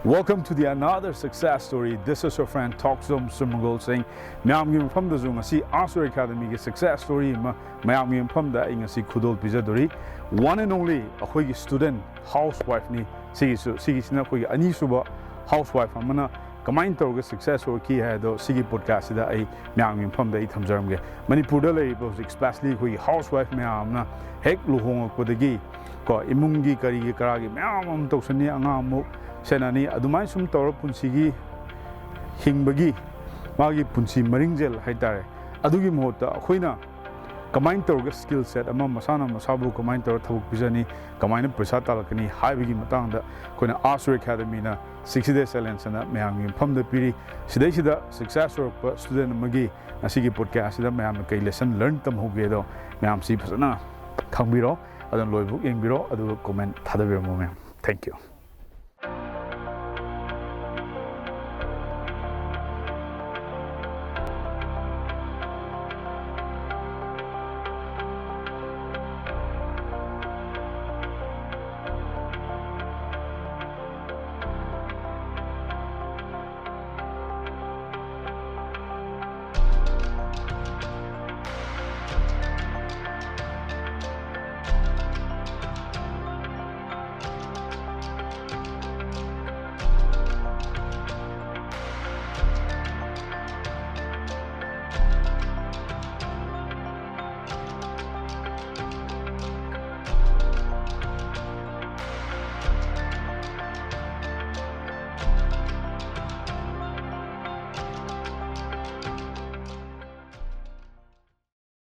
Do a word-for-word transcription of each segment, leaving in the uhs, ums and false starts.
Welcome to the another success story. This is your friend Talk Zone ꯁꯨꯔꯃꯪꯒꯣꯜ ꯁꯤꯡ꯫ ꯃꯌꯥꯝꯒꯤ ꯃꯐꯝꯗꯁꯨ ꯉꯁꯤ ꯑꯥꯔ ꯁꯨꯔ ꯑꯦꯀꯥꯗꯃꯤꯒꯤ success story ꯑꯃ ꯃꯌꯥꯝꯒꯤ ꯃꯐꯝꯗ ꯑꯩ ꯉꯁꯤ ꯈꯨꯗꯣꯜ ꯄꯤꯖꯗꯣꯔꯤ꯫ One and only ꯑꯩꯈꯣꯏꯒꯤ student housewife ꯅꯤ꯫ ꯁꯤꯒꯤꯁꯨ ꯁꯤꯒꯤꯁꯤꯅ ꯑꯩꯈꯣꯏꯒꯤ ꯑꯅꯤꯁꯨꯕ housewife ꯑꯃꯅ ꯀꯃꯥꯏꯅ ꯇꯧꯔꯒ success ꯑꯣꯏꯈꯤ ꯍꯥꯏꯗꯣ ꯁꯤꯒꯤ podcast ꯁꯤꯗ ꯑꯩ ꯃꯌꯥꯝꯒꯤ ꯃꯐꯝꯗ ꯑꯩ ꯊꯝꯖꯔꯝꯒꯦ꯫ ꯃꯅꯤꯄꯨꯔꯗ ꯂꯩꯔꯤꯕ ꯍꯧꯖꯤꯛ especially ꯑꯩꯈꯣꯏꯒꯤ housewife ꯃꯌꯥꯝ ꯑꯃꯅ ꯍꯦꯛ ꯂꯨꯍꯣꯡꯉꯛꯄꯗꯒꯤ ꯀꯣ ꯏꯃꯨꯡꯒꯤ ꯀꯔꯤꯒꯤ ꯀꯔꯥꯒꯤ ꯃꯌꯥꯝ ꯑꯃ ꯇꯧꯁꯟꯅꯤ, ꯑꯉꯥꯡ ꯑꯃꯨꯛ ꯁꯦꯟꯅꯅꯤ, ꯑꯗꯨꯃꯥꯏꯅ ꯁꯨꯝ ꯇꯧꯔ ꯄꯨꯟꯁꯤꯒꯤ ꯍꯤꯡꯕꯒꯤ ꯃꯥꯒꯤ ꯄꯨꯟꯁꯤ ꯃꯔꯤꯡꯖꯦꯜ ꯍꯥꯏꯇꯥꯔꯦ꯫ ꯑꯗꯨꯒꯤ ꯃꯍꯨꯠꯇ ꯑꯩꯈꯣꯏꯅ ꯀꯃꯥꯏꯅ ꯇꯧꯔꯒ skill set ꯑꯃ ꯃꯁꯥꯅ ꯃꯁꯥꯕꯨ ꯀꯃꯥꯏꯅ ꯇꯧꯔꯒ ꯊꯕꯛ ꯄꯤꯖꯅꯤ, ꯀꯃꯥꯏꯅ ꯄꯩꯁꯥ ꯇꯥꯜꯂꯛꯀꯅꯤ ꯍꯥꯏꯕꯒꯤ ꯃꯇꯥꯡꯗ ꯑꯩꯈꯣꯏꯅ ꯑꯥꯔ ꯁꯨꯔ ꯑꯦꯀꯥꯗꯃꯤꯅ sixty day challenge ꯑꯅ ꯃꯌꯥꯝꯒꯤ ꯃꯐꯝꯗ ꯄꯤꯔꯤ꯫ ꯁꯤꯗꯩꯁꯤꯗ success ꯑꯣꯏꯔꯛꯄ student ꯑꯃꯒꯤ ꯉꯁꯤꯒꯤ podcast ꯁꯤꯗ ꯃꯌꯥꯝꯅ ꯀꯩ lesson learn ꯇꯝꯍꯧꯒꯦꯗꯣ ꯃꯌꯥꯝꯁꯤ ꯐꯖꯅ ꯈꯪꯕꯤꯔꯣ꯫ ꯑꯗꯨꯅ ꯂꯣꯏꯕꯨꯛ ꯌꯦꯡꯕꯤꯔꯣ, ꯑꯗꯨꯒ comment ꯊꯥꯗꯕꯤꯔꯝꯃꯣ ꯃꯌꯥꯝ꯫ Thank you.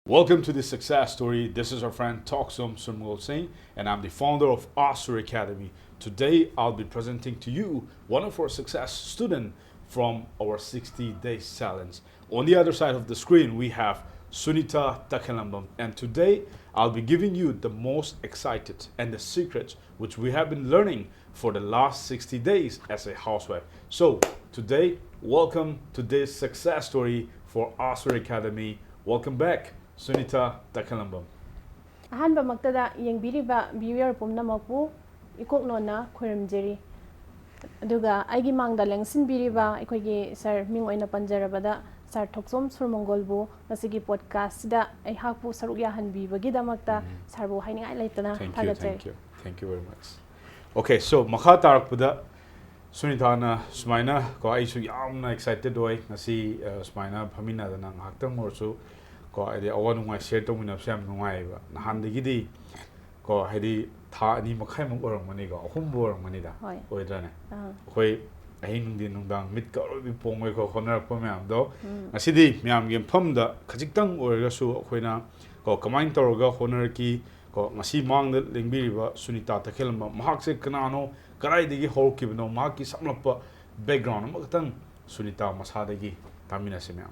Welcome to the success story. This is our friend Talk Zone Sumgol Singh, and I'm the founder of Asur Academy. Today, I'll be presenting to you one of our success student from our sixty days challenge. On the other side of the screen, we have Sunita Takhalambam, and today I'll be giving you the most excited and the secrets which we have been learning for the last sixty days as a housewife. So, today, welcome to this success story for Asur Academy. Welcome back, Sunita Takhalambam. ꯑꯍꯥꯟꯕꯃꯛꯇꯗ ꯌꯦꯡꯕꯤꯔꯤꯕ viewer ꯄꯨꯝꯅꯃꯛꯄꯨ ꯏꯀꯣꯛꯅꯣꯟꯅ ꯈꯣꯏꯔꯝꯖꯔꯤ꯫ ꯑꯗꯨꯒ ꯑꯩꯒꯤ ꯃꯥꯡꯗ ꯂꯦꯡꯁꯤꯟꯕꯤꯔꯤꯕ ꯑꯩꯈꯣꯏꯒꯤ ꯁꯥꯔ, ꯃꯤꯡ ꯑꯣꯏꯅ ꯄꯟꯖꯔꯕꯗ ꯁꯥꯔ ꯊꯣꯛꯆꯣꯝ ꯁꯨꯔꯃꯪꯒꯣꯜꯕꯨ ꯉꯁꯤꯒꯤ ꯄꯣꯗꯀꯥꯁꯁꯤꯗ ꯑꯩꯍꯥꯛꯄꯨ ꯁꯔꯨꯛ ꯌꯥꯍꯟꯕꯤꯕꯒꯤꯗꯃꯛꯇ ꯁꯥꯔꯕꯨ ꯍꯥꯏꯅꯤꯡꯉꯥꯏ ꯂꯩꯇꯅ Thank you, ꯊꯥꯒꯠꯆꯔꯤ꯫ thank you, thank you very much. Okay, so ꯃꯈꯥ ꯇꯥꯔꯛꯄꯗ ꯁꯨꯅꯤꯇꯥꯅ ꯁꯨꯃꯥꯏꯅ ꯀꯣ, ꯑꯩꯁꯨ ꯌꯥꯝꯅ excited ꯑꯣꯏ ꯉꯁꯤ, ꯑ, ꯁꯨꯃꯥꯏꯅ ꯐꯝꯃꯤꯟꯅꯗꯅ ꯉꯥꯏꯍꯥꯛꯇꯪ ꯑꯣꯏꯔꯁꯨ ꯀꯣ, ꯍꯥꯏꯗꯤ ꯑꯋꯥ ꯅꯨꯡꯉꯥꯏ share ꯇꯧꯃꯤꯟꯅꯕꯁꯦ ꯌꯥꯝ ꯅꯨꯡꯉꯥꯏꯌꯦꯕ꯫ ꯅꯍꯥꯟꯗꯒꯤꯗꯤ ꯀꯣ, ꯍꯥꯏꯗꯤ ꯊꯥ ꯑꯅꯤ ꯃꯈꯥꯏꯃꯨꯛ ꯑꯣꯏꯔꯝꯒꯅꯤꯀꯣ, ꯑꯍꯨꯝꯕꯨ ꯑꯣꯏꯔꯝꯒꯅꯤꯗ, ꯍꯣꯏ꯫ ꯑꯣꯏꯗ꯭ꯔꯅꯦ? ꯑꯥ꯫ ꯑꯩꯈꯣꯏ ꯑꯍꯤꯡ ꯅꯨꯡꯊꯤꯟ ꯅꯨꯡꯗꯥꯡ ꯃꯤꯠꯀ ꯑꯔꯣꯏꯕꯤ ꯄꯣꯝꯉꯩꯀꯣ ꯍꯣꯠꯅꯔꯛꯄ ꯃꯌꯥꯝꯗꯣ ꯎꯝ꯫ ꯉꯁꯤꯗꯤ ꯃꯌꯥꯝꯒꯤ ꯃꯐꯝꯗ ꯈꯖꯤꯛꯇꯪ ꯑꯣꯏꯔꯒꯁꯨ ꯑꯩꯈꯣꯏꯅ ꯀꯣ, ꯀꯃꯥꯏꯅ ꯇꯧꯔꯒ ꯍꯣꯠꯅꯔꯛꯈꯤ ꯀꯣ, ꯉꯁꯤ ꯃꯥꯡꯗ ꯂꯦꯡꯕꯤꯔꯤꯕ ꯁꯨꯅꯤꯇꯥ ꯇꯈꯦꯜꯂꯝꯕꯝ, ꯃꯍꯥꯛꯁꯦ ꯀꯅꯥꯅꯣ, ꯀꯗꯥꯏꯗꯒꯤ ꯍꯧꯔꯛꯈꯤꯕꯅꯣ, ꯃꯍꯥꯛꯀꯤ ꯁꯝꯂꯞꯄ background ꯑꯃꯈꯛꯇꯪ ꯁꯨꯅꯤꯇꯥ ꯃꯁꯥꯗꯒꯤ ꯇꯥꯃꯤꯟꯅꯁꯤ ꯃꯌꯥꯝ꯫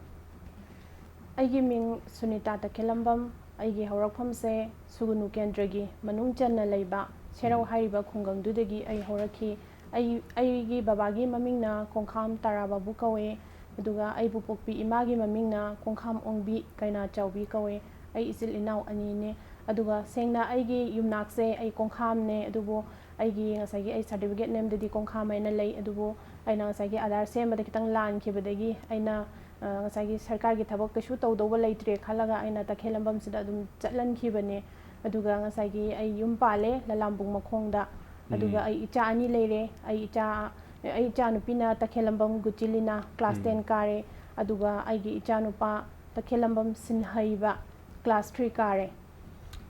ꯑꯩꯒꯤ ꯃꯤꯡ ꯁꯨꯅꯤꯇꯥ ꯇꯈꯦꯜꯂꯝꯕꯝ꯫ ꯑꯩꯒꯤ ꯍꯧꯔꯛꯐꯝꯁꯦ ꯁꯨꯒꯨꯅꯨ ꯀꯦꯟꯗ꯭ꯔꯒꯤ ꯃꯅꯨꯡ ꯆꯟꯅ ꯂꯩꯕ ꯁꯦꯔꯧ ꯎꯝ꯫ ꯍꯥꯏꯔꯤꯕ ꯈꯨꯡꯒꯪꯗꯨꯗꯒꯤ ꯑꯩ ꯍꯧꯔꯛꯈꯤ꯫ ꯑꯩ, ꯑꯩꯒꯤ ꯕꯕꯥꯒꯤ ꯃꯃꯤꯡꯅ ꯀꯣꯡꯈꯥꯝ ꯇꯔꯥꯕꯥꯕꯨ ꯀꯧꯋꯦ, ꯑꯗꯨꯒ ꯑꯩꯕꯨ ꯄꯣꯛꯄꯤ ꯏꯃꯥꯒꯤ ꯃꯃꯤꯡꯅ ꯀꯣꯡꯈꯥꯝ ꯑꯣꯡꯕꯤ ꯀꯩꯅꯥꯆꯥꯎꯕꯤ ꯀꯧꯋꯦ꯫ ꯑꯩ ꯏꯆꯤꯜ ꯏꯅꯥꯎ ꯑꯅꯤꯅꯦ꯫ ꯑꯗꯨꯒ ꯁꯦꯡꯅ ꯑꯩꯒꯤ ꯌꯨꯝꯅꯥꯛꯁꯦ ꯑꯩ ꯀꯣꯡꯈꯥꯝꯅꯦ, ꯑꯗꯨꯕꯨ ꯑꯩꯒꯤ ꯉꯁꯥꯏꯒꯤ ꯑꯩ certificate ꯅꯝꯗꯗꯤ ꯀꯣꯡꯈꯥꯝ ꯍꯥꯏꯅ ꯂꯩ, ꯑꯗꯨꯕꯨ ꯑꯩꯅ ꯉꯁꯥꯏꯒꯤ ꯑꯥꯙꯥꯔ ꯁꯦꯝꯕꯗ ꯈꯤꯇꯪ ꯂꯥꯟꯈꯤꯕꯗꯒꯤ ꯑꯩꯅ, ꯑ, ꯉꯁꯥꯏꯒꯤ ꯁꯔꯀꯥꯔꯒꯤ ꯊꯕꯛ ꯀꯩꯁꯨ ꯇꯧꯗꯧꯕ ꯂꯩꯇ꯭ꯔꯦ ꯈꯜꯂꯒ ꯑꯩꯅ ꯇꯈꯦꯜꯂꯝꯕꯝꯁꯤꯗ ꯑꯗꯨꯝ ꯆꯠꯍꯟꯈꯤꯕꯅꯦ꯫ ꯑꯗꯨꯒ ꯉꯁꯥꯏꯒꯤ ꯑꯩ ꯌꯨꯝ ꯄꯥꯜꯂꯦ ꯂꯂꯥꯝꯕꯨꯡ ꯃꯈꯣꯡꯗ꯫ ꯑꯗꯨꯒ ꯎꯝ꯫ ꯑꯩ ꯏꯆꯥ ꯑꯅꯤ ꯂꯩꯔꯦ꯫ ꯑꯩ ꯏꯆꯥ, ꯑꯩ ꯏꯆꯥ ꯅꯨꯄꯤꯅ ꯇꯈꯦꯜꯂꯝꯕꯝ ꯒꯨꯆꯤꯂꯤꯅ class ꯎꯝ꯫ ten ꯀꯥꯔꯦ, ꯑꯗꯨꯒ ꯑꯩꯒꯤ ꯏꯆꯥ ꯅꯨꯄꯥ ꯇꯈꯦꯜꯂꯝꯕꯝ ꯁꯤꯟꯍꯩꯕ class three ꯀꯥꯔꯦ꯫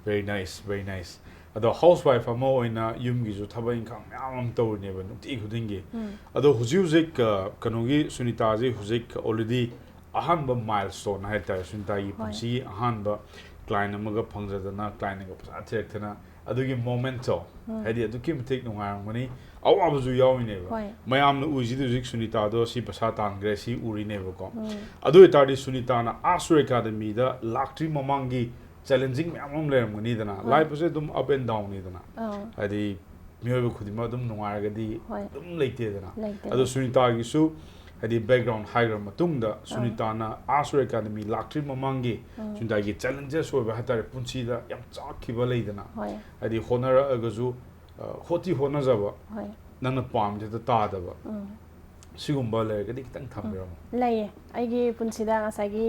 Very nice, very nice. ꯑꯗꯣ housewife ꯑꯃ ꯑꯣꯏꯅ ꯌꯨꯝꯒꯤꯁꯨ ꯊꯕꯛ ꯏꯪꯈꯥꯡ ꯃꯌꯥꯝ ꯑꯃ ꯇꯧꯔꯤꯅꯦꯕ ꯅꯨꯡꯇꯤ ꯈꯨꯗꯤꯡꯒꯤ꯫ ꯎꯝ꯫ ꯑꯗꯣ ꯍꯧꯖꯤꯛ ꯍꯧꯖꯤꯛ, ꯑ, ꯀꯩꯅꯣꯒꯤ ꯁꯨꯅꯤꯇꯥꯁꯤ ꯍꯧꯖꯤꯛ already ꯑꯍꯥꯟꯕ milestone ꯍꯥꯏꯇꯥꯔꯦ, ꯁꯨꯅꯤꯇꯥꯒꯤ ꯍꯣꯏ꯫ ꯄꯨꯟꯁꯤꯒꯤ ꯑꯍꯥꯟꯕ client ꯑꯃꯒ ꯐꯪꯖꯗꯅ, clientꯅꯒ ꯄꯩꯁꯥ ꯊꯤꯔꯛꯇꯅ, ꯑꯗꯨꯒꯤ momentꯇꯣ ꯎꯝ꯫ ꯍꯥꯏꯗꯤ ꯑꯗꯨꯛꯀꯤ ꯃꯇꯤꯛ ꯅꯨꯡꯉꯥꯏꯔꯝꯒꯅꯤ, ꯑꯋꯥꯕꯁꯨ ꯌꯥꯎꯔꯤꯅꯦꯕ꯫ ꯍꯣꯏ꯫ ꯃꯌꯥꯝꯅ ꯎꯔꯤꯁꯤꯗꯤ ꯍꯧꯖꯤꯛ ꯁꯨꯅꯤꯇꯥꯗꯣ ꯁꯤ ꯄꯩꯁꯥ ꯇꯥꯟꯈ꯭ꯔꯦ, ꯁꯤ ꯎꯔꯤꯅꯦꯕꯀꯣ꯫ ꯎꯝ꯫ ꯑꯗꯨ ꯑꯣꯏꯇꯥꯔꯗꯤ ꯁꯨꯅꯤꯇꯥꯅ ꯑꯥ ꯁꯨꯔ ꯑꯦꯀꯥꯗꯃꯤꯗ ꯂꯥꯛꯇ꯭ꯔꯤ ꯃꯃꯥꯡꯒꯤ challenging ꯃꯌꯥꯝ ꯑꯃ ꯂꯩꯔꯝꯒꯅꯤꯗꯅ꯫ ꯍꯣꯏ꯫ Lifeꯁꯦ ꯑꯗꯨꯝ up and downꯅꯤꯗꯅ꯫ ꯑꯥ꯫ ꯍꯥꯏꯗꯤ ꯃꯤꯑꯣꯏꯕ ꯈꯨꯗꯤꯡꯃꯛ ꯑꯗꯨꯝ ꯅꯨꯡꯉꯥꯏꯔꯒꯗꯤ ꯍꯣꯏ꯫ ꯑꯗꯨꯝ ꯂꯩꯇꯦꯗꯅ꯫ ꯂꯩꯇꯦ, ꯑꯗꯣ ꯂꯩꯇꯦ꯫ ꯁꯨꯅꯤꯇꯥꯒꯤꯁꯨ ꯍꯥꯏꯗꯤ background ꯍꯥꯏꯈ꯭ꯔ ꯃꯇꯨꯡꯗ ꯑꯥ꯫ ꯁꯨꯅꯤꯇꯥꯅ ꯑꯥ ꯁꯨꯔ ꯑꯦꯀꯥꯗꯃꯤ ꯂꯥꯛꯇ꯭ꯔꯤ ꯃꯃꯥꯡꯒꯤ ꯑꯥ꯫ ꯁꯨꯅꯤꯇꯥꯒꯤ challenges ꯑꯣꯏꯕ ꯍꯥꯏꯇꯥꯔꯦ, ꯄꯨꯟꯁꯤꯗ ꯌꯥꯝ ꯆꯥꯛꯈꯤꯕ ꯂꯩꯗꯅ꯫ ꯍꯣꯏ꯫ ꯍꯥꯏꯗꯤ ꯍꯣꯠꯅꯔꯛꯑꯒꯁꯨ, ꯑ, ꯍꯣꯠꯇꯤ ꯍꯣꯠꯅꯖꯕ, ꯍꯣꯏ꯫ ꯅꯪꯅ ꯄꯥꯝꯕꯗꯨꯗ ꯇꯥꯗꯕ, ꯎꯝ꯫ ꯁꯤꯒꯨꯝꯕ ꯂꯩꯔꯒꯗꯤ ꯈꯤꯇꯪ ꯊꯝꯕꯤꯔꯝꯃꯣ꯫ ꯂꯩꯌꯦ꯫ ꯑꯩꯒꯤ ꯄꯨꯟꯁꯤꯗ ꯉꯁꯥꯏꯒꯤ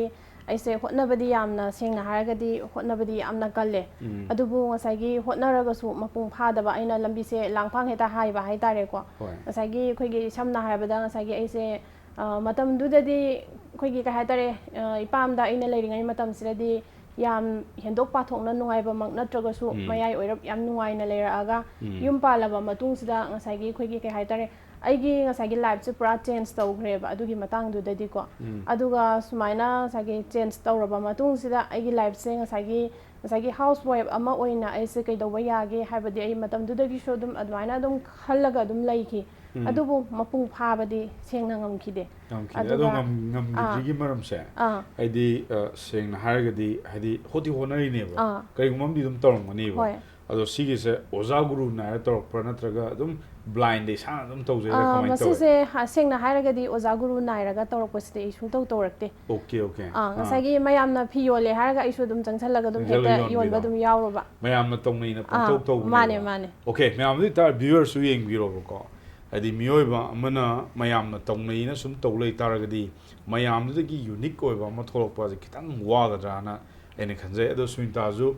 ꯑꯩꯁꯦ ꯍꯣꯠꯅꯕꯗꯤ ꯌꯥꯝꯅ, ꯁꯦꯡꯅ ꯍꯥꯏꯔꯒꯗꯤ ꯍꯣꯠꯅꯕꯗꯤ ꯌꯥꯝꯅ ꯀꯜꯂꯦ꯫ ꯎꯝ꯫ ꯑꯗꯨꯕꯨ ꯉꯁꯥꯏꯒꯤ ꯍꯣꯠꯅꯔꯒꯁꯨ ꯃꯄꯨꯡ ꯐꯥꯗꯕ, ꯑꯩꯅ ꯂꯝꯕꯤꯁꯦ ꯂꯥꯡꯐꯥꯡ ꯍꯦꯛꯇ ꯍꯥꯏꯕ ꯍꯥꯏꯇꯥꯔꯦꯀꯣ꯫ ꯍꯣꯏ꯫ ꯉꯁꯥꯏꯒꯤ ꯑꯩꯈꯣꯏꯒꯤ ꯁꯝꯅ ꯍꯥꯏꯔꯕꯗ ꯉꯁꯥꯏꯒꯤ ꯑꯩꯁꯦ, ꯑ, ꯃꯇꯝꯗꯨꯗꯗꯤ ꯑꯩꯈꯣꯏꯒꯤ ꯀꯩ ꯍꯥꯏꯇꯥꯔꯦ, ꯑ, ꯏꯄꯥꯝꯗ ꯑꯩꯅ ꯂꯩꯔꯤꯉꯩ ꯃꯇꯝꯁꯤꯗꯗꯤ ꯌꯥꯝ ꯍꯦꯟꯗꯣꯛ ꯄꯥꯊꯣꯛꯅ ꯅꯨꯡꯉꯥꯏꯕꯃꯛ ꯅꯠꯇ꯭ꯔꯒꯁꯨ ꯎꯝ꯫ ꯃꯌꯥꯏ ꯑꯣꯏꯔꯞ ꯌꯥꯝ ꯅꯨꯡꯉꯥꯏꯅ ꯂꯩꯔꯛꯑꯒ ꯎꯝ꯫ ꯌꯨꯝ ꯄꯥꯜꯂꯕ ꯃꯇꯨꯡꯁꯤꯗ ꯉꯁꯥꯏꯒꯤ ꯑꯩꯈꯣꯏꯒꯤ ꯀꯩ ꯍꯥꯏꯇꯥꯔꯦ, ꯑꯩꯒꯤ ꯉꯁꯥꯏꯒꯤ ꯂꯥꯏꯐꯁꯦ ꯄꯨꯔꯥ ꯆꯦꯟꯖ ꯇꯧꯈ꯭ꯔꯦꯕ ꯑꯗꯨꯒꯤ ꯃꯇꯥꯡꯗꯨꯗꯗꯤꯀꯣ꯫ ꯎꯝ꯫ ꯑꯗꯨꯒ ꯁꯨꯃꯥꯏꯅ ꯉꯁꯥꯏꯒꯤ ꯆꯦꯟꯖ ꯇꯧꯔꯕ ꯃꯇꯨꯡꯁꯤꯗ ꯑꯩꯒꯤ ꯂꯥꯏꯐꯁꯦ ꯉꯁꯥꯏꯒꯤ, ꯉꯁꯥꯏꯒꯤ ꯍꯥꯎꯁ ꯋꯥꯏꯐ ꯑꯃ ꯑꯣꯏꯅ ꯑꯩꯁꯦ ꯀꯩꯗꯧꯕ ꯌꯥꯒꯦ ꯍꯥꯏꯕꯗꯤ ꯑꯩ ꯃꯇꯝꯗꯨꯗꯒꯤꯁꯨ ꯑꯗꯨꯝ ꯑꯗꯨꯃꯥꯏꯅ ꯑꯗꯨꯝ ꯈꯜꯂꯒ ꯑꯗꯨꯝ ꯂꯩꯈꯤ꯫ ꯎꯝ꯫ ꯑꯗꯨꯕꯨ ꯃꯄꯨꯡ ꯐꯥꯕꯗꯤ ꯁꯦꯡꯅ ꯉꯝꯈꯤꯗꯦ꯫ ꯉꯝꯈꯤꯗꯦ꯫ ꯑꯗꯣ ꯑꯗꯨꯒ ꯉꯝ-, ꯉꯝꯈꯤꯗ꯭ꯔꯤꯒꯤ ꯃꯔꯝꯁꯦ, ꯑꯥ꯫ ꯍꯥꯏꯗꯤ, ꯑ, ꯁꯦꯡꯅ ꯍꯥꯏꯔꯒꯗꯤ, ꯍꯥꯏꯗꯤ ꯍꯣꯠꯇꯤ ꯍꯣꯠꯅꯔꯤꯅꯦꯕ, ꯑꯥ꯫ ꯀꯔꯤꯒꯨꯝꯕ ꯑꯃꯗꯤ ꯑꯗꯨꯝ ꯇꯧꯔꯝꯒꯅꯤꯕ꯫ ꯍꯣꯏ꯫ ꯑꯗꯣ ꯁꯤꯒꯤꯁꯦ ꯑꯣꯖꯥ ꯒꯨꯔꯨ ꯅꯥꯏꯔ ꯇꯧꯔꯛꯄ꯭ꯔꯥ, ꯅꯠꯇ꯭ꯔꯒ ꯑꯗꯨꯝ ꯕ꯭ꯂꯥꯏꯟꯗ ꯏꯁꯥꯅ ꯑꯗꯨꯝ ꯇꯧꯖꯩꯔꯥ, ꯑꯥ, ꯀꯃꯥꯏꯅ ꯇꯧꯋꯦ? ꯃꯁꯤꯁꯦ ꯍꯥ-, ꯁꯦꯡꯅ ꯍꯥꯏꯔꯒꯗꯤ ꯑꯣꯖꯥ ꯒꯨꯔꯨ ꯅꯥꯏꯔꯒ ꯇꯧꯔꯛꯄꯁꯤꯗꯤ ꯑꯩ ꯁꯨꯡꯇꯧ ꯇꯧꯔꯛꯇꯦ꯫ Okay, okay. ꯑꯥ, ꯉꯁꯥꯏꯒꯤ ꯃꯌꯥꯝꯅ ꯐꯤ ꯌꯣꯜꯂꯦ ꯍꯥꯏꯔꯒ ꯑꯩꯁꯨ ꯑꯗꯨꯝ ꯆꯪꯁꯜꯂꯒ ꯑꯗꯨꯝ ꯆꯪꯁꯜꯂꯒ ꯍꯦꯛꯇ ꯌꯣꯟꯕꯤꯗꯣ꯫ ꯌꯣꯟꯕ ꯑꯗꯨꯝ ꯌꯥꯎꯔꯕ꯫ ꯃꯌꯥꯝꯅ ꯇꯧꯅꯩꯅ ꯑꯥ, ꯄꯪꯇꯧ ꯇꯧꯕꯅꯦꯕ꯫ ꯃꯥꯅꯦ, ꯃꯥꯅꯦ꯫ ꯑꯣꯀꯦ, ꯃꯌꯥꯝ ꯑꯗꯨ ꯑꯣꯏꯇꯥꯔꯗꯤ ꯚ꯭ꯌꯨꯋꯔꯁꯨ ꯌꯦꯡꯕꯤꯔꯣꯕꯀꯣ꯫ ꯍꯥꯏꯗꯤ ꯃꯤꯑꯣꯏꯕ ꯑꯃꯅ ꯃꯌꯥꯝꯅ ꯇꯧꯅꯩꯅ ꯁꯨꯝ ꯇꯧ ꯂꯩ ꯇꯥꯔꯒꯗꯤ ꯃꯌꯥꯝꯗꯨꯗꯒꯤ ꯌꯨꯅꯤꯛ ꯑꯣꯏꯕ ꯑꯃ ꯊꯣꯛꯂꯛꯄꯁꯦ ꯈꯤꯇꯪ ꯋꯥꯒꯗ꯭ꯔꯥꯅ ꯑꯩꯅ ꯈꯟꯖꯩ꯫ ꯑꯗꯣ ꯁꯨꯅꯤꯇꯥꯁꯨ,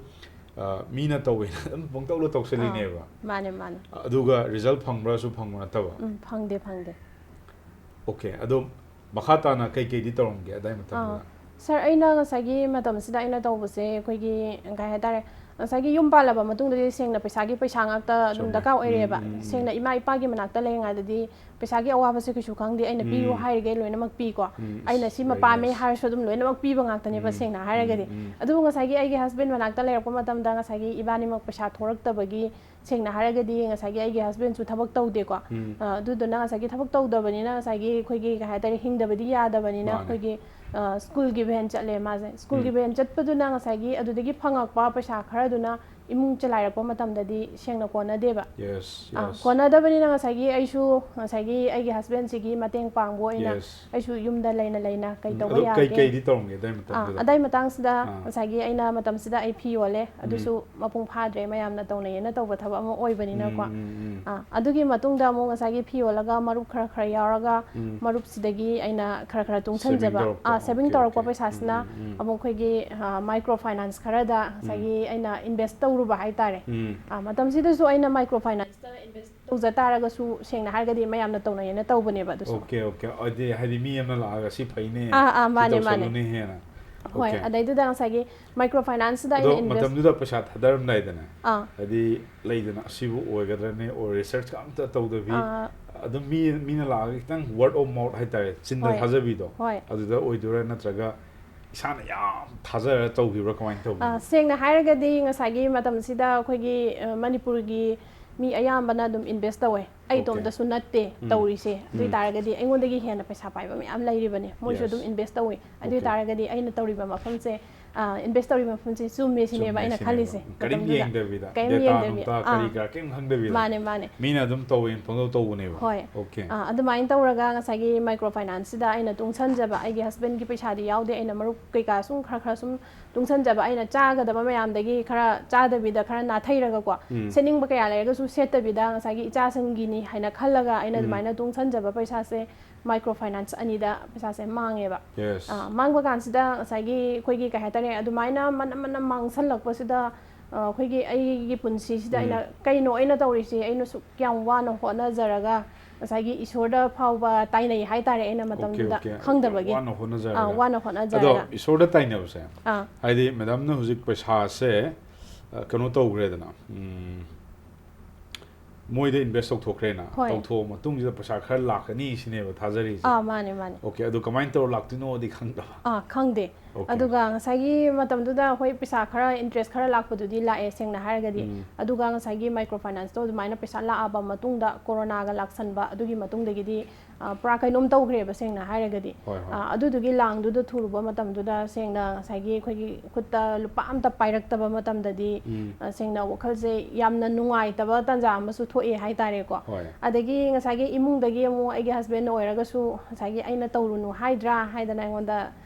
ꯑ, ꯃꯤꯅ ꯇꯧꯋꯦꯅ ꯑꯗꯨꯝ ꯄꯪꯇꯧꯗ ꯇꯧꯁꯜꯂꯤꯅꯦꯕ꯫ ꯑꯥ, ꯃꯥꯅꯦ, ꯃꯥꯅꯦ꯫ ꯑꯗꯨꯒ ꯔꯤꯖꯜ ꯐꯪꯕ꯭ꯔꯥꯁꯨ ꯐꯪꯕ ꯅꯠꯇꯕ꯫ ꯎꯝ, ꯐꯪꯗꯦ, ꯐꯪꯗꯦ꯫ ꯑꯣꯀꯦ, ꯑꯗꯣ ꯃꯈꯥ ꯇꯥꯅ ꯀꯩꯀꯩꯗꯤ ꯇꯧꯔꯝꯒꯦ ꯑꯗꯥꯏ ꯃꯇꯝꯗꯨꯗ? ꯑꯥ, ꯁꯥꯔ, ꯑꯩꯅ ꯉꯁꯥꯏꯒꯤ ꯃꯇꯝꯁꯤꯗ ꯑꯩꯅ ꯇꯧꯕꯁꯦ ꯑꯩꯈꯣꯏꯒꯤ ꯀꯩ ꯍꯥꯏꯇꯥꯔꯦ, ꯉꯁꯥꯏꯒꯤ ꯌꯨꯝ ꯄꯥꯜꯂꯕ ꯃꯇꯨꯡꯗꯗꯤ ꯁꯦꯡꯅ ꯄꯩꯁꯥꯒꯤ ꯄꯩꯁꯥ ꯉꯥꯛꯇ ꯑꯗꯨꯝ ꯆꯨꯝꯃꯦ꯫ ꯗꯔꯀꯥꯔ ꯑꯣꯏꯔꯛꯑꯦꯕ꯫ ꯎꯝ, ꯎꯝ, ꯎꯝ꯫ ꯁꯦꯡꯅ ꯏꯃꯥ ꯏꯄꯥꯒꯤ ꯃꯅꯥꯛꯇ ꯂꯩꯔꯤꯉꯩꯗꯗꯤ ꯄꯩꯁꯥꯒꯤ ꯑꯋꯥꯕꯁꯦ ꯀꯩꯁꯨ ꯈꯪꯗꯦ, ꯑꯩꯅ ꯄꯤꯌꯨ ꯎꯝ꯫ ꯍꯥꯏꯔꯤꯈꯩ ꯂꯣꯏꯅꯃꯛ ꯄꯤꯀꯣ꯫ ꯎꯝ, ꯑꯩꯅ it's ꯁꯤ very ꯄꯥꯝꯃꯦ nice꯫ ꯍꯥꯏꯔꯁꯨ ꯑꯗꯨꯝ ꯂꯣꯏꯅꯃꯛ ꯄꯤꯕ ꯉꯥꯛꯇꯅꯦꯕ, ꯎꯝ, ꯁꯦꯡꯅ ꯎꯝ, ꯍꯥꯏꯔꯒꯗꯤ꯫ ꯎꯝ꯫ ꯑꯗꯨꯕꯨ ꯉꯁꯥꯏꯒꯤ ꯑꯩꯒꯤ ꯍꯁꯕꯦꯟ ꯃꯅꯥꯛꯇ ꯂꯩꯔꯛꯄ ꯃꯇꯝꯗ ꯉꯁꯥꯏꯒꯤ ꯏꯕꯥꯅꯤꯃꯛ ꯄꯩꯁꯥ ꯊꯣꯔꯛꯇꯕꯒꯤ, ꯁꯦꯡꯅ ꯍꯥꯏꯔꯒꯗꯤ ꯉꯁꯥꯏꯒꯤ ꯑꯩꯒꯤ ꯍꯁꯕꯦꯟꯁꯨ ꯊꯕꯛ ꯇꯧꯗꯦꯀꯣ꯫ ꯎꯝ꯫ ꯑ, ꯑꯗꯨꯗꯨꯅ ꯉꯁꯥꯏꯒꯤ ꯊꯕꯛ ꯇꯧꯗꯕꯅꯤꯅ ꯉꯁꯥꯏꯒꯤ ꯑꯩꯈꯣꯏꯒꯤ ꯀꯩ ꯍꯥꯏꯇꯥꯔꯦ, ꯍꯤꯡꯗꯕꯗꯤ ꯌꯥꯗꯕꯅꯤꯅ ꯃꯥꯅꯦ꯫ ꯑꯩꯈꯣꯏꯒꯤ, ꯑ, ꯁ꯭ꯀꯨꯜꯒꯤ ꯚꯦꯟ ꯆꯠꯂꯦ ꯃꯥꯁꯦ꯫ ꯁ꯭ꯀꯨꯜꯒꯤ ꯎꯝ꯫ ꯚꯦꯟ ꯆꯠꯄꯗꯨꯅ ꯉꯁꯥꯏꯒꯤ ꯑꯗꯨꯗꯒꯤ ꯐꯪꯉꯛꯄ ꯄꯩꯁꯥ ꯈꯔꯗꯨꯅ ꯏꯃꯨꯡ ꯆꯂꯥꯏꯔꯛꯄ ꯃꯇꯝꯗꯗꯤ ꯁꯦꯡꯅ ꯀꯣꯟꯅꯗꯦꯕ꯫ ꯌꯦꯁ ꯑꯥ, ꯌꯦꯁ ꯀꯣꯟꯅꯗꯕꯅꯤꯅ ꯉꯁꯥꯏꯒꯤ ꯑꯩꯁꯨ ꯉꯁꯥꯏꯒꯤ ꯑꯩꯒꯤ ꯍꯁꯕꯦꯟꯁꯤꯒꯤ ꯃꯇꯦꯡ ꯄꯥꯡꯕ ꯑꯣꯏꯅ ꯌꯦꯁ ꯑꯩꯁꯨ ꯌꯨꯝꯗ ꯂꯩꯅ ꯂꯩꯅ ꯀꯩ ꯇꯧꯕ ꯑꯗꯣ ꯀꯩ ꯌꯥꯒꯦ? ꯀꯩꯗꯤ ꯇꯧꯔꯝꯒꯦ ꯑꯗꯥꯏ ꯑꯥ, ꯃꯇꯝꯗꯨꯗ? ꯑꯗꯥꯏ ꯃꯇꯥꯡꯁꯤꯗ ꯑꯥ. ꯉꯁꯥꯏꯒꯤ ꯑꯩꯅ ꯃꯇꯝꯁꯤꯗ ꯑꯩ ꯐꯤ ꯌꯣꯜꯂꯦ, ꯑꯗꯨꯁꯨ ꯃꯄꯨꯡ ꯐꯥꯗ꯭ꯔꯦ, ꯃꯌꯥꯝꯅ ꯇꯧꯅꯩꯌꯦꯅ ꯇꯧꯕ ꯊꯕꯛ ꯑꯃ ꯑꯣꯏꯕꯅꯤꯅꯀꯣ꯫ ꯎꯝ, ꯎꯝ, ꯎꯝ. ꯑꯥ, ꯑꯗꯨꯒꯤ ꯃꯇꯨꯡꯗ ꯑꯃꯨꯛ ꯉꯁꯥꯏꯒꯤ ꯐꯤ ꯌꯣꯜꯂꯒ ꯃꯔꯨꯞ ꯈꯔ ꯈꯔ ꯌꯥꯎꯔꯒ ꯎꯝ. ꯃꯔꯨꯞꯁꯤꯗꯒꯤ ꯑꯩꯅ ꯈꯔ ꯈꯔ Saving ꯇꯨꯡꯁꯟꯖꯕ, ꯇꯧꯔꯛꯄ. ꯑꯥ, ꯁꯦꯚꯤꯡ Okay, ꯇꯧꯔꯛꯄ okay. ꯄꯩꯁꯥꯁꯤꯅ ꯎꯝ, ꯎꯝ, ꯎꯝ. ꯑꯃꯨꯛ ꯑꯩꯈꯣꯏꯒꯤ ꯃꯥꯏꯀ꯭ꯔꯣ ꯐꯥꯏꯅꯥꯟꯁ ꯈꯔꯗ ꯉꯁꯥꯏꯒꯤ ꯑꯩꯅ ꯏꯟꯚꯦꯁ ꯇꯧꯔꯨꯕ ꯍꯥꯏꯇꯥꯔꯦ꯫ ꯎꯝ. ꯑꯥ, ꯃꯇꯝꯁꯤꯗꯁꯨ ꯑꯩꯅ ꯃꯥꯏꯀ꯭ꯔꯣ ꯐꯥꯏꯅꯥꯟꯁꯇ ꯏꯟꯚꯦꯁ ꯇꯧꯖ ꯇꯥꯔꯒꯁꯨ ꯁꯦꯡꯅ ꯍꯥꯏꯔꯒꯗꯤ ꯃꯌꯥꯝꯅ ꯇꯧꯅꯩꯌꯦꯅ ꯇꯧꯕꯅꯦꯕ ꯑꯗꯨꯁꯨ꯫ Okay okay. ꯍꯥꯏꯗꯤ ꯍꯥꯏꯗꯤ ꯃꯤ ꯑꯃ ꯂꯥꯛꯑꯒ ꯁꯤ ꯐꯩꯅꯦ, ꯑꯥ, ꯑꯥ, ꯁꯤ ꯃꯥꯅꯦ, ꯃꯥꯅꯦ. ꯇꯧꯁꯜꯂꯨꯅꯦ ꯍꯦꯟꯅ. ꯍꯣꯏ, Okay. ꯑꯗꯩꯗꯨꯗ ꯉꯁꯥꯏꯒꯤ ꯃꯥꯏꯀ꯭ꯔꯣ ꯐꯥꯏꯅꯥꯟꯁꯁꯤꯗ ꯑꯩꯅ ꯑꯗꯣ ꯏꯟꯚꯦꯁ ꯃꯇꯝꯗꯨꯗ ꯄꯩꯁꯥ ꯊꯥꯗꯔꯝꯗꯥꯏꯗꯅꯦ, ꯑꯥ. ꯍꯥꯏꯗꯤ ꯂꯩꯗꯅ, ꯑꯁꯤꯕꯨ ꯑꯣꯏꯒꯗ꯭ꯔꯅꯦ, or ꯔꯤꯁꯔꯆꯀ ꯑꯝꯇ ꯇꯧꯗꯕꯤ, ꯑꯥ. ꯑꯗꯨꯝ ꯃꯤ ꯃꯤꯅ ꯂꯥꯛꯑꯒ ꯈꯤꯇꯪ word of mouth ꯍꯥꯏꯇꯥꯔꯦ, ꯆꯤꯟꯗ ꯍꯣꯏ. ꯊꯥꯖꯕꯤꯗꯣ, ꯍꯣꯏ. ꯑꯗꯨꯗ ꯑꯣꯏꯗꯣꯏꯔꯥ ꯅꯠꯇ꯭ꯔꯒ ꯏꯁꯥꯅ ꯌꯥꯝ ꯊꯥꯖꯔ ꯇꯧꯈꯤꯕ꯭ꯔꯥ, ꯀꯃꯥꯏꯅ ꯑ, ꯇꯧꯕꯤꯅꯣ? ꯁꯦꯡꯅ ꯍꯥꯏꯔꯒꯗꯤ ꯉꯁꯥꯏꯒꯤ ꯃꯇꯝꯁꯤꯗ ꯑꯩꯈꯣꯏꯒꯤ ꯑ, ꯃꯅꯤꯄꯨꯔꯒꯤ ꯃꯤ ꯑꯌꯥꯝꯕꯅ ꯑꯗꯨꯝ ꯏꯟꯚꯦꯁ ꯇꯧꯋꯦ꯫ ꯑꯩ Okay. ꯏꯇꯣꯝꯇꯁꯨ ꯅꯠꯇꯦ ꯎꯝ. ꯇꯧꯔꯤꯁꯦ꯫ ꯑꯗꯨ ꯎꯝ. ꯑꯣꯏꯇꯥꯔꯒꯗꯤ ꯑꯩꯉꯣꯟꯗꯒꯤ ꯍꯦꯟꯅ ꯄꯩꯁꯥ ꯄꯥꯏꯕ ꯃꯌꯥꯝ ꯂꯩꯔꯤꯕꯅꯦ, ꯃꯣꯏꯁꯨ Yes. ꯑꯗꯨꯝ ꯏꯟꯚꯦꯁ ꯇꯧꯋꯤ꯫ ꯑꯗꯨ Okay. ꯑꯣꯏꯇꯥꯔꯒꯗꯤ ꯑꯩꯅ ꯇꯧꯔꯤꯕ ꯃꯐꯝꯁꯦ, ꯑ, ꯏꯟꯚꯦꯁ ꯇꯧꯔꯤꯕ ꯃꯐꯝꯁꯦ ꯆꯨꯝꯃꯦ ꯁꯤꯅꯦꯕ ꯆꯨꯝꯃꯦ ꯑꯩꯅ ꯁꯤꯅꯦꯕ. ꯈꯜꯂꯤꯁꯦ꯫ ꯀꯔꯤꯝ ꯃꯇꯝꯗꯨꯗ ꯌꯦꯡꯗꯕꯤꯗ, ꯀꯔꯤꯝ data ꯌꯦꯡꯗꯕꯤ-, ꯅꯨꯡꯇꯥ ꯑꯥ. ꯀꯔꯤ ꯀꯔꯥ ꯀꯔꯤꯝ ꯈꯪꯗꯕꯤꯗ, ꯃꯥꯅꯦ, ꯃꯥꯅꯦ꯫ ꯃꯤꯅ ꯑꯗꯨꯝ ꯇꯧꯋꯦꯅ ꯄꯪꯇꯧ ꯇꯧꯕꯅꯦꯕ꯫ ꯍꯣꯏ꯫ Okay. ꯑ, ꯑꯗꯨꯃꯥꯏꯅ ꯇꯧꯔꯒ ꯉꯁꯥꯏꯒꯤ ꯃꯥꯏꯀ꯭ꯔꯣ ꯐꯥꯏꯅꯥꯟꯁꯁꯤꯗ ꯑꯩꯅ ꯇꯨꯡꯁꯟꯖꯕ, ꯑꯩꯒꯤ ꯍꯁꯕꯦꯟꯒꯤ ꯄꯩꯁꯥꯗꯤ ꯌꯥꯎꯗꯦ, ꯑꯩꯅ ꯃꯔꯨꯞ ꯀꯩꯀꯥ ꯁꯨꯝ ꯈꯔ ꯈꯔ ꯁꯨꯝ ꯇꯨꯡꯁꯟꯖꯕ, ꯑꯩꯅ ꯆꯥꯒꯗꯕ ꯃꯌꯥꯝꯗꯒꯤ ꯈꯔ ꯆꯥꯗꯕꯤꯗ ꯈꯔ ꯅꯥꯊꯩꯔꯒꯀꯣ, ꯎꯝ. ꯁꯦꯠꯅꯤꯡꯕ ꯀꯌꯥ ꯂꯩꯔꯒꯁꯨ ꯁꯦꯠꯇꯕꯤꯗ ꯉꯁꯥꯏꯒꯤ ꯏꯆꯥꯁꯤꯡꯒꯤꯅꯤ ꯍꯥꯏꯅ ꯈꯜꯂꯒ ꯑꯩꯅ ꯎꯝ. ꯑꯗꯨꯃꯥꯏꯅ ꯇꯨꯡꯁꯟꯖꯕ ꯄꯩꯁꯥꯁꯦ ꯃꯥꯏꯀ꯭ꯔꯣ ꯐꯥꯏꯅꯥꯟꯁ ꯑꯅꯤꯗ ꯄꯩꯁꯥꯁꯦ ꯃꯥꯡꯉꯦꯕ꯫ Yes. ꯑ, ꯃꯥꯡꯕ ꯀꯥꯟꯁꯤꯗ ꯉꯁꯥꯏꯒꯤ ꯑꯩꯈꯣꯏꯒꯤ ꯀꯩ ꯍꯥꯏꯇꯥꯔꯦ, ꯑꯗꯨꯃꯥꯏꯅ ꯃꯅꯝ ꯃꯅꯝ ꯃꯥꯡꯁꯜꯂꯛꯄꯁꯤꯗ, ꯑ, ꯑꯩꯈꯣꯏꯒꯤ ꯑꯩꯒꯤ ꯄꯨꯟꯁꯤꯁꯤꯗ ꯎꯝ. ꯑꯩꯅ ꯀꯩꯅꯣ ꯑꯩꯅ ꯇꯧꯔꯤꯁꯤ, ꯑꯩꯅ ꯁꯨꯛ ꯌꯥꯝ ꯋꯥꯅ ꯍꯣꯠꯅꯖꯔꯒ ꯉꯁꯥꯏꯒꯤ ꯏꯁꯣꯔꯗ ꯐꯥꯎꯕ ꯇꯥꯏꯅꯩ ꯍꯥꯏꯇꯥꯔꯦ, ꯑꯩꯅ ꯃꯇꯝꯗꯨꯗ Okay, okay. ꯈꯪꯗꯕꯒꯤ꯫ ꯋꯥꯅ ꯍꯣꯠꯅꯖꯔꯒ. ꯑꯥ, ꯋꯥꯅ ꯍꯣꯠꯅꯖꯔꯒ꯫ ꯑꯗꯣ ꯏꯁꯣꯔꯗ ꯇꯥꯏꯅꯕꯁꯦ, ꯑꯥ. ꯍꯥꯏꯗꯤ ꯃꯦꯗꯥꯝꯅ ꯍꯧꯖꯤꯛ ꯄꯩꯁꯥꯁꯦ, ꯑ, ꯀꯩꯅꯣ ꯇꯧꯈ꯭ꯔꯦꯗꯅ, ꯎꯝ, ꯃꯣꯏꯗ ꯏꯟꯚꯦꯁ ꯇꯧꯊꯣꯛꯈ꯭ꯔꯦꯅ, ꯍꯣꯏ. ꯇꯧꯊꯣꯛꯑ ꯃꯇꯨꯡꯁꯤꯗ ꯄꯩꯁꯥ ꯈꯔ ꯂꯥꯛꯀꯅꯤ ꯁꯤꯅꯦꯕ ꯊꯥꯖꯔꯤꯁꯦ꯫ ꯑꯥ, ꯃꯥꯅꯦ, ꯃꯥꯅꯦ꯫ Okay, ꯑꯗꯨ ꯀꯃꯥꯏꯅ ꯇꯧꯔ ꯂꯥꯛꯇꯣꯏꯅꯣꯗꯤ ꯈꯪꯗꯕ꯫ ꯑꯥ, ꯈꯪꯗꯦ꯫ ꯑꯗꯨꯒ ꯉꯁꯥꯏꯒꯤ ꯃꯇꯝꯗꯨꯗ ꯑꯩꯈꯣꯏ ꯄꯩꯁꯥ ꯈꯔ, interest ꯈꯔ ꯂꯥꯛꯄꯗꯨꯗꯤ ꯂꯥꯛꯑꯦ, ꯁꯦꯡꯅ ꯍꯥꯏꯔꯒꯗꯤ꯫ ꯎꯝ꯫ ꯑꯗꯨꯒ ꯉꯁꯥꯏꯒꯤ micro financeꯇꯣ ꯑꯗꯨꯃꯥꯏꯅ ꯄꯩꯁꯥ ꯂꯥꯛꯑꯕ ꯃꯇꯨꯡꯗ, ꯀꯣꯔꯣꯅꯥꯒ ꯂꯥꯛꯁꯟꯕ, ꯑꯗꯨꯒꯤ ꯃꯇꯨꯡꯗꯒꯤꯗꯤ, ꯑ, ꯄꯨꯔꯥ ꯀꯩꯅꯣꯝ ꯇꯧꯈ꯭ꯔꯦꯕ, ꯁꯦꯡꯅ ꯍꯥꯏꯔꯒꯗꯤ꯫ ꯍꯣꯏ, ꯍꯣꯏ꯫ ꯑ, ꯑꯗꯨꯗꯨꯒꯤ ꯂꯥꯡꯗꯨꯗ ꯊꯨꯔꯨꯕ ꯃꯇꯝꯗꯨꯗ, ꯁꯦꯡꯅ ꯉꯁꯥꯏꯒꯤ ꯑꯩꯈꯣꯏꯒꯤ ꯈꯨꯠꯇ ꯂꯨꯄꯥ ꯑꯝꯇ ꯄꯥꯏꯔꯛꯇꯕ ꯃꯇꯝꯗꯗꯤ, ꯎꯝ꯫ ꯑ, ꯁꯦꯡꯅ ꯋꯥꯈꯜꯁꯦ ꯌꯥꯝꯅ ꯅꯨꯡꯉꯥꯏꯇꯕ ꯇꯥꯟꯖꯥ ꯑꯃꯁꯨ ꯊꯣꯛꯑꯦ ꯍꯥꯏꯇꯥꯔꯦꯀꯣ꯫ ꯍꯣꯏ꯫ ꯑꯗꯒꯤ ꯉꯁꯥꯏꯒꯤ ꯏꯃꯨꯡꯗꯒꯤ ꯑꯃꯨꯛ ꯑꯩꯒꯤ husbandꯅ ꯑꯣꯏꯔꯒꯁꯨ ꯉꯁꯥꯏꯒꯤ ꯑꯩꯅ ꯇꯧꯔꯨꯅꯨ ꯍꯥꯏꯗ꯭ꯔꯥ ꯍꯥꯏꯗꯅ ꯑꯩꯉꯣꯟꯗ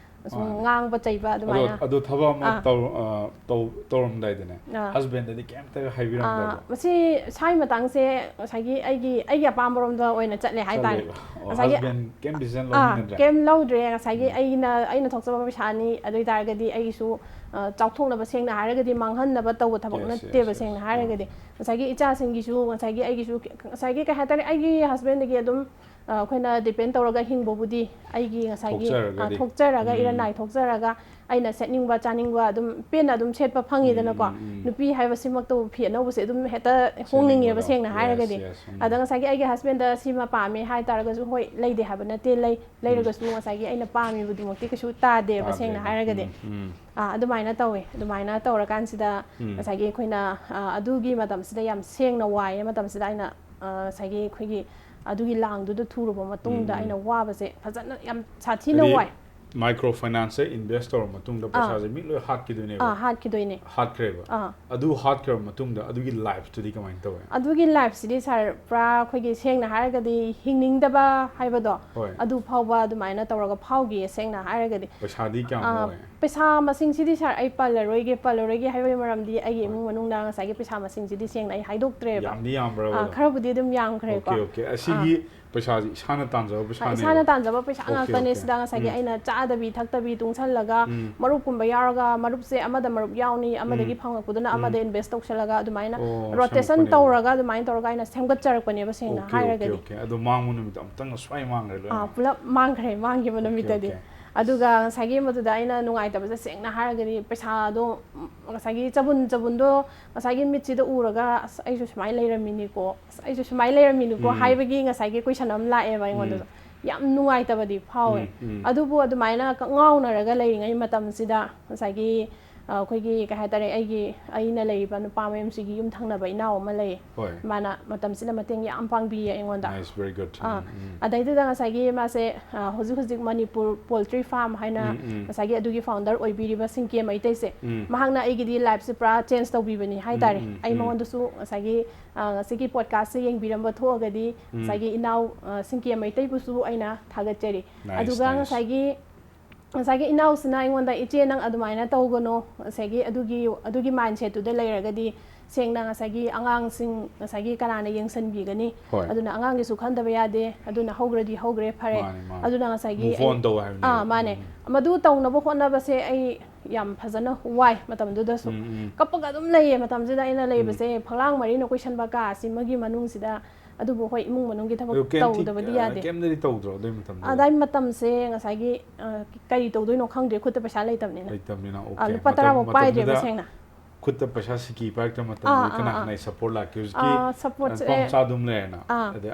ꯁꯨꯝ ꯃꯥꯅꯦ꯫ ꯉꯥꯡꯕ ꯆꯩꯕ ꯑꯗꯣ, ꯑꯗꯨꯃꯥꯏꯅ꯫ ꯑꯗꯣ ꯊꯕꯛ ꯑꯃ ꯑꯥ꯫ ꯇꯧ-, ꯑ, ꯇꯧ-, ꯇꯧꯔꯝꯗꯥꯏꯗꯅꯦ, ꯑꯥ꯫ Husbandꯗꯗꯤ ꯀꯩꯝꯇꯒ ꯍꯥꯏꯕꯤꯔꯝꯗꯕ꯭ꯔꯣ? ꯑꯥ, ꯃꯁꯤ ꯁ꯭ꯋꯥꯏ ꯃꯇꯥꯡꯁꯦ ꯉꯁꯥꯏꯒꯤ ꯑꯩꯒꯤ, ꯑꯩꯒꯤ ꯑꯄꯥꯝꯕꯔꯣꯝꯗ ꯑꯣꯏꯅ ꯆꯠꯂꯦ ꯍꯥꯏꯇꯥꯔꯦ꯫ ꯆꯠꯂꯦꯕ꯫ ꯑꯣ, ꯉꯁꯥꯏꯒꯤ husband ꯀꯩꯝ decision ꯑꯥ, ꯂꯧꯅꯤꯡꯗ꯭ꯔꯦ? ꯀꯩꯝ ꯂꯧꯗ꯭ꯔꯦ꯫ ꯉꯁꯥꯏꯒꯤ ꯎꯝ꯫ ꯑꯩꯅ, ꯑꯩꯅ ꯊꯣꯛꯆꯕ ꯄꯩꯁꯥꯅꯤ꯫ ꯑꯗꯨ ꯑꯣꯏꯇꯥꯔꯒꯗꯤ ꯑꯩꯒꯤꯁꯨ, ꯑ, ꯆꯥꯎꯊꯣꯛꯅꯕ, ꯁꯦꯡꯅ ꯍꯥꯏꯔꯒꯗꯤ ꯃꯥꯡꯍꯟꯅꯕ ꯇꯧꯕ ꯊꯕꯛ Yes, yes, ꯅꯠꯇꯦꯕ, yes. ꯁꯦꯡꯅ ꯑꯥ꯫ ꯍꯥꯏꯔꯒꯗꯤ꯫ ꯉꯁꯥꯏꯒꯤ ꯏꯆꯥꯁꯤꯡꯒꯤꯁꯨ, ꯉꯁꯥꯏꯒꯤ ꯑꯩꯒꯤꯁꯨ, ꯉꯁꯥꯏꯒꯤ ꯀꯩ ꯍꯥꯏꯇꯥꯔꯦ, ꯑꯩꯒꯤ husbandꯗꯒꯤ ꯑꯗꯨꯝ, ꯑ, ꯑꯩꯈꯣꯏꯅ depend ꯇꯧꯔꯒ ꯍꯤꯡꯕꯕꯨꯗꯤ ꯑꯩꯒꯤ ꯉꯁꯥꯏꯒꯤ, ꯑ, ꯊꯣꯛꯆꯔꯒꯗꯤ꯫ ꯊꯣꯛꯆꯔꯒ, ꯎꯝ꯫ ꯏꯔꯟ ꯅꯥꯏ ꯊꯣꯛꯆꯔꯒ ꯑꯩꯅ ꯁꯦꯠꯅꯤꯡꯕ, ꯆꯥꯅꯤꯡꯕ ꯑꯗꯨꯝ ꯄꯦꯟꯅ ꯑꯗꯨꯝ ꯁꯦꯠꯄ ꯐꯪꯉꯤꯗꯅꯀꯣ꯫ ꯎꯝ, ꯎꯝ, ꯎꯝ꯫ ꯅꯨꯄꯤ ꯍꯥꯏꯕꯁꯤꯃꯛꯇꯕꯨ ꯐꯤ ꯑꯅꯧꯕꯁꯦ ꯑꯗꯗꯨꯝ ꯍꯦꯛꯇ ꯍꯣꯡꯅꯤꯡꯉꯦꯕ, ꯁꯦꯠꯅꯤꯡꯕꯗꯣ꯫ ꯁꯦꯡꯅ Yes, ꯍꯥꯏꯔꯒꯗꯤ꯫ Yes, ꯎꯝ꯫ ꯑꯗ ꯉꯁꯥꯏꯒꯤ ꯑꯩꯒꯤ husbandꯗ ꯁꯤꯃ ꯄꯥꯝꯃꯦ ꯍꯥꯏ ꯇꯥꯔꯒꯁꯨ, ꯍꯣꯏ, ꯂꯩꯗꯦ ꯍꯥꯏꯕ ꯅꯠꯇꯦ, ꯂꯩ꯫ ꯎꯝ꯫ ꯂꯩꯔꯒꯁꯨ ꯉꯁꯥꯏꯒꯤ ꯑꯩꯅ ꯄꯥꯝꯃꯤꯕꯗꯨꯃꯛꯇꯤ ꯀꯩꯁꯨ ꯇꯥꯗꯦꯕ, ꯁꯦꯡꯅ ꯇꯥꯗꯦꯕ꯫ ꯍꯥꯏꯔꯒꯗꯤ꯫ ꯎꯝ, ꯎꯝ꯫ ꯑꯥ, ꯑꯗꯨꯃꯥꯏꯅ ꯇꯧꯋꯦ꯫ ꯑꯗꯨꯃꯥꯏꯅ ꯇꯧꯔꯀꯥꯟꯁꯤꯗ ꯎꯝ꯫ ꯉꯁꯥꯏꯒꯤ ꯑꯩꯈꯣꯏꯅ, ꯑꯥ, ꯑꯗꯨꯒꯤ ꯃꯇꯝꯁꯤꯗ ꯌꯥꯝ ꯁꯦꯡꯅ ꯋꯥꯏꯌꯦ꯫ ꯃꯇꯝꯁꯤꯗ ꯑꯩꯅ, ꯑꯥ, ꯉꯁꯥꯏꯒꯤ ꯑꯩꯈꯣꯏꯒꯤ ꯑꯗꯨꯒꯤ ꯂꯥꯡꯗꯨꯗ ꯊꯨꯔꯨꯕ ꯃꯇꯨꯡꯗ ꯎꯝ, ꯎꯝ꯫ ꯑꯩꯅ ꯋꯥꯕꯁꯦ ꯐꯖꯅ ꯌꯥꯝ ꯁꯥꯊꯤꯅ ꯍꯥꯏꯗꯤ ꯋꯥꯏ꯫ Micro financeꯁꯦ invest ꯇꯧꯔ ꯃꯇꯨꯡꯗ ꯑꯥ꯫ ꯄꯩꯁꯥꯁꯦ ꯃꯤ ꯂꯣꯏ ꯍꯥꯠꯈꯤꯗꯣꯏꯅꯦꯕ꯫ ꯑꯥ, ꯍꯥꯠꯈꯤꯗꯣꯏꯅꯦ꯫ ꯍꯥꯠꯈ꯭ꯔꯦꯕ꯫ ꯑꯥ꯫ ꯑꯗꯨ ꯍꯥꯠꯈ꯭ꯔꯕ ꯃꯇꯨꯡꯗ ꯑꯗꯨꯒꯤ lifeꯇꯨꯗꯤ ꯀꯃꯥꯏꯅ ꯇꯧꯋꯦ? ꯑꯗꯨꯒꯤ lifeꯁꯤꯗꯤ sir, ꯄꯨꯔꯥ ꯑꯩꯈꯣꯏꯒꯤ ꯁꯦꯡꯅ ꯍꯥꯏꯔꯒꯗꯤ ꯍꯤꯡꯅꯤꯡꯗꯕ ꯍꯥꯏꯕꯗꯣ, ꯍꯣꯏ꯫ ꯑꯗꯨ ꯐꯥꯎꯕ ꯑꯗꯨꯃꯥꯏꯅ ꯇꯧꯔꯒ ꯐꯥꯎꯈꯤꯌꯦ, ꯁꯦꯡꯅ ꯍꯥꯏꯔꯒꯗꯤ꯫ ꯄꯩꯁꯥꯗꯤ ꯀꯌꯥꯝ ꯑꯥ, ꯂꯧꯋꯦ? ꯄꯩꯁꯥ ꯃꯁꯤꯡꯁꯤꯗꯤ sir, ꯑꯩ ꯄꯜꯂꯔꯣꯏꯒꯦ, ꯄꯜꯂꯔꯣꯏꯒꯦ ꯍꯥꯏꯕꯒꯤ ꯃꯔꯝꯗꯤ ꯑꯩꯒꯤ ꯍꯣꯏ꯫ ꯏꯃꯨꯡ ꯃꯅꯨꯡꯅ ꯉꯁꯥꯏꯒꯤ ꯄꯩꯁꯥ ꯃꯁꯤꯡꯁꯤꯗꯤ ꯁꯦꯡꯅ ꯑꯩ ꯍꯥꯏꯗꯣꯛꯇ꯭ꯔꯦꯕ꯫ ꯌꯥꯝꯗꯤ ꯌꯥꯝꯕ꯭ꯔꯕ ꯑꯥ, ꯑꯗꯣ? ꯈꯔꯕꯨꯗꯤ ꯑꯗꯨꯝ ꯌꯥꯝꯈ꯭ꯔꯦꯀꯣ꯫ Okay, okay. ꯑꯥ꯫ ꯑꯁꯤꯒꯤ ꯄꯩꯁꯥꯁꯤ ꯏꯁꯥꯅ ꯇꯥꯟꯖꯕ ꯑꯥ, ꯄꯩꯁꯥꯅꯦꯕ? ꯏꯁꯥꯅ ꯇꯥꯟꯖꯕ ꯄꯩꯁꯥ Okay, ꯉꯥꯛꯇꯅꯦ꯫ Okay. ꯁꯤꯗ ꯉꯁꯥꯏꯒꯤ ꯎꯝ꯫ ꯑꯩꯅ ꯆꯥꯗꯕꯤ ꯊꯛꯇꯕꯤ ꯇꯨꯡꯁꯜꯂꯒ, ꯎꯝ꯫ ꯃꯔꯨꯞꯀꯨꯝꯕ ꯌꯥꯎꯔꯒ, ꯃꯔꯨꯞꯁꯦ ꯑꯃꯗ ꯃꯔꯨꯞ ꯌꯥꯎꯅꯤ, ꯑꯃꯗꯒꯤ ꯎꯝ꯫ ꯐꯪꯉꯛꯄꯗꯨꯅ ꯎꯝ꯫ ꯑꯃꯗ invest ꯇꯧꯁꯜꯂꯒ, ꯑꯗꯨꯃꯥꯏꯅ ꯑꯣ, rotation ꯁꯦꯝꯃꯛꯄꯅꯦꯕ꯫ ꯇꯧꯔꯒ ꯑꯗꯨꯃꯥꯏꯅ ꯇꯧꯔꯒ ꯑꯩꯅ ꯁꯦꯝꯒꯠꯆꯔꯛꯄꯅꯦꯕ, ꯁꯦꯡꯅ Okay, okay, ꯍꯥꯏꯔꯒꯗꯤ꯫ Okay. ꯑꯗꯣ ꯃꯥꯡꯕ ꯅꯨꯃꯤꯠꯇꯣ ꯑꯃꯨꯛꯇꯪꯒ ꯁ꯭ꯋꯥꯏ ꯃꯥꯡꯈ꯭ꯔꯦ ꯂꯣꯏꯅ? ꯑꯥ, ꯄꯨꯂꯞ ꯃꯥꯡꯈ꯭ꯔꯦ, ꯃꯥꯡꯈꯤꯕ Okay, ꯅꯨꯃꯤꯠꯇꯗꯤ꯫ Okay. ꯑꯗꯨꯒ ꯉꯁꯥꯏꯒꯤ ꯃꯗꯨꯗ ꯑꯩꯅ ꯅꯨꯡꯉꯥꯏꯇꯕꯁꯦ, ꯁꯦꯡꯅ ꯍꯥꯏꯔꯒꯗꯤ, ꯄꯩꯁꯥꯗꯣ, ꯎꯝ, ꯉꯁꯥꯏꯒꯤ ꯆꯕꯨꯟ ꯆꯕꯨꯟꯗꯣ ꯉꯁꯥꯏꯒꯤ ꯃꯤꯠꯁꯤꯗ ꯎꯔꯒ, "ꯑꯁ, ꯑꯩꯁꯨ ꯁꯨꯃꯥꯏꯅ ꯂꯩꯔꯝꯃꯤꯅꯤꯀꯣ, ꯑꯁ, ꯑꯩꯁꯨ ꯁꯨꯃꯥꯏꯅ ꯂꯩꯔꯝꯃꯤꯅꯤꯀꯣ" ꯎꯝ꯫ ꯍꯥꯏꯕꯒꯤ ꯉꯁꯥꯏꯒꯤ question ꯑꯃ ꯂꯥꯛꯑꯦꯕ ꯑꯩꯉꯣꯟꯗꯁꯨ꯫ ꯎꯝ꯫ ꯌꯥꯝ ꯅꯨꯡꯉꯥꯏꯇꯕꯗꯤ ꯐꯥꯎꯋꯦ꯫ ꯎꯝ, ꯎꯝ. ꯑꯗꯨꯕꯨ ꯑꯗꯨꯃꯥꯏꯅ ꯀꯛꯉꯥꯎꯅꯔꯒ ꯂꯩꯔꯤꯉꯩ ꯃꯇꯝꯁꯤꯗ ꯉꯁꯥꯏꯒꯤ ꯑ, ꯑꯩꯈꯣꯏꯒꯤ ꯀꯩ ꯍꯥꯏꯇꯥꯔꯦ, ꯑꯩꯒꯤ ꯑꯩꯅ ꯂꯩꯔꯤꯕ ꯅꯨꯄꯥ ꯃꯌꯨꯝꯁꯤꯒꯤ ꯌꯨꯝ ꯊꯪꯅꯕ ꯏꯅꯥꯎ ꯑꯃ ꯂꯩ꯫ ꯍꯣꯏ꯫ ꯃꯥꯅ ꯃꯇꯝꯁꯤꯗ ꯃꯇꯦꯡ ꯌꯥꯝ ꯄꯥꯡꯕꯤꯌꯦ ꯑꯩꯉꯣꯟꯗ꯫ Nice, very good. ꯑꯥ, ꯎꯝ, ꯎꯝ. ꯑꯗꯩꯗꯨꯗ ꯉꯁꯥꯏꯒꯤ ꯃꯥꯁꯦ ꯑ, ꯍꯧꯖꯤꯛ ꯍꯧꯖꯤꯛ ꯃꯅꯤꯄꯨꯔ ꯄꯣꯜꯇ꯭ꯔꯤ ꯐꯥꯔꯝ ꯍꯥꯏꯅ ꯎꯝ, ꯎꯝ. ꯉꯁꯥꯏꯒꯤ ꯑꯗꯨꯒꯤ ꯐꯥꯎꯟꯗꯔ ꯑꯣꯏꯕꯤꯔꯤꯕ ꯁꯤꯡꯀꯦ ꯃꯩꯇꯩꯁꯦ, ꯎꯝ. ꯃꯍꯥꯛꯅ ꯑꯩꯒꯤꯗꯤ ꯂꯥꯏꯐꯁꯦ ꯄꯨꯔꯥ ꯆꯦꯟꯖ ꯇꯧꯕꯤꯕꯅꯤ ꯍꯥꯏꯇꯥꯔꯦ꯫ ꯎꯝ, ꯎꯝ, ꯑꯩ ꯎꯝ. ꯃꯉꯣꯟꯗꯁꯨ ꯉꯁꯥꯏꯒꯤ ꯑ, ꯉꯁꯤꯒꯤ ꯄꯣꯗꯀꯥꯁꯁꯦ ꯌꯦꯡꯕꯤꯔꯝꯕ ꯊꯣꯛꯑꯒꯗꯤ ꯎꯝ. ꯉꯁꯥꯏꯒꯤ ꯏꯅꯥꯎ ꯑ, ꯁꯤꯡꯀꯦ ꯃꯩꯇꯩꯕꯨꯁꯨ ꯑꯩꯅ ꯊꯥꯒꯠꯆꯔꯤ꯫ Nice, ꯑꯗꯨꯒ nice. ꯉꯁꯥꯏꯒꯤ ꯉꯁꯥꯏꯒꯤ ꯏꯅꯥꯎꯁꯤꯅ ꯑꯩꯉꯣꯟꯗ, "ꯏꯆꯦ, ꯅꯪ ꯑꯗꯨꯃꯥꯏꯅ ꯇꯧꯒꯅꯣ, ꯉꯁꯥꯏꯒꯤ ꯑꯗꯨꯒꯤ ꯑꯗꯨꯒꯤ ꯃꯥꯏꯟꯁꯦꯠꯇꯨꯗ ꯂꯩꯔꯒꯗꯤ ꯁꯦꯡꯅ ꯉꯁꯥꯏꯒꯤ ꯑꯉꯥꯡꯁꯤꯡ ꯉꯁꯥꯏꯒꯤ ꯀꯅꯥꯅ ꯌꯦꯡꯁꯤꯟꯕꯤꯒꯅꯤ? ꯍꯣꯏ꯫ ꯑꯗꯨꯅ ꯑꯉꯥꯡꯒꯤꯁꯨ ꯈꯟꯗꯕ ꯌꯥꯗꯦ, ꯑꯗꯨꯅ ꯍꯧꯈ꯭ꯔꯗꯤ ꯍꯧꯈ꯭ꯔꯦ, ꯐꯔꯦ꯫ ꯃꯥꯅꯦ, ꯃꯥꯅꯦ꯫ ꯑꯗꯨꯅ ꯉꯁꯥꯏꯒꯤ Move on ꯇꯧ ꯍꯥꯏꯕꯅꯦꯕ꯫ ꯑꯥ, ꯃꯥꯅꯦ꯫ ꯎꯝ. ꯃꯗꯨ ꯇꯧꯅꯕ ꯍꯣꯠꯅꯕꯁꯦ ꯑꯩ ꯌꯥꯝ ꯐꯖꯅ ꯋꯥꯏ ꯃꯇꯝꯗꯨꯗꯁꯨ꯫ ꯎꯝ, ꯎꯝ. ꯀꯞꯄꯒ ꯑꯗꯨꯝ ꯂꯩꯌꯦ ꯃꯇꯝꯁꯤꯗ ꯑꯩꯅ ꯂꯩꯕꯁꯦ꯫ ꯐꯛꯂꯥꯡ ꯃꯔꯤꯅ ꯀꯣꯏꯁꯟꯕ ꯀꯥ ꯑꯁꯤꯃꯒꯤ ꯃꯅꯨꯡꯁꯤꯗ, ꯑꯗꯨꯕꯨ ꯍꯣꯏ, ꯏꯃꯨꯡ ꯃꯅꯨꯡꯒꯤ ꯊꯕꯛ ꯑꯗꯨ ꯀꯩꯝꯇꯤ, ꯇꯧꯗꯕꯗꯤ ꯑ, ꯌꯥꯗꯦ꯫ ꯀꯩꯝꯇꯗꯤ ꯇꯧꯗ꯭ꯔꯣ ꯑꯗꯨꯏ ꯃꯇꯝꯗ? ꯑꯗꯥꯏ ꯃꯇꯝꯁꯦ ꯉꯁꯥꯏꯒꯤ, ꯑ, ꯀꯔꯤ ꯇꯧꯗꯣꯏꯅꯣ ꯈꯪꯗ꯭ꯔꯦ, ꯈꯨꯠꯇ ꯄꯩꯁꯥ ꯂꯩꯇꯕꯅꯤꯅ꯫ ꯂꯩꯇꯕꯅꯤꯅ, ꯑ, okay. ꯂꯨꯄꯥ ꯇꯔꯥꯃꯨꯛ ꯃꯇꯝ-, ꯄꯥꯏꯗ꯭ꯔꯦꯕ ꯃꯇꯝꯗꯨꯗ ꯁꯦꯡꯅ꯫ ꯈꯨꯠꯇ ꯄꯩꯁꯥ ꯁꯤꯀꯤ ꯄꯥꯏꯔꯛꯇ ꯃꯇꯝꯗ ꯑꯥ, ꯑꯥ, ꯀꯅꯥ ꯑꯥ. ꯀꯅꯥ ꯁꯞꯄꯣꯔꯠ ꯂꯥꯛꯀꯦ? ꯍꯧꯖꯤꯛꯀꯤ, ꯑꯥ, ꯁꯞꯄꯣꯔꯠꯁꯦ, ꯑ, ꯅꯨꯄꯥ ꯃꯆꯥ ꯑꯗꯨꯝ ꯂꯩꯔꯦꯅ꯫ ꯑꯥ. ꯑꯗꯩ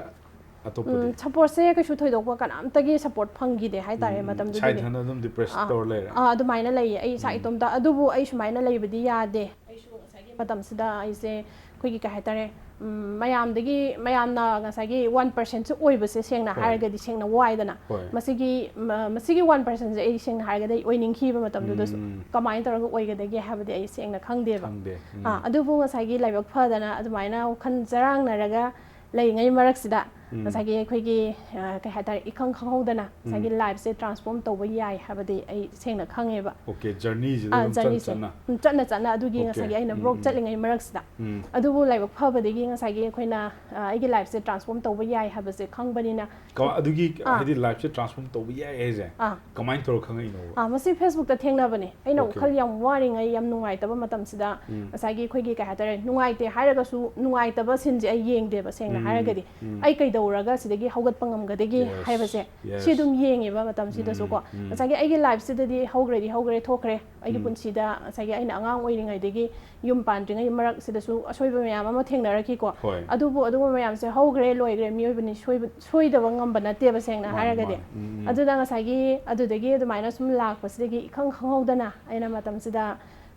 ꯑꯇꯣꯞꯄꯗꯤ? ꯎꯝ, ꯁꯞꯄꯣꯔꯠꯁꯦ ꯀꯩꯁꯨ ꯊꯣꯏꯗꯣꯛꯄ ꯀꯅꯥꯝꯇꯒꯤ ꯁꯞꯄꯣꯔꯠ ꯐꯪꯈꯤꯗꯦ ꯍꯥꯏꯇꯥꯔꯦ ꯎꯝ, ꯃꯇꯝꯗꯨꯗꯗꯤ꯫ ꯏꯁꯥ ꯏꯊꯟꯗ ꯑꯗꯨꯝ ꯗꯤꯄ꯭ꯔꯦꯁ ꯑꯥ, ꯇꯧꯔ ꯂꯩꯔꯦ? ꯑꯥ, ꯑꯗꯨꯃꯥꯏꯅ ꯂꯩꯌꯦ ꯑꯩ ꯏꯁꯥ ꯎꯝ. ꯏꯇꯣꯝꯇ꯫ ꯑꯗꯨꯕꯨ ꯑꯩ ꯁꯨꯃꯥꯏꯅ ꯂꯩꯕꯗꯤ ꯌꯥꯗꯦ꯫ ꯑꯩꯁꯨ ꯉꯁꯥꯏꯒꯤ ꯃꯇꯝꯁꯤꯗ ꯑꯩꯁꯦ ꯑꯩꯈꯣꯏꯒꯤ ꯀꯩ ꯍꯥꯏꯇꯥꯔꯦ, ꯎꯝ, ꯃꯌꯥꯝꯗꯒꯤ, ꯃꯌꯥꯝꯅ ꯉꯁꯥꯏꯒꯤ ꯋꯥꯟ ꯄꯥꯔꯁꯦꯟꯁꯨ ꯑꯣꯏꯕꯁꯦ ꯁꯦꯡꯅ ꯍꯣꯏ. ꯍꯥꯏꯔꯒꯗꯤ ꯁꯦꯡꯅ ꯋꯥꯏꯗꯅ꯫ ꯍꯣꯏ. ꯃꯁꯤꯒꯤ, ꯃ-, ꯃꯁꯤꯒꯤ ꯋꯥꯟ ꯄꯥꯔꯁꯦꯟꯁꯦ ꯑꯩ ꯁꯦꯡꯅ ꯍꯥꯏꯔꯒꯗꯤ ꯑꯩ ꯑꯣꯏꯅꯤꯡꯈꯤꯕ ꯃꯇꯝꯗꯨꯗꯁꯨ꯫ ꯎꯝ. ꯀꯃꯥꯏꯅ ꯇꯧꯔꯒ ꯑꯣꯏꯒꯗꯒꯦ ꯍꯥꯏꯕꯗꯤ ꯑꯩ ꯁꯦꯡꯅ ꯈꯪꯗꯦꯕ꯫ ꯈꯪꯗꯦ. ꯎꯝ. ꯑꯥ, ꯑꯗꯨꯕꯨ ꯉꯁꯥꯏꯒꯤ ꯂꯥꯏꯕꯛ ꯐꯗꯅ ꯑꯗꯨꯃꯥꯏꯅ ꯋꯥꯈꯜ ꯆꯔꯥꯡꯅꯔꯒ ꯂꯩꯔꯤꯉꯩ ꯃꯔꯛꯁꯤꯗ ꯎꯝ. ꯉꯁꯥꯏꯒꯤ ꯑꯩꯈꯣꯏꯒꯤ, ꯑ, ꯀꯩ ꯍꯥꯏꯇꯥꯔꯦ, ꯏꯈꯪ ꯈꯪꯍꯧꯗꯅ ꯉꯁꯥꯏꯒꯤ ꯎꯝ. ꯂꯥꯏꯐꯁꯦ ꯇ꯭ꯔꯥꯟꯁꯐꯣꯔꯝ ꯇꯧꯕ ꯌꯥꯏ ꯍꯥꯏꯕꯗꯤ ꯑꯩ ꯁꯦꯡꯅ ꯈꯪꯉꯦꯕ꯫ Okay, journey-ꯁꯤꯗ ꯑꯥ, ꯑꯗꯨꯝ ꯆꯠ journey-ꯁꯦ꯫ ꯆꯠꯅ? ꯎꯝ, ꯆꯠꯅ ꯆꯠꯅ ꯑꯗꯨꯒꯤ Okay. ꯉꯁꯥꯏꯒꯤ ꯑꯩꯅ ꯎꯝ, ꯕ꯭ꯔꯣꯛ ꯎꯝ. ꯆꯠꯂꯤꯉꯩ ꯃꯔꯛꯁꯤꯗ꯫ ꯎꯝ. ꯑꯗꯨꯕꯨ ꯂꯥꯏꯕꯛ ꯐꯕꯗꯒꯤ ꯉꯁꯥꯏꯒꯤ ꯑꯩꯈꯣꯏꯅ, ꯑ, ꯑꯩꯒꯤ ꯂꯥꯏꯐꯁꯦ ꯇ꯭ꯔꯥꯟꯁꯐꯣꯔꯝ ꯇꯧꯕ ꯌꯥꯏ ꯍꯥꯏꯕꯁꯦ ꯈꯪꯕꯅꯤꯅ꯫ ꯀ-, ꯑꯗꯨꯒꯤ, ꯑꯥ. ꯍꯥꯏꯗꯤ, ꯂꯥꯏꯐꯁꯦ ꯇ꯭ꯔꯥꯟꯁꯐꯣꯔꯝ ꯇꯧꯕ ꯌꯥꯏ ꯍꯥꯏꯁꯦ ꯑꯥ. ꯀꯃꯥꯏꯅ ꯇꯧꯔ ꯈꯪꯉꯛꯏꯅꯣꯕ? ꯑꯥ, ꯃꯁꯤ ꯐꯦꯁꯕꯨꯛꯇ ꯊꯦꯡꯅꯕꯅꯦ꯫ ꯑꯩꯅ Okay. ꯋꯥꯈꯜ ꯌꯥꯝ ꯋꯥꯔꯤꯉꯩ, ꯌꯥꯝ ꯅꯨꯡꯉꯥꯏꯇꯕ ꯃꯇꯝꯁꯤꯗ ꯎꯝ. ꯉꯁꯥꯏꯒꯤ ꯑꯩꯈꯣꯏꯒꯤ ꯀꯩ ꯍꯥꯏꯇꯥꯔꯦ, ꯅꯨꯡꯉꯥꯏꯇꯦ ꯍꯥꯏꯔꯒꯁꯨ ꯅꯨꯡꯉꯥꯏꯇꯕ ꯁꯤꯟꯁꯦ ꯑꯩ ꯌꯦꯡꯗꯦꯕ, ꯁꯦꯡꯅ ꯎꯝ, ꯍꯥꯏꯔꯒꯗꯤ꯫ ꯎꯝ. ꯑꯩ ꯀꯩꯗꯧ- ꯇꯧꯔꯒ ꯁꯤꯗꯒꯤ ꯍꯧꯒꯠꯄ ꯉꯝꯒꯗꯒꯦ Yes, ꯍꯥꯏꯕꯁꯦ yes. ꯁꯤ ꯑꯗꯨꯝ ꯌꯦꯡꯉꯦꯕ ꯃꯇꯝꯁꯤꯗꯁꯨꯀꯣ꯫ ꯎꯝ, ꯎꯝ. ꯉꯁꯥꯏꯒꯤ ꯑꯩꯒꯤ ꯂꯥꯏꯐꯁꯤꯗꯗꯤ ꯍꯧꯈ꯭ꯔꯦꯗꯤ ꯍꯧꯈ꯭ꯔꯦ, ꯊꯣꯛꯈ꯭ꯔꯦ꯫ ꯑꯩꯒꯤ ꯎꯝ. ꯄꯨꯟꯁꯤꯗ ꯉꯁꯥꯏꯒꯤ ꯑꯩꯅ ꯑꯉꯥꯡ ꯑꯣꯏꯔꯤꯉꯩꯗꯒꯤ ꯌꯨꯝ ꯄꯥꯟꯗ꯭ꯔꯤꯉꯩ ꯃꯔꯛꯁꯤꯗꯁꯨ ꯑꯁꯣꯏꯕ ꯃꯌꯥꯝ ꯑꯃ ꯊꯦꯡꯅꯔꯛꯈꯤꯀꯣ꯫ ꯍꯣꯏ. ꯑꯗꯨꯕꯨ ꯑꯗꯨꯒꯨꯝꯕ ꯃꯌꯥꯝꯁꯦ ꯍꯧꯈ꯭ꯔꯦ, ꯂꯣꯏꯈ꯭ꯔꯦ, ꯃꯤꯑꯣꯏꯕꯅꯤ ꯁꯣꯏꯕ-, ꯁꯣꯏꯗꯕ ꯉꯝꯕ ꯅꯠꯇꯦꯕ, ꯁꯦꯡꯅ ꯃꯥꯅꯦ, ꯍꯥꯏꯔꯒꯗꯤ꯫ ꯃꯥꯅꯦ꯫ ꯎꯝ, ꯎꯝ. ꯑꯗꯨꯅ ꯉꯁꯥꯏꯒꯤ ꯑꯗꯨꯗꯒꯤ ꯑꯗꯨꯃꯥꯏꯅ ꯁꯨꯝ ꯂꯥꯛꯄꯁꯤꯗꯒꯤ ꯏꯈꯪ ꯈꯪꯍꯧꯗꯅ ꯑꯩꯅ ꯃꯇꯝꯁꯤꯗ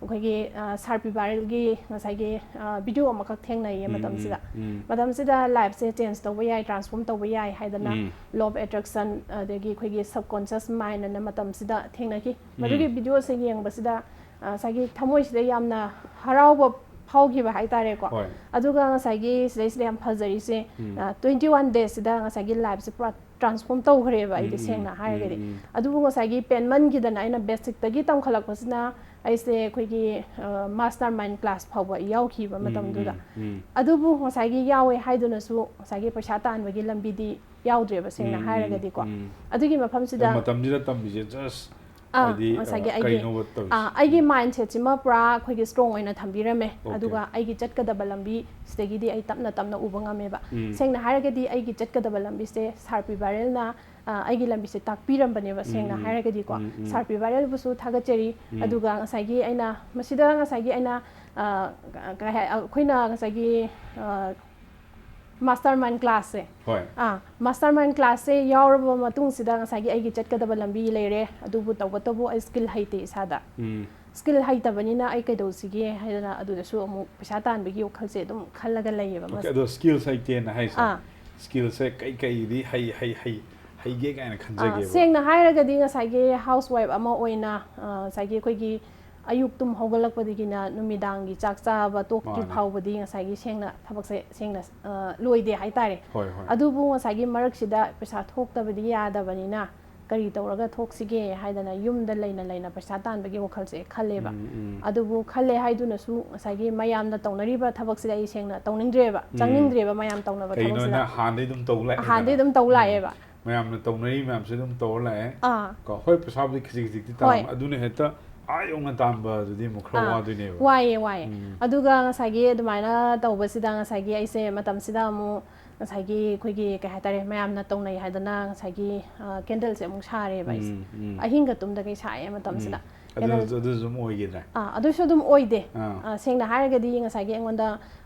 ꯑꯩꯈꯣꯏꯒꯤ, ꯑ, ꯁꯥꯔ ꯄꯤ ꯕꯥꯏꯔꯦꯜꯒꯤ ꯉꯁꯥꯏꯒꯤ, ꯑ, ꯚꯤꯗꯤꯑꯣ ꯑꯃꯈꯛ ꯊꯦꯡꯅꯩꯌꯦ ꯎꯝ, ꯃꯇꯝꯁꯤꯗ꯫ ꯎꯝ, ꯎꯝ. ꯃꯇꯝꯁꯤꯗ ꯂꯥꯏꯐꯁꯦ ꯆꯦꯟꯖ ꯇꯧꯕ ꯌꯥꯏ, ꯇ꯭ꯔꯥꯟꯁꯐꯣꯔꯝ ꯇꯧꯕ ꯌꯥꯏ ꯍꯥꯏꯗꯅ ꯎꯝ. Law of Attraction, ꯑꯗꯒꯤ ꯑꯩꯈꯣꯏꯒꯤ subconscious mind ꯑꯅ ꯃꯇꯝꯁꯤꯗ ꯊꯦꯡꯅꯈꯤ꯫ ꯎꯝ. ꯃꯗꯨꯒꯤ ꯚꯤꯗꯤꯑꯣꯁꯦ ꯌꯦꯡꯕꯁꯤꯗ, ꯑ, ꯉꯁꯥꯏꯒꯤ ꯊꯃꯣꯏꯁꯤꯗ ꯌꯥꯝꯅ ꯍꯔꯥꯎꯕ ꯐꯥꯎꯈꯤꯕ ꯍꯥꯏꯇꯥꯔꯦꯀꯣ꯫ ꯍꯣꯏ. ꯑꯗꯨꯒ ꯉꯁꯥꯏꯒꯤ ꯁꯤꯗꯩꯁꯤꯗ ꯌꯥꯝ ꯐꯖꯔꯤꯁꯦ, ꯎꯝ. ꯑ, twenty one daysꯁꯤꯗ ꯉꯁꯥꯏꯒꯤ ꯂꯥꯏꯐꯁꯦ ꯄꯨꯔꯥ ꯇ꯭ꯔꯥꯟꯁꯐꯣꯔꯝ ꯇꯧꯈ꯭ꯔꯦꯕ ꯑꯩꯗꯤ, ꯎꯝ, ꯎꯝ, ꯁꯦꯡꯅ ꯎꯝ, ꯍꯥꯏꯔꯒꯗꯤ꯫ ꯎꯝ. ꯑꯗꯨꯕꯨ ꯉꯁꯥꯏꯒꯤ ꯄꯦꯟꯃꯟꯈꯤꯗꯅ ꯑꯩꯅ ꯕꯦꯁꯤꯛꯇꯒꯤ ꯇꯝꯈꯠꯂꯛꯄꯁꯤꯅ ꯑꯩꯁꯦ ꯑꯩꯈꯣꯏꯒꯤ, ꯑ, ꯃꯥꯁꯇꯔ ꯃꯥꯏꯟ ꯀ꯭ꯂꯥꯁ ꯐꯥꯎꯕ ꯌꯥꯎꯈꯤꯕ ꯎꯝ, ꯃꯇꯝꯗꯨꯗ꯫ ꯎꯝ, ꯎꯝ. ꯑꯗꯨꯕꯨ ꯉꯁꯥꯏꯒꯤ ꯌꯥꯎꯋꯦ ꯍꯥꯏꯗꯨꯅꯁꯨ ꯉꯁꯥꯏꯒꯤ ꯄꯩꯁꯥ ꯇꯥꯟꯕꯒꯤ ꯂꯝꯕꯤꯗꯤ ꯌꯥꯎꯗ꯭ꯔꯦꯕ, ꯁꯦꯡꯅ ꯎꯝ, ꯎꯝ, ꯍꯥꯏꯔꯒꯗꯤꯀꯣ꯫ ꯎꯝ. ꯑꯗꯨꯒꯤ ꯃꯐꯝꯁꯤꯗ ꯑꯗꯣ ꯃꯇꯝꯁꯤꯗ ꯇꯝꯃꯤꯁꯦ just ꯑꯥ, ꯍꯥꯏꯗꯤ, ꯉꯁꯥꯏꯒꯤ ꯑ, ꯑꯩꯒꯤ, ꯀꯩꯅꯣꯕ ꯇꯧꯔꯤꯁꯦ? ꯑꯥ, ꯑꯩꯒꯤ ꯃꯥꯏꯟꯁꯦꯠꯁꯤꯃ ꯄꯨꯔꯥ ꯑꯩꯈꯣꯏꯒꯤ ꯁ꯭ꯇ꯭ꯔꯣꯡ ꯑꯣꯏꯅ ꯊꯝꯕꯤꯔꯝꯃꯦ꯫ Okay. ꯑꯗꯨꯒ ꯑꯩꯒꯤ ꯆꯠꯀꯗꯕ ꯂꯝꯕꯤ ꯁꯤꯗꯒꯤꯗꯤ ꯑꯩ ꯇꯞꯅ ꯇꯞꯅ ꯎꯕ ꯉꯝꯃꯦꯕ꯫ ꯎꯝ. ꯁꯦꯡꯅ ꯍꯥꯏꯔꯒꯗꯤ ꯑꯩꯒꯤ ꯆꯠꯀꯗꯕ ꯂꯝꯕꯤꯁꯦ ꯁꯥꯔ ꯄꯤ ꯕꯥꯏꯔꯦꯜꯅ, ꯑ, ꯑꯩꯒꯤ ꯂꯝꯕꯤꯁꯦ ꯇꯥꯛꯄꯤꯔꯝꯕꯅꯦꯕ, ꯁꯦꯡꯅ ꯎꯝ, ꯎꯝ. ꯍꯥꯏꯔꯒꯗꯤꯀꯣ꯫ ꯎꯝ, ꯎꯝ. ꯁꯥꯔ ꯄꯤ ꯕꯥꯏꯔꯦꯜꯕꯨꯁꯨ ꯊꯥꯒꯠꯆꯔꯤ꯫ ꯎꯝ. ꯑꯗꯨꯒ ꯉꯁꯥꯏꯒꯤ ꯑꯩꯅ, ꯃꯁꯤꯗ ꯉꯁꯥꯏꯒꯤ ꯑꯩꯅ, ꯑ, ꯀ-, ꯀꯩ ꯍꯥꯏ-, ꯑꯩꯈꯣꯏꯅ ꯉꯁꯥꯏꯒꯤ, ꯑ, ꯃꯥꯁꯇꯔ ꯃꯥꯏꯟ ꯀ꯭ꯂꯥꯁꯁꯦ꯫ ꯍꯣꯏ. ꯑꯥ, ꯃꯥꯁꯇꯔ ꯃꯥꯏꯟ ꯀ꯭ꯂꯥꯁꯁꯦ ꯌꯥꯎꯔꯕ ꯃꯇꯨꯡꯁꯤꯗ ꯉꯁꯥꯏꯒꯤ ꯑꯩꯒꯤ ꯆꯠꯀꯗꯕ ꯂꯝꯕꯤ ꯂꯩꯔꯦ, ꯑꯗꯨꯕꯨ ꯇꯧꯕꯇꯕꯨ ꯑꯩ ꯁ꯭ꯀꯤꯜ ꯍꯩꯇꯦ ꯏꯁꯥꯗ꯫ ꯎꯝ. ꯁ꯭ꯀꯤꯜ ꯍꯩꯇꯕꯅꯤꯅ ꯑꯩ ꯀꯩꯗꯧꯁꯤꯒꯦ ꯍꯥꯏꯗꯅ ꯑꯗꯨꯗꯁꯨ ꯑꯃꯨꯛ ꯄꯩꯁꯥ ꯇꯥꯟꯕꯒꯤ ꯋꯥꯈꯜꯁꯦ ꯑꯗꯨꯝ ꯈꯜꯂꯒ ꯂꯩꯌꯦꯕ꯫ Okay, ꯑꯗꯣ ꯁ꯭ꯀꯤꯜꯁ ꯍꯩꯇꯦꯅ ꯍꯥꯏꯁꯦ? ꯑꯥ. ꯁ꯭ꯀꯤꯜꯁꯦ ꯀꯩ ꯀꯩꯗꯤ ꯍꯩ, ꯍꯩ, ꯍꯩ, ꯍꯩꯒꯦ ꯀꯥꯏꯅ ꯑꯥ, ꯈꯟꯖꯒꯦꯕ? ꯁꯦꯡꯅ ꯍꯥꯏꯔꯒꯗꯤ ꯉꯁꯥꯏꯒꯤ ꯍꯥꯎꯁ ꯋꯥꯏꯐ ꯑꯃ ꯑꯣꯏꯅ, ꯑꯥ, ꯉꯁꯥꯏꯒꯤ ꯑꯩꯈꯣꯏꯒꯤ ꯑꯌꯨꯛ ꯇꯨꯝ ꯍꯧꯒꯠꯂꯛꯄꯗꯒꯤꯅ ꯅꯨꯃꯤꯗꯥꯡꯒꯤ ꯆꯥꯛ ꯆꯥꯕ ꯇꯣꯛꯇ꯭ꯔꯤ ꯃꯥꯅꯦ. ꯐꯥꯎꯕꯗꯤ ꯉꯁꯥꯏꯒꯤ ꯁꯦꯡꯅ ꯊꯕꯛꯁꯦ ꯁꯦꯡꯅ, ꯑꯥ, ꯂꯣꯏꯗꯦ ꯍꯥꯏꯇꯥꯔꯦ꯫ ꯍꯣꯏ, ꯍꯣꯏ. ꯑꯗꯨꯕꯨ ꯉꯁꯥꯏꯒꯤ ꯃꯔꯛꯁꯤꯗ ꯄꯩꯁꯥ ꯊꯣꯛꯇꯕꯗꯤ ꯌꯥꯗꯕꯅꯤꯅ ꯀꯔꯤ ꯇꯧꯔꯒ ꯊꯣꯛꯁꯤꯒꯦ ꯍꯥꯏꯗꯅ ꯌꯨꯝꯗ ꯂꯩꯅ ꯂꯩꯅ ꯄꯩꯁꯥ ꯇꯥꯟꯕꯒꯤ ꯋꯥꯈꯜꯁꯦ ꯈꯜꯂꯦꯕ꯫ ꯎꯝ, ꯎꯝ. ꯑꯗꯨꯕꯨ ꯈꯜꯂꯦ ꯍꯥꯏꯗꯨꯅꯁꯨ ꯉꯁꯥꯏꯒꯤ ꯃꯌꯥꯝꯅ ꯇꯧꯅꯔꯤꯕ ꯊꯕꯛꯁꯤꯗ ꯑꯩ ꯁꯦꯡꯅ ꯇꯧꯅꯤꯡꯗ꯭ꯔꯦꯕ, ꯎꯝ. ꯆꯪꯅꯤꯡꯗ꯭ꯔꯦꯕ ꯃꯌꯥꯝ ꯇꯧꯅꯕ ꯀꯩꯅꯣꯅ ꯊꯕꯛꯁꯤꯗ꯫ ꯍꯥꯟꯅꯗꯩ ꯑꯗꯨꯝ ꯇꯧ ꯂꯥꯛꯑꯦ ꯍꯥꯟꯅꯗꯩ ꯍꯥꯏꯗꯅ꯫ ꯑꯗꯨꯝ ꯇꯧ ꯎꯝ. ꯂꯥꯛꯑꯦꯕ꯫ ꯃꯌꯥꯝꯅ ꯇꯧꯅꯔꯤ ꯃꯌꯥꯝꯁꯦ ꯑꯗꯨꯝ ꯇꯧꯔ ꯂꯥꯛꯑꯦ꯫ ꯑꯥ꯫ ꯀꯣ, ꯍꯣꯏ, ꯄꯩꯁꯥꯕꯨꯗꯤ ꯈꯖꯤꯛ ꯈꯖꯤꯛꯇꯤ ꯍꯣꯏ. ꯇꯥꯟꯕ, ꯑꯗꯨꯅ ꯍꯦꯛꯇ ꯑꯥ ꯌꯧꯅ ꯇꯥꯟꯕ ꯑꯗꯨꯗꯤ ꯑꯃꯨꯛ ꯈꯔ ꯑꯥ, ꯋꯥꯗꯣꯏꯅꯦꯕ꯫ ꯋꯥꯏꯌꯦ, ꯋꯥꯏꯌꯦ꯫ ꯎꯝ. ꯑꯗꯨꯒ ꯉꯁꯥꯏꯒꯤ ꯑꯗꯨꯃꯥꯏꯅ ꯇꯧꯕꯁꯤꯗ ꯉꯁꯥꯏꯒꯤ ꯑꯩꯁꯦ ꯃꯇꯝꯁꯤꯗ ꯑꯃꯨꯛ, ꯉꯁꯥꯏꯒꯤ ꯑꯩꯈꯣꯏꯒꯤ ꯀꯩ ꯍꯥꯏꯇꯥꯔꯦ, ꯃꯌꯥꯝꯅ ꯇꯧꯅꯩ ꯍꯥꯏꯗꯅ ꯉꯁꯥꯏꯒꯤ ꯀꯦꯟꯗꯜꯁꯦ ꯑꯃꯨꯛ ꯁꯥꯔꯦꯕ ꯑꯩꯁꯦ꯫ ꯎꯝ, ꯎꯝ, ꯑꯍꯤꯡꯒ ꯇꯨꯝꯗꯈꯩ ꯁꯥꯏꯌꯦ ꯃꯇꯝꯁꯤꯗ꯫ ꯎꯝ꯫ ꯑꯗꯨ ꯑꯗꯨꯁꯨ ꯑꯗꯨꯝ ꯑꯣꯏꯈꯤꯗ꯭ꯔꯦ? ꯑꯥ, ꯑꯗꯨꯁꯨ ꯑꯗꯨꯝ ꯑꯣꯏꯗꯦ꯫ ꯑꯥ꯫ ꯑꯥ, ꯁꯦꯡꯅ ꯍꯥꯏꯔꯒꯗꯤ ꯉꯁꯥꯏꯒꯤ ꯑꯩꯉꯣꯟꯗ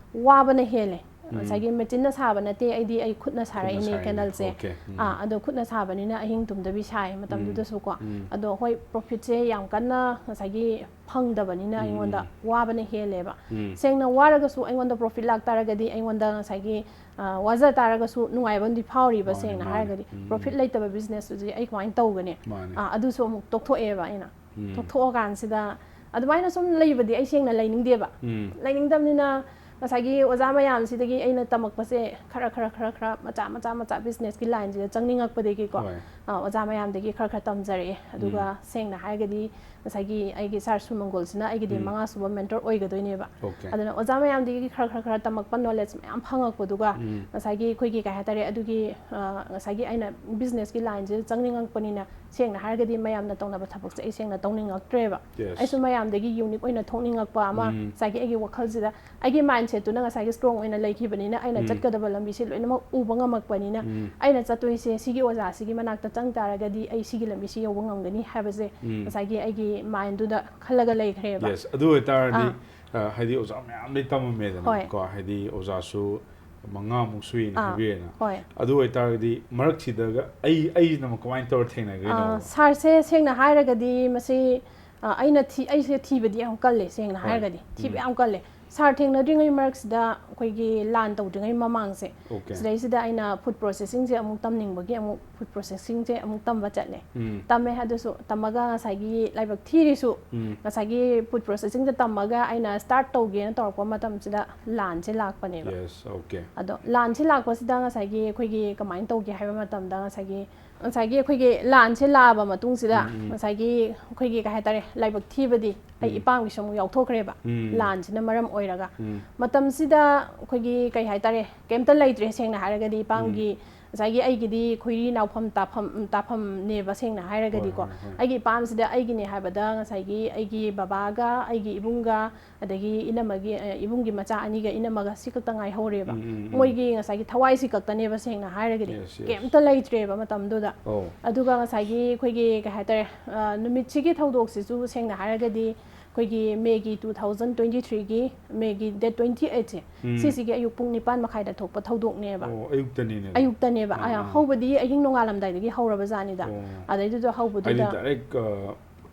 ꯋꯥꯕꯅ ꯍꯦꯜꯂꯦ꯫ ꯎꯝ꯫ ꯉꯁꯥꯏꯒꯤ ꯃꯦꯆꯤꯟꯅ ꯁꯥꯕ ꯅꯠꯇꯦ, ꯑꯩꯗꯤ ꯑꯩ ꯈꯨꯠꯅ ꯁꯥꯔꯛꯏꯅꯦ ꯁꯥꯔꯛꯏꯅꯦ꯫ ꯀꯦꯟꯗꯜꯁꯦ꯫ Okay. ꯎꯝ꯫ ꯑꯥ, ꯑꯗꯣ ꯈꯨꯠꯅ ꯁꯥꯕꯅꯤꯅ ꯑꯍꯤꯡ ꯇꯨꯝꯗꯕꯤ ꯁꯥꯏ ꯃꯇꯝꯗꯨꯗꯁꯨꯀꯣ꯫ ꯎꯝ꯫ ꯑꯗꯣ ꯍꯣꯏ, ꯄ꯭ꯔꯣꯐꯤꯠꯁꯦ ꯌꯥꯝ ꯀꯟꯅ ꯉꯁꯥꯏꯒꯤ ꯐꯪꯗꯕꯅꯤꯅ ꯎꯝ, ꯑꯩꯉꯣꯟꯗ ꯎꯝ꯫ ꯋꯥꯕꯅ ꯍꯦꯜꯂꯦꯕ꯫ ꯎꯝ꯫ ꯁꯦꯡꯅ ꯋꯥꯔꯒꯁꯨ ꯑꯩꯉꯣꯟꯗ ꯄ꯭ꯔꯣꯐꯤꯠ ꯂꯥꯛꯇꯥꯔꯒꯗꯤ ꯑꯩꯉꯣꯟꯗ ꯉꯁꯥꯏꯒꯤ, ꯑ, ꯋꯥꯖ ꯇꯥꯔꯒꯁꯨ ꯅꯨꯡꯉꯥꯏꯕ ꯑꯃꯗꯤ ꯐꯥꯎꯔꯤꯕ꯫ ꯃꯥꯅꯦ, ꯁꯦꯡꯅ ꯃꯥꯅꯦ꯫ ꯍꯥꯏꯔꯒꯗꯤ ꯎꯝ꯫ ꯄ꯭ꯔꯣꯐꯤꯠ ꯂꯩꯇꯕ ꯕꯤꯖꯤꯅꯦꯁꯇꯨꯗꯤ ꯑꯩ ꯀꯃꯥꯏꯅ ꯇꯧꯒꯅꯤ? ꯃꯥꯅꯦ꯫ ꯑ, ꯑꯗꯨꯁꯨ ꯑꯃꯨꯛ ꯇꯣꯛꯊꯣꯛꯑꯦꯕ ꯑꯩꯅ꯫ ꯎꯝ꯫ ꯇꯣꯛꯊꯣꯛꯑꯀꯥꯟꯁꯤꯗ ꯑꯗꯨꯃꯥꯏꯅ ꯁꯨꯝ ꯂꯩꯕꯗꯤ ꯑꯩ ꯁꯦꯡꯅ ꯂꯩꯅꯤꯡꯗꯦꯕ꯫ ꯎꯝ꯫ ꯂꯩꯅꯤꯡꯗꯕꯅꯤꯅ ꯉꯁꯥꯏꯒꯤ ꯑꯣꯖꯥ ꯃꯌꯥꯝꯁꯤꯗꯒꯤ ꯑꯩꯅ ꯇꯝꯃꯛꯄꯁꯦ ꯈꯔ ꯈꯔ ꯈꯔ ꯈꯔ ꯃꯆꯥ ꯃꯆꯥ ꯃꯆꯥ ꯕꯤꯖꯤꯅꯦꯁꯀꯤ ꯂꯥꯏꯟꯁꯤꯗ ꯆꯪꯅꯤꯡꯉꯛꯄꯗꯒꯤꯀꯣ꯫ ꯍꯣꯏ꯫ ꯑ, ꯑꯣꯖꯥ ꯃꯌꯥꯝꯗꯒꯤ ꯈꯔ ꯈꯔ ꯇꯝꯖꯔꯛꯑꯦ꯫ ꯑꯗꯨꯒ ꯎꯝ꯫ ꯁꯦꯡꯅ ꯍꯥꯏꯔꯒꯗꯤ ꯉꯁꯥꯏꯒꯤ ꯑꯩꯒꯤ ꯁꯥꯔ ꯁꯨꯃꯪꯒꯣꯜꯁꯤꯅ ꯑꯩꯒꯤꯗꯤ ꯎꯝ꯫ ꯃꯉꯥ ꯁꯨꯕ ꯃꯦꯟꯇꯣꯔ ꯑꯣꯏꯒꯗꯣꯏꯅꯦꯕ꯫ Okay꯫ ꯑꯗꯨꯅ ꯑꯣꯖꯥ ꯃꯌꯥꯝꯗꯒꯤ ꯈꯔ ꯈꯔ ꯈꯔ ꯇꯝꯃꯛꯄ ꯅꯣꯂꯦꯖ ꯃꯌꯥꯝ ꯐꯪꯉꯛꯄꯗꯨꯒ ꯎꯝ꯫ ꯉꯁꯥꯏꯒꯤ ꯑꯩꯈꯣꯏꯒꯤ ꯀꯩ ꯍꯥꯏꯇꯥꯔꯦ, ꯑꯗꯨꯒꯤ, ꯑ, ꯉꯁꯥꯏꯒꯤ ꯑꯩꯅ ꯕꯤꯖꯤꯅꯦꯁꯀꯤ ꯂꯥꯏꯟꯁꯤꯗ ꯆꯪꯅꯤꯡꯉꯛꯄꯅꯤꯅ ꯁꯦꯡꯅ ꯍꯥꯏꯔꯒꯗꯤ ꯃꯌꯥꯝꯅ ꯇꯧꯅꯕ ꯊꯕꯛꯁꯦ ꯑꯩ ꯁꯦꯡꯅ ꯇꯧꯅꯤꯡꯉꯛꯇ꯭ꯔꯦꯕ꯫ Yes꯫ ꯑꯩꯁꯨ ꯃꯌꯥꯝꯗꯒꯤ ꯌꯨꯅꯤꯛ ꯑꯣꯏꯅ ꯊꯣꯛꯅꯤꯡꯉꯛꯄ ꯑꯃ ꯎꯝ꯫ ꯉꯁꯥꯏꯒꯤ ꯑꯩꯒꯤ ꯋꯥꯈꯜꯁꯤꯗ, ꯑꯩꯒꯤ ꯃꯥꯏꯟꯁꯦꯠꯇꯨꯅ ꯉꯁꯥꯏꯒꯤ ꯁ꯭ꯇꯔꯣꯡ ꯑꯣꯏꯅ ꯂꯩꯈꯤꯕꯅꯤꯅ ꯑꯩꯅ ꯎꯝ꯫ ꯆꯠꯀꯗꯕ ꯂꯝꯕꯤꯁꯦ ꯂꯣꯏꯅꯃꯛ ꯎꯕ ꯉꯝꯃꯛꯄꯅꯤꯅ ꯎꯝ꯫ ꯑꯩꯅ ꯆꯠꯇꯣꯏꯁꯦ ꯁꯤꯒꯤ ꯑꯣꯖꯥꯁꯤꯒꯤ ꯃꯅꯥꯛꯇ ꯆꯪ ꯇꯥꯔꯒꯗꯤ ꯑꯩ ꯁꯤꯒꯤ ꯂꯝꯕꯤꯁꯤ ꯌꯧꯕ ꯉꯝꯒꯅꯤ ꯍꯥꯏꯕꯁꯦ ꯎꯝ꯫ ꯉꯁꯥꯏꯒꯤ ꯑꯩꯒꯤ ꯃꯥꯏꯟꯗꯨꯗ ꯈꯜꯂꯒ ꯂꯩꯈ꯭ꯔꯦꯕ꯫ Yes꯫ ꯑꯗꯨ ꯑꯣꯏꯇꯥꯔꯗꯤ, ꯑꯥ꯫ ꯑ, ꯍꯥꯏꯗꯤ ꯑꯣꯖꯥ ꯃꯌꯥꯝꯗꯒꯤ ꯇꯝꯃꯝꯃꯦꯗꯅ ꯍꯣꯏ꯫ ꯀꯣ, ꯍꯥꯏꯗꯤ ꯑꯣꯖꯥꯁꯨ ꯃꯉꯥꯃꯨꯛ ꯁꯨꯏꯅ ꯑꯥ꯫ ꯍꯥꯏꯕꯤꯔꯦꯅ꯫ ꯍꯣꯏ꯫ ꯑꯗꯨ ꯑꯣꯏꯇꯥꯔꯒꯗꯤ ꯃꯔꯛꯁꯤꯗꯒ ꯑꯩ, ꯑꯩꯁꯤꯅ ꯑꯃꯨꯛ ꯀꯃꯥꯏꯅ ꯇꯧꯔ ꯊꯦꯡꯅꯈ꯭ꯔꯤꯅꯣ? ꯑ, ꯁꯥꯔꯁꯦ ꯁꯦꯡꯅ ꯍꯥꯏꯔꯒꯗꯤ ꯃꯁꯤ, ꯑ, ꯑꯩꯅ ꯊꯤ-, ꯑꯩꯁꯦ ꯊꯤꯕꯗꯤ ꯌꯥꯝ ꯀꯜꯂꯦ ꯁꯦꯡꯅ ꯍꯣꯏ꯫ ꯍꯥꯏꯔꯒꯗꯤ꯫ ꯊꯤꯕ ꯎꯝ꯫ ꯌꯥꯝ ꯀꯜꯂꯦ꯫ ꯁꯥꯔ ꯊꯦꯡꯅꯗ꯭ꯔꯤꯉꯩ ꯃꯔꯛꯁꯤꯗ ꯑꯩꯈꯣꯏꯒꯤ ꯂꯥꯟ ꯇꯧꯗ꯭ꯔꯤꯉꯩ ꯃꯃꯥꯡꯁꯦ, Okay꯫ ꯁꯤꯗꯩꯁꯤꯗ ꯑꯩꯅ ꯐꯨꯗ ꯄ꯭ꯔꯣꯁꯦꯁꯤꯡꯁꯦ ꯑꯃꯨꯛ ꯇꯝꯅꯤꯡꯕꯒꯤ ꯑꯃꯨꯛ ꯐꯨꯗ ꯄ꯭ꯔꯣꯁꯦꯁꯤꯡꯁꯦ ꯑꯃꯨꯛ ꯇꯝꯕ ꯆꯠꯂꯦ꯫ ꯎꯝ꯫ ꯇꯝꯃꯦ꯫ ꯑꯗꯨꯁꯨ ꯇꯝꯃꯒ ꯉꯁꯥꯏꯒꯤ ꯂꯥꯏꯕꯛ ꯊꯤꯔꯤꯁꯨ ꯎꯝ꯫ ꯉꯁꯥꯏꯒꯤ ꯐꯨꯗ ꯄ꯭ꯔꯣꯁꯦꯁꯤꯡꯗ ꯇꯝꯃꯒ ꯑꯩꯅ ꯁ꯭ꯇꯥꯔꯠ ꯇꯧꯒꯦꯅ ꯇꯧꯔꯛꯄ ꯃꯇꯝꯁꯤꯗ ꯂꯥꯟꯁꯦ ꯂꯥꯛꯄꯅꯦꯕ꯫ Yes, okay꯫ ꯑꯗꯣ ꯂꯥꯟꯁꯦ ꯂꯥꯛꯄꯁꯤꯗ ꯉꯁꯥꯏꯒꯤ ꯑꯩꯈꯣꯏꯒꯤ ꯀꯃꯥꯏꯅ ꯇꯧꯒꯦ ꯍꯥꯏꯕ ꯃꯇꯝꯗ ꯉꯁꯥꯏꯒꯤ, ꯉꯁꯥꯏꯒꯤ ꯑꯩꯈꯣꯏꯒꯤ ꯂꯥꯟꯁꯦ ꯂꯥꯛꯑꯕ ꯃꯇꯨꯡꯁꯤꯗ ꯎꯝ, ꯎꯝ꯫ ꯉꯁꯥꯏꯒꯤ ꯑꯩꯈꯣꯏꯒꯤ ꯀꯩ ꯍꯥꯏꯇꯥꯔꯦ, ꯂꯥꯏꯕꯛ ꯊꯤꯕꯗꯤ ꯑꯩ ꯎꯝ꯫ ꯏꯄꯥꯝꯒꯤꯁꯨ ꯑꯃꯨꯛ ꯌꯥꯎꯊꯣꯛꯈ꯭ꯔꯦꯕ꯫ ꯎꯝ꯫ ꯂꯥꯟꯁꯤꯅ ꯃꯔꯝ ꯑꯣꯏꯔꯒ꯫ ꯎꯝ꯫ ꯃꯇꯝꯁꯤꯗ ꯑꯩꯈꯣꯏꯒꯤ ꯀꯩ ꯍꯥꯏꯇꯥꯔꯦ, ꯀꯩꯝꯇ ꯂꯩꯇ꯭ꯔꯦ ꯁꯦꯡꯅ ꯍꯥꯏꯔꯒꯗꯤ ꯏꯄꯥꯝꯒꯤ, ꯎꯝ꯫ ꯉꯁꯥꯏꯒꯤ ꯑꯩꯒꯤꯗꯤ ꯈꯣꯏꯔꯤ ꯅꯥꯎꯐꯝ ꯇꯥꯐꯝ ꯇꯥꯐꯝꯅꯦꯕ, ꯁꯦꯡꯅ ꯍꯥꯏꯔꯒꯗꯤꯀꯣ꯫ ꯍꯣꯏ, ꯍꯣꯏ꯫ ꯑꯩꯒꯤ ꯏꯄꯥꯝꯁꯤꯗ ꯑꯩꯒꯤꯅꯦ ꯍꯥꯏꯕꯗ ꯉꯁꯥꯏꯒꯤ ꯑꯩꯒꯤ ꯕꯕꯥꯒ ꯑꯩꯒꯤ ꯏꯕꯨꯡꯒ ꯑꯗꯒꯤ ꯏꯅꯝꯃꯒꯤ, ꯑ, ꯏꯕꯨꯡꯒꯤ ꯃꯆꯥ ꯑꯅꯤꯒ ꯏꯅꯝꯃꯒ ꯁꯤ ꯈꯛꯇ ꯉꯥꯏꯍꯧꯔꯦꯕ꯫ ꯎꯝ, ꯎꯝ, ꯎꯝ꯫ ꯃꯣꯏꯒꯤ ꯉꯁꯥꯏꯒꯤ ꯊꯋꯥꯏꯁꯤ ꯈꯛꯇꯅꯦꯕ, ꯁꯦꯡꯅ ꯍꯥꯏꯔꯒꯗꯤ꯫ Yes, yes꯫ ꯀꯩꯝꯇ ꯂꯩꯇ꯭ꯔꯦꯕ ꯃꯇꯝꯗꯨꯗ꯫ ꯑꯧ꯫ ꯑꯗꯨꯒ ꯉꯁꯥꯏꯒꯤ ꯑꯩꯈꯣꯏꯒꯤ ꯀꯩ ꯍꯥꯏꯇꯥꯔꯦ, ꯑ, ꯅꯨꯃꯤꯠꯁꯤꯒꯤ ꯊꯧꯗꯣꯛꯁꯤꯁꯨ ꯁꯦꯡꯅ ꯍꯥꯏꯔꯒꯗꯤ ꯑꯩꯈꯣꯏꯒꯤ ꯃꯦꯒꯤ two thousand twenty threeꯒꯤ ꯃꯦꯒꯤ date twenty eightꯁꯦ, ꯎꯝ꯫ ꯁꯤꯁꯤꯒꯤ ꯑꯌꯨꯛ ꯄꯨꯡ ꯅꯤꯄꯥꯟ ꯃꯈꯥꯏꯗ ꯊꯣꯛꯄ ꯊꯧꯗꯣꯛꯅꯦꯕ꯫ ꯑꯣ, ꯑꯌꯨꯛꯇꯅꯤꯅꯦ꯫ ꯑꯌꯨꯛꯇꯅꯦꯕ꯫ ꯑꯥ, ꯑ, ꯑꯥ꯫ ꯍꯧꯕꯗꯤ ꯑꯍꯤꯡ ꯅꯣꯡꯉꯥꯜꯂꯝꯗꯥꯏꯗꯒꯤ ꯍꯧꯔꯕ ꯖꯥꯠꯅꯤꯗ꯫ ꯑꯣ꯫ ꯑꯗꯩꯗꯨꯗ ꯍꯥꯏꯗꯤ ꯍꯧꯕꯗꯨꯗ direct, ꯑ,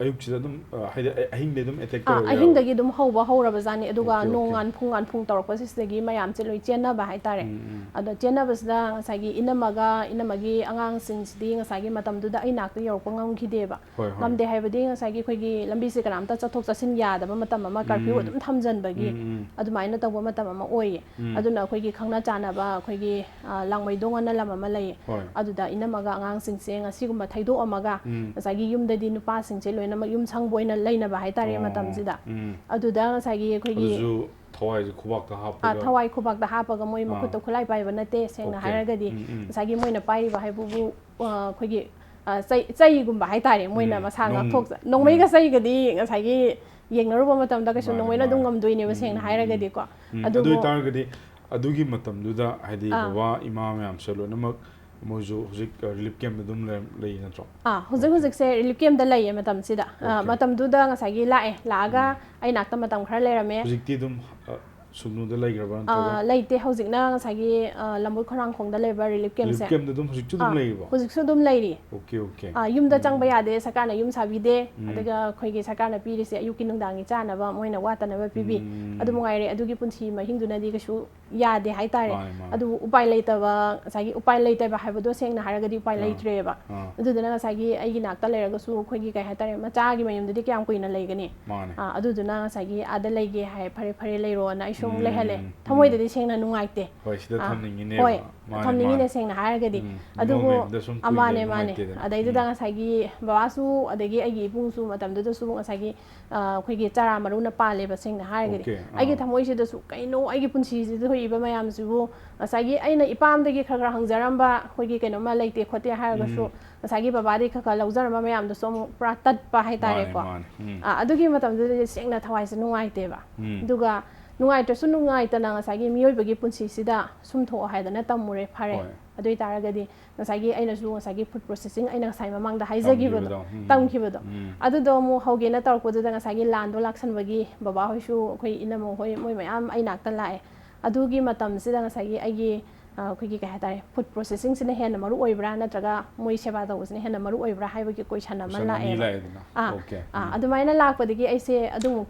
ꯑꯌꯨꯛꯁꯤꯗ ꯑꯗꯨꯝ, ꯑ, ꯍꯥꯏꯗꯤ ꯑ-, ꯑꯍꯤꯡꯗꯤ ꯑꯗꯨꯝ attack ꯑꯥ, ꯇꯧꯔꯒ ꯑꯍꯤꯡꯗꯒꯤ ꯑꯗꯨꯝ ꯍꯧꯕ ꯍꯧꯔꯕ ꯖꯥꯠꯅꯤ꯫ ꯑꯗꯨꯒ Okay, okay꯫ ꯅꯣꯡꯉꯥꯟ ꯐꯨꯡꯉꯥꯟ ꯐꯨꯡ ꯇꯧꯔꯛꯄꯁꯤꯗꯒꯤ ꯃꯌꯥꯝꯁꯦ ꯂꯣꯏ ꯆꯦꯟꯅꯕ ꯍꯥꯏꯇꯥꯔꯦ꯫ ꯎꯝ, ꯎꯝ꯫ ꯑꯗꯣ ꯆꯦꯟꯅꯕꯁꯤꯗ ꯉꯁꯥꯏꯒꯤ ꯏꯅꯝꯃꯒ ꯏꯅꯝꯃꯒꯤ ꯑꯉꯥꯡꯁꯤꯡꯁꯤꯗꯤ ꯉꯁꯥꯏꯒꯤ ꯃꯇꯝꯗꯨꯗ ꯑꯩ ꯅꯥꯛꯇ ꯌꯧꯔꯛꯄ ꯉꯝꯈꯤꯗꯦꯕ꯫ ꯍꯣꯏ, ꯍꯣꯏ꯫ ꯉꯝꯗꯦ ꯍꯥꯏꯕꯗꯤ ꯉꯁꯥꯏꯒꯤ ꯑꯩꯈꯣꯏꯒꯤ ꯂꯝꯕꯤꯁꯦ ꯀꯅꯥꯝꯇ ꯆꯠꯊꯣꯛ ꯆꯠꯁꯤꯟ ꯌꯥꯗꯕ ꯃꯇꯝ ꯑꯃ, curfew ꯎꯝ꯫ ꯑꯗꯨꯝ ꯊꯝꯖꯟꯕꯒꯤ ꯎꯝ, ꯎꯝ꯫ ꯑꯗꯨꯃꯥꯏꯅ ꯇꯧꯕ ꯃꯇꯝ ꯑꯃ ꯑꯣꯏꯌꯦ꯫ ꯎꯝ꯫ ꯑꯗꯨꯅ ꯑꯩꯈꯣꯏꯒꯤ ꯈꯪꯅ ꯆꯥꯟꯅꯕ ꯑꯩꯈꯣꯏꯒꯤ, ꯑ, ꯂꯥꯡꯃꯩꯗꯣꯡ ꯑꯅ ꯂꯝ ꯑꯃ ꯂꯩꯌꯦ꯫ ꯍꯣꯏ꯫ ꯑꯗꯨꯗ ꯏꯅꯝꯃꯒ ꯑꯉꯥꯡꯁꯤꯡꯁꯦ ꯉꯁꯤꯒꯨꯝꯕ ꯊꯩꯗꯣꯛꯑꯝꯃꯒ ꯎꯝ꯫ ꯉꯁꯥꯏꯒꯤ ꯌꯨꯝꯗꯗꯤ ꯅꯨꯄꯥꯁꯤꯡꯁꯦ ꯂꯣꯏꯅꯃꯛ ꯌꯨꯝ ꯁꯪꯕ ꯑꯣꯏꯅ ꯂꯩꯅꯕ ꯍꯥꯏꯇꯥꯔꯦ ꯑꯣ, ꯃꯇꯝꯁꯤꯗ꯫ ꯎꯝ꯫ ꯑꯗꯨꯗ ꯉꯁꯥꯏꯒꯤ ꯑꯩꯈꯣꯏꯒꯤ ꯑꯗꯨꯁꯨ ꯊꯋꯥꯏꯁꯦ ꯈꯨꯕꯥꯛꯇ ꯑ, ꯍꯥꯞꯄꯒ꯫ ꯊꯋꯥꯏ ꯈꯨꯕꯥꯛꯇ ꯍꯥꯞꯄꯒ ꯃꯣꯏ ꯑꯥ꯫ ꯃꯈꯨꯠꯇ ꯈꯨꯠꯂꯥꯏ ꯄꯥꯏꯕ ꯅꯠꯇꯦ, ꯁꯦꯡꯅ Okay꯫ ꯍꯥꯏꯔꯒꯗꯤ ꯎꯝ, ꯎꯝ꯫ ꯉꯁꯥꯏꯒꯤ ꯃꯣꯏꯅ ꯄꯥꯏꯔꯤꯕ ꯍꯥꯏꯕꯕꯨ, ꯑ, ꯑꯩꯈꯣꯏꯒꯤ, ꯑ, ꯆꯩ, ꯆꯩꯒꯨꯝꯕ ꯍꯥꯏꯇꯥꯔꯦ, ꯃꯣꯏꯅ ꯎꯝ, ꯃꯁꯥ ꯅꯣꯡ-, ꯉꯥꯛꯊꯣꯛꯆ-, ꯅꯣꯡꯃꯩꯒ ꯎꯝ꯫ ꯆꯩꯒꯗꯤ ꯉꯁꯥꯏꯒꯤ ꯌꯦꯡꯅꯔꯨꯕ ꯃꯇꯝꯗ ꯀꯩꯁꯨ ꯃꯥꯅꯦ, ꯅꯣꯡꯃꯩꯅ ꯑꯗꯨꯝ ꯃꯥꯅꯦ꯫ ꯉꯝꯗꯣꯏꯅꯦꯕ, ꯎꯝ, ꯁꯦꯡꯅ ꯎꯝ, ꯎꯝ, ꯍꯥꯏꯔꯒꯗꯤꯀꯣ꯫ ꯎꯝ꯫ ꯑꯗꯨ ꯑꯗꯨꯕꯨ ꯑꯣꯏꯇꯥꯔꯒꯗꯤ ꯑꯗꯨꯒꯤ ꯃꯇꯝꯗꯨꯗ ꯍꯥꯏꯗꯤ ꯑꯥ꯫ ꯕꯕꯥ ꯏꯃꯥ ꯃꯌꯥꯝꯁꯦ ꯂꯣꯏꯅꯃꯛ ꯃꯣꯏꯁꯨ ꯍꯧꯖꯤꯛ, ꯑ, relief campꯇ ꯑꯗꯨꯝ ꯂꯩꯔꯝ-, ꯂꯩ ꯅꯠꯇ꯭ꯔꯣ? ꯑꯥ, ꯍꯧꯖꯤꯛ Okay꯫ ꯍꯧꯖꯤꯛꯁꯦ relief campꯇ ꯂꯩꯌꯦ ꯃꯇꯝꯁꯤꯗ꯫ ꯑ, Okay꯫ ꯃꯇꯝꯗꯨꯗ ꯉꯁꯥꯏꯒꯤ ꯂꯥꯛꯑꯦ, ꯂꯥꯛꯑꯒ ꯎꯝ꯫ ꯑꯩ ꯅꯥꯛꯇ ꯃꯇꯝ ꯈꯔ ꯂꯩꯔꯝꯃꯦ꯫ ꯍꯧꯖꯤꯛꯇꯤ ꯑꯗꯨꯝ, ꯑ, ꯁꯨꯞꯅꯨꯗ ꯂꯩꯈ꯭ꯔꯕ ꯅꯠꯇ꯭ꯔꯒ? ꯑ, ꯂꯩꯇꯦ, ꯍꯧꯖꯤꯛꯅ ꯉꯁꯥꯏꯒꯤ, ꯑ, ꯂꯝꯕꯣꯏ ꯈꯣꯡꯅꯥꯡꯈꯣꯡꯗ ꯂꯩꯕ relief campꯁꯦ꯫ Relief campꯇ ꯑꯗꯨꯝ ꯍꯧꯖꯤꯛꯁꯨ ꯑꯗꯨꯝ ꯑꯥ, ꯂꯩꯔꯤꯕꯣ? ꯍꯧꯖꯤꯛꯁꯨ ꯑꯗꯨꯝ ꯂꯩꯔꯤ꯫ Okay, okay꯫ ꯑ, ꯌꯨꯝꯗ ꯎꯝ꯫ ꯆꯪꯕ ꯌꯥꯗꯦ, ꯁꯔꯀꯥꯔꯅ ꯌꯨꯝ ꯁꯥꯕꯤꯗꯦ, ꯎꯝ꯫ ꯑꯗꯨꯒ ꯑꯩꯈꯣꯏꯒꯤ ꯁꯔꯀꯥꯔꯅ ꯄꯤꯔꯤꯁꯦ ꯑꯌꯨꯛꯀꯤ ꯅꯨꯡꯗꯥꯡꯒꯤ ꯆꯥꯅꯕ ꯃꯣꯏꯅ ꯋꯥꯠꯇꯅꯕ ꯄꯤꯕꯤ꯫ ꯎꯝ꯫ ꯑꯗꯨ ꯃꯉꯥꯏꯔꯦ, ꯑꯗꯨꯒꯤ ꯄꯨꯟꯁꯤ ꯃꯍꯤꯡꯗꯨꯅꯗꯤ ꯀꯩꯁꯨ ꯌꯥꯗꯦ ꯍꯥꯏꯇꯥꯔꯦ꯫ ꯃꯥꯅꯦ, ꯃꯥꯅꯦ꯫ ꯑꯗꯨꯕꯨ ꯎꯄꯥꯏ ꯂꯩꯇꯕ, ꯉꯁꯥꯏꯒꯤ ꯎꯄꯥꯏ ꯂꯩꯇꯕ ꯍꯥꯏꯕꯗꯣ ꯁꯦꯡꯅ ꯍꯥꯏꯔꯒꯗꯤ ꯎꯄꯥꯏ ꯑꯥ꯫ ꯂꯩꯇ꯭ꯔꯦꯕ꯫ ꯑꯥ꯫ ꯑꯗꯨꯗꯨꯅ ꯉꯁꯥꯏꯒꯤ ꯑꯩꯒꯤ ꯅꯥꯛꯇ ꯂꯩꯔꯒꯁꯨ ꯑꯩꯈꯣꯏꯒꯤ ꯀꯩ ꯍꯥꯏꯇꯥꯔꯦ, ꯃꯆꯥꯒꯤ ꯃꯌꯨꯝꯗꯗꯤ ꯀꯌꯥꯝ ꯀꯨꯏꯅ ꯂꯩꯒꯅꯤ? ꯃꯥꯅꯦ꯫ ꯑꯥ, ꯑꯗꯨꯗꯨꯅ ꯉꯁꯥꯏꯒꯤ ꯑꯥꯗ ꯂꯩꯒꯦ ꯍꯥꯏ, ꯐꯔꯦ ꯐꯔꯦ ꯂꯩꯔꯣꯅ ꯑꯩꯁꯨ ꯁꯨꯝ ꯎꯝ, ꯂꯩꯍꯜꯂꯦ꯫ ꯎꯝ꯫ ꯊꯃꯣꯏꯗꯗꯤ ꯁꯦꯡꯅ ꯅꯨꯡꯉꯥꯏꯇꯦ꯫ ꯍꯣꯏ, ꯁꯤꯗ ꯑꯥ, ꯊꯝꯅꯤꯡꯉꯤꯅꯦꯕ꯫ ꯍꯣꯏ, ꯃꯥꯅꯦ, ꯊꯝꯅꯤꯡꯉꯤꯅꯦ, ꯃꯥꯅꯦ꯫ ꯁꯦꯡꯅ ꯍꯥꯏꯔꯒꯗꯤ꯫ ꯎꯝ, ꯑꯗꯨꯕꯨ ꯃꯤꯉꯣꯟꯗ ꯁꯨꯝ ꯑꯥ, ꯃꯥꯅꯦ, ꯀꯨꯏꯅ ꯃꯥꯅꯦ꯫ ꯅꯨꯡꯉꯥꯏꯇꯦꯗꯅ꯫ ꯑꯗꯩꯗꯨꯗ ꯎꯝ꯫ ꯉꯁꯥꯏꯒꯤ ꯕꯕꯥꯁꯨ, ꯑꯗꯒꯤ ꯑꯩꯒꯤ ꯏꯕꯨꯡꯁꯨ ꯃꯇꯝꯗꯨꯗꯁꯨ ꯉꯁꯥꯏꯒꯤ, ꯑ, ꯑꯩꯈꯣꯏꯒꯤ ꯆꯥꯔꯥ ꯃꯔꯨꯅ ꯄꯥꯜꯂꯦꯕ, ꯁꯦꯡꯅ ꯍꯥꯏꯔꯒꯗꯤ꯫ Okay, ꯑꯥ꯫ ꯑꯩꯒꯤ ꯊꯃꯣꯏꯁꯤꯗꯁꯨ ꯀꯩꯅꯣ ꯑꯩꯒꯤ ꯄꯨꯟꯁꯤꯁꯤꯗ ꯊꯣꯛꯏꯕ ꯃꯌꯥꯝꯁꯤꯕꯨ, ꯉꯁꯥꯏꯒꯤ ꯑꯩꯅ ꯏꯄꯥꯝꯗꯒꯤ ꯈꯔ ꯈꯔ ꯍꯪꯖꯔꯝꯕ ꯑꯩꯈꯣꯏꯒꯤ ꯀꯩꯅꯣꯝꯃ ꯂꯩꯇꯦ ꯈꯣꯠꯇꯦ ꯍꯥꯏꯔꯒꯁꯨ, ꯎꯝ꯫ ꯉꯁꯥꯏꯒꯤ ꯕꯕꯥꯗꯒꯤ ꯈꯔ ꯈꯔ ꯂꯧꯖꯔꯝꯕ ꯃꯌꯥꯝꯗꯨꯁꯨ ꯑꯃꯨꯛ ꯄꯨꯔꯥ ꯇꯠꯄ ꯍꯥꯏꯇꯥꯔꯦꯀꯣ꯫ ꯃꯥꯅꯦ, ꯃꯥꯅꯦ꯫ ꯎꯝ꯫ ꯑ, ꯑꯗꯨꯒꯤ ꯃꯇꯝꯗꯨꯗꯗꯤ ꯁꯦꯡꯅ ꯊꯋꯥꯏꯁꯦ ꯅꯨꯡꯉꯥꯏꯇꯦꯕ꯫ ꯎꯝ꯫ ꯑꯗꯨꯒ ꯅꯨꯡꯉꯥꯏꯇ꯭ꯔꯁꯨ ꯅꯨꯡꯉꯥꯏꯇꯅ ꯉꯁꯥꯏꯒꯤ ꯃꯤꯑꯣꯏꯕꯒꯤ ꯄꯨꯟꯁꯤꯁꯤꯗ ꯁꯨꯝ ꯊꯣꯛꯑꯣ ꯍꯥꯏꯗꯅ ꯇꯝꯃꯨꯔꯦ, ꯐꯔꯦ꯫ ꯍꯣꯏ꯫ ꯑꯗꯨ ꯑꯣꯏꯇꯥꯔꯒꯗꯤ ꯉꯁꯥꯏꯒꯤ ꯑꯩꯅꯁꯨ ꯉꯁꯥꯏꯒꯤ food processing ꯑꯩꯅ ꯉꯁꯥꯏ ꯃꯃꯥꯡꯗ ꯍꯥꯏꯖꯈꯤꯕꯗꯣ, ꯇꯝꯈꯤꯕꯗꯣ, ꯎꯝ꯫ ꯇꯝꯈꯤꯕꯗꯣ, ꯎꯝ꯫ ꯑꯗꯨꯗꯣ ꯑꯃꯨꯛ ꯍꯧꯒꯦꯅ ꯇꯧꯔꯛꯄꯗꯨꯗ ꯉꯁꯥꯏꯒꯤ ꯂꯥꯟꯗꯣ ꯂꯥꯛꯁꯟꯕꯒꯤ ꯕꯕꯥ ꯍꯣꯏꯁꯨ, ꯑꯩꯈꯣꯏ ꯏꯅꯝꯃ ꯍꯣꯏ, ꯃꯣꯏ ꯃꯌꯥꯝ ꯑꯩ ꯅꯥꯛꯇ ꯂꯥꯛꯑꯦ꯫ ꯑꯗꯨꯒꯤ ꯃꯇꯝꯁꯤꯗ ꯉꯁꯥꯏꯒꯤ ꯑꯩꯒꯤ, ꯑ, ꯑꯩꯈꯣꯏꯒꯤ ꯀꯩ ꯍꯥꯏꯇꯥꯔꯦ, food processingꯁꯤꯅ ꯍꯦꯟꯅ ꯃꯔꯨ ꯑꯣꯏꯕ꯭ꯔꯥ ꯅꯠꯇ꯭ꯔꯒ ꯃꯣꯏ ꯁꯦꯕꯥ ꯇꯧꯕꯁꯤꯅ ꯍꯦꯟꯅ ꯃꯔꯨ ꯑꯣꯏꯕ꯭ꯔꯥ ꯍꯥꯏꯕꯒꯤ question ꯑꯃ Question ꯑꯅꯤ ꯂꯥꯛꯑꯦꯕ꯫ ꯂꯥꯛꯑꯦꯗꯅ꯫ ꯑꯥ, Okay. ꯑꯥ, ꯎꯝ꯫ ꯑꯗꯨꯃꯥꯏꯅ ꯂꯥꯛꯄꯗꯒꯤ ꯑꯩꯁꯦ ꯑꯗꯨꯃꯨꯛ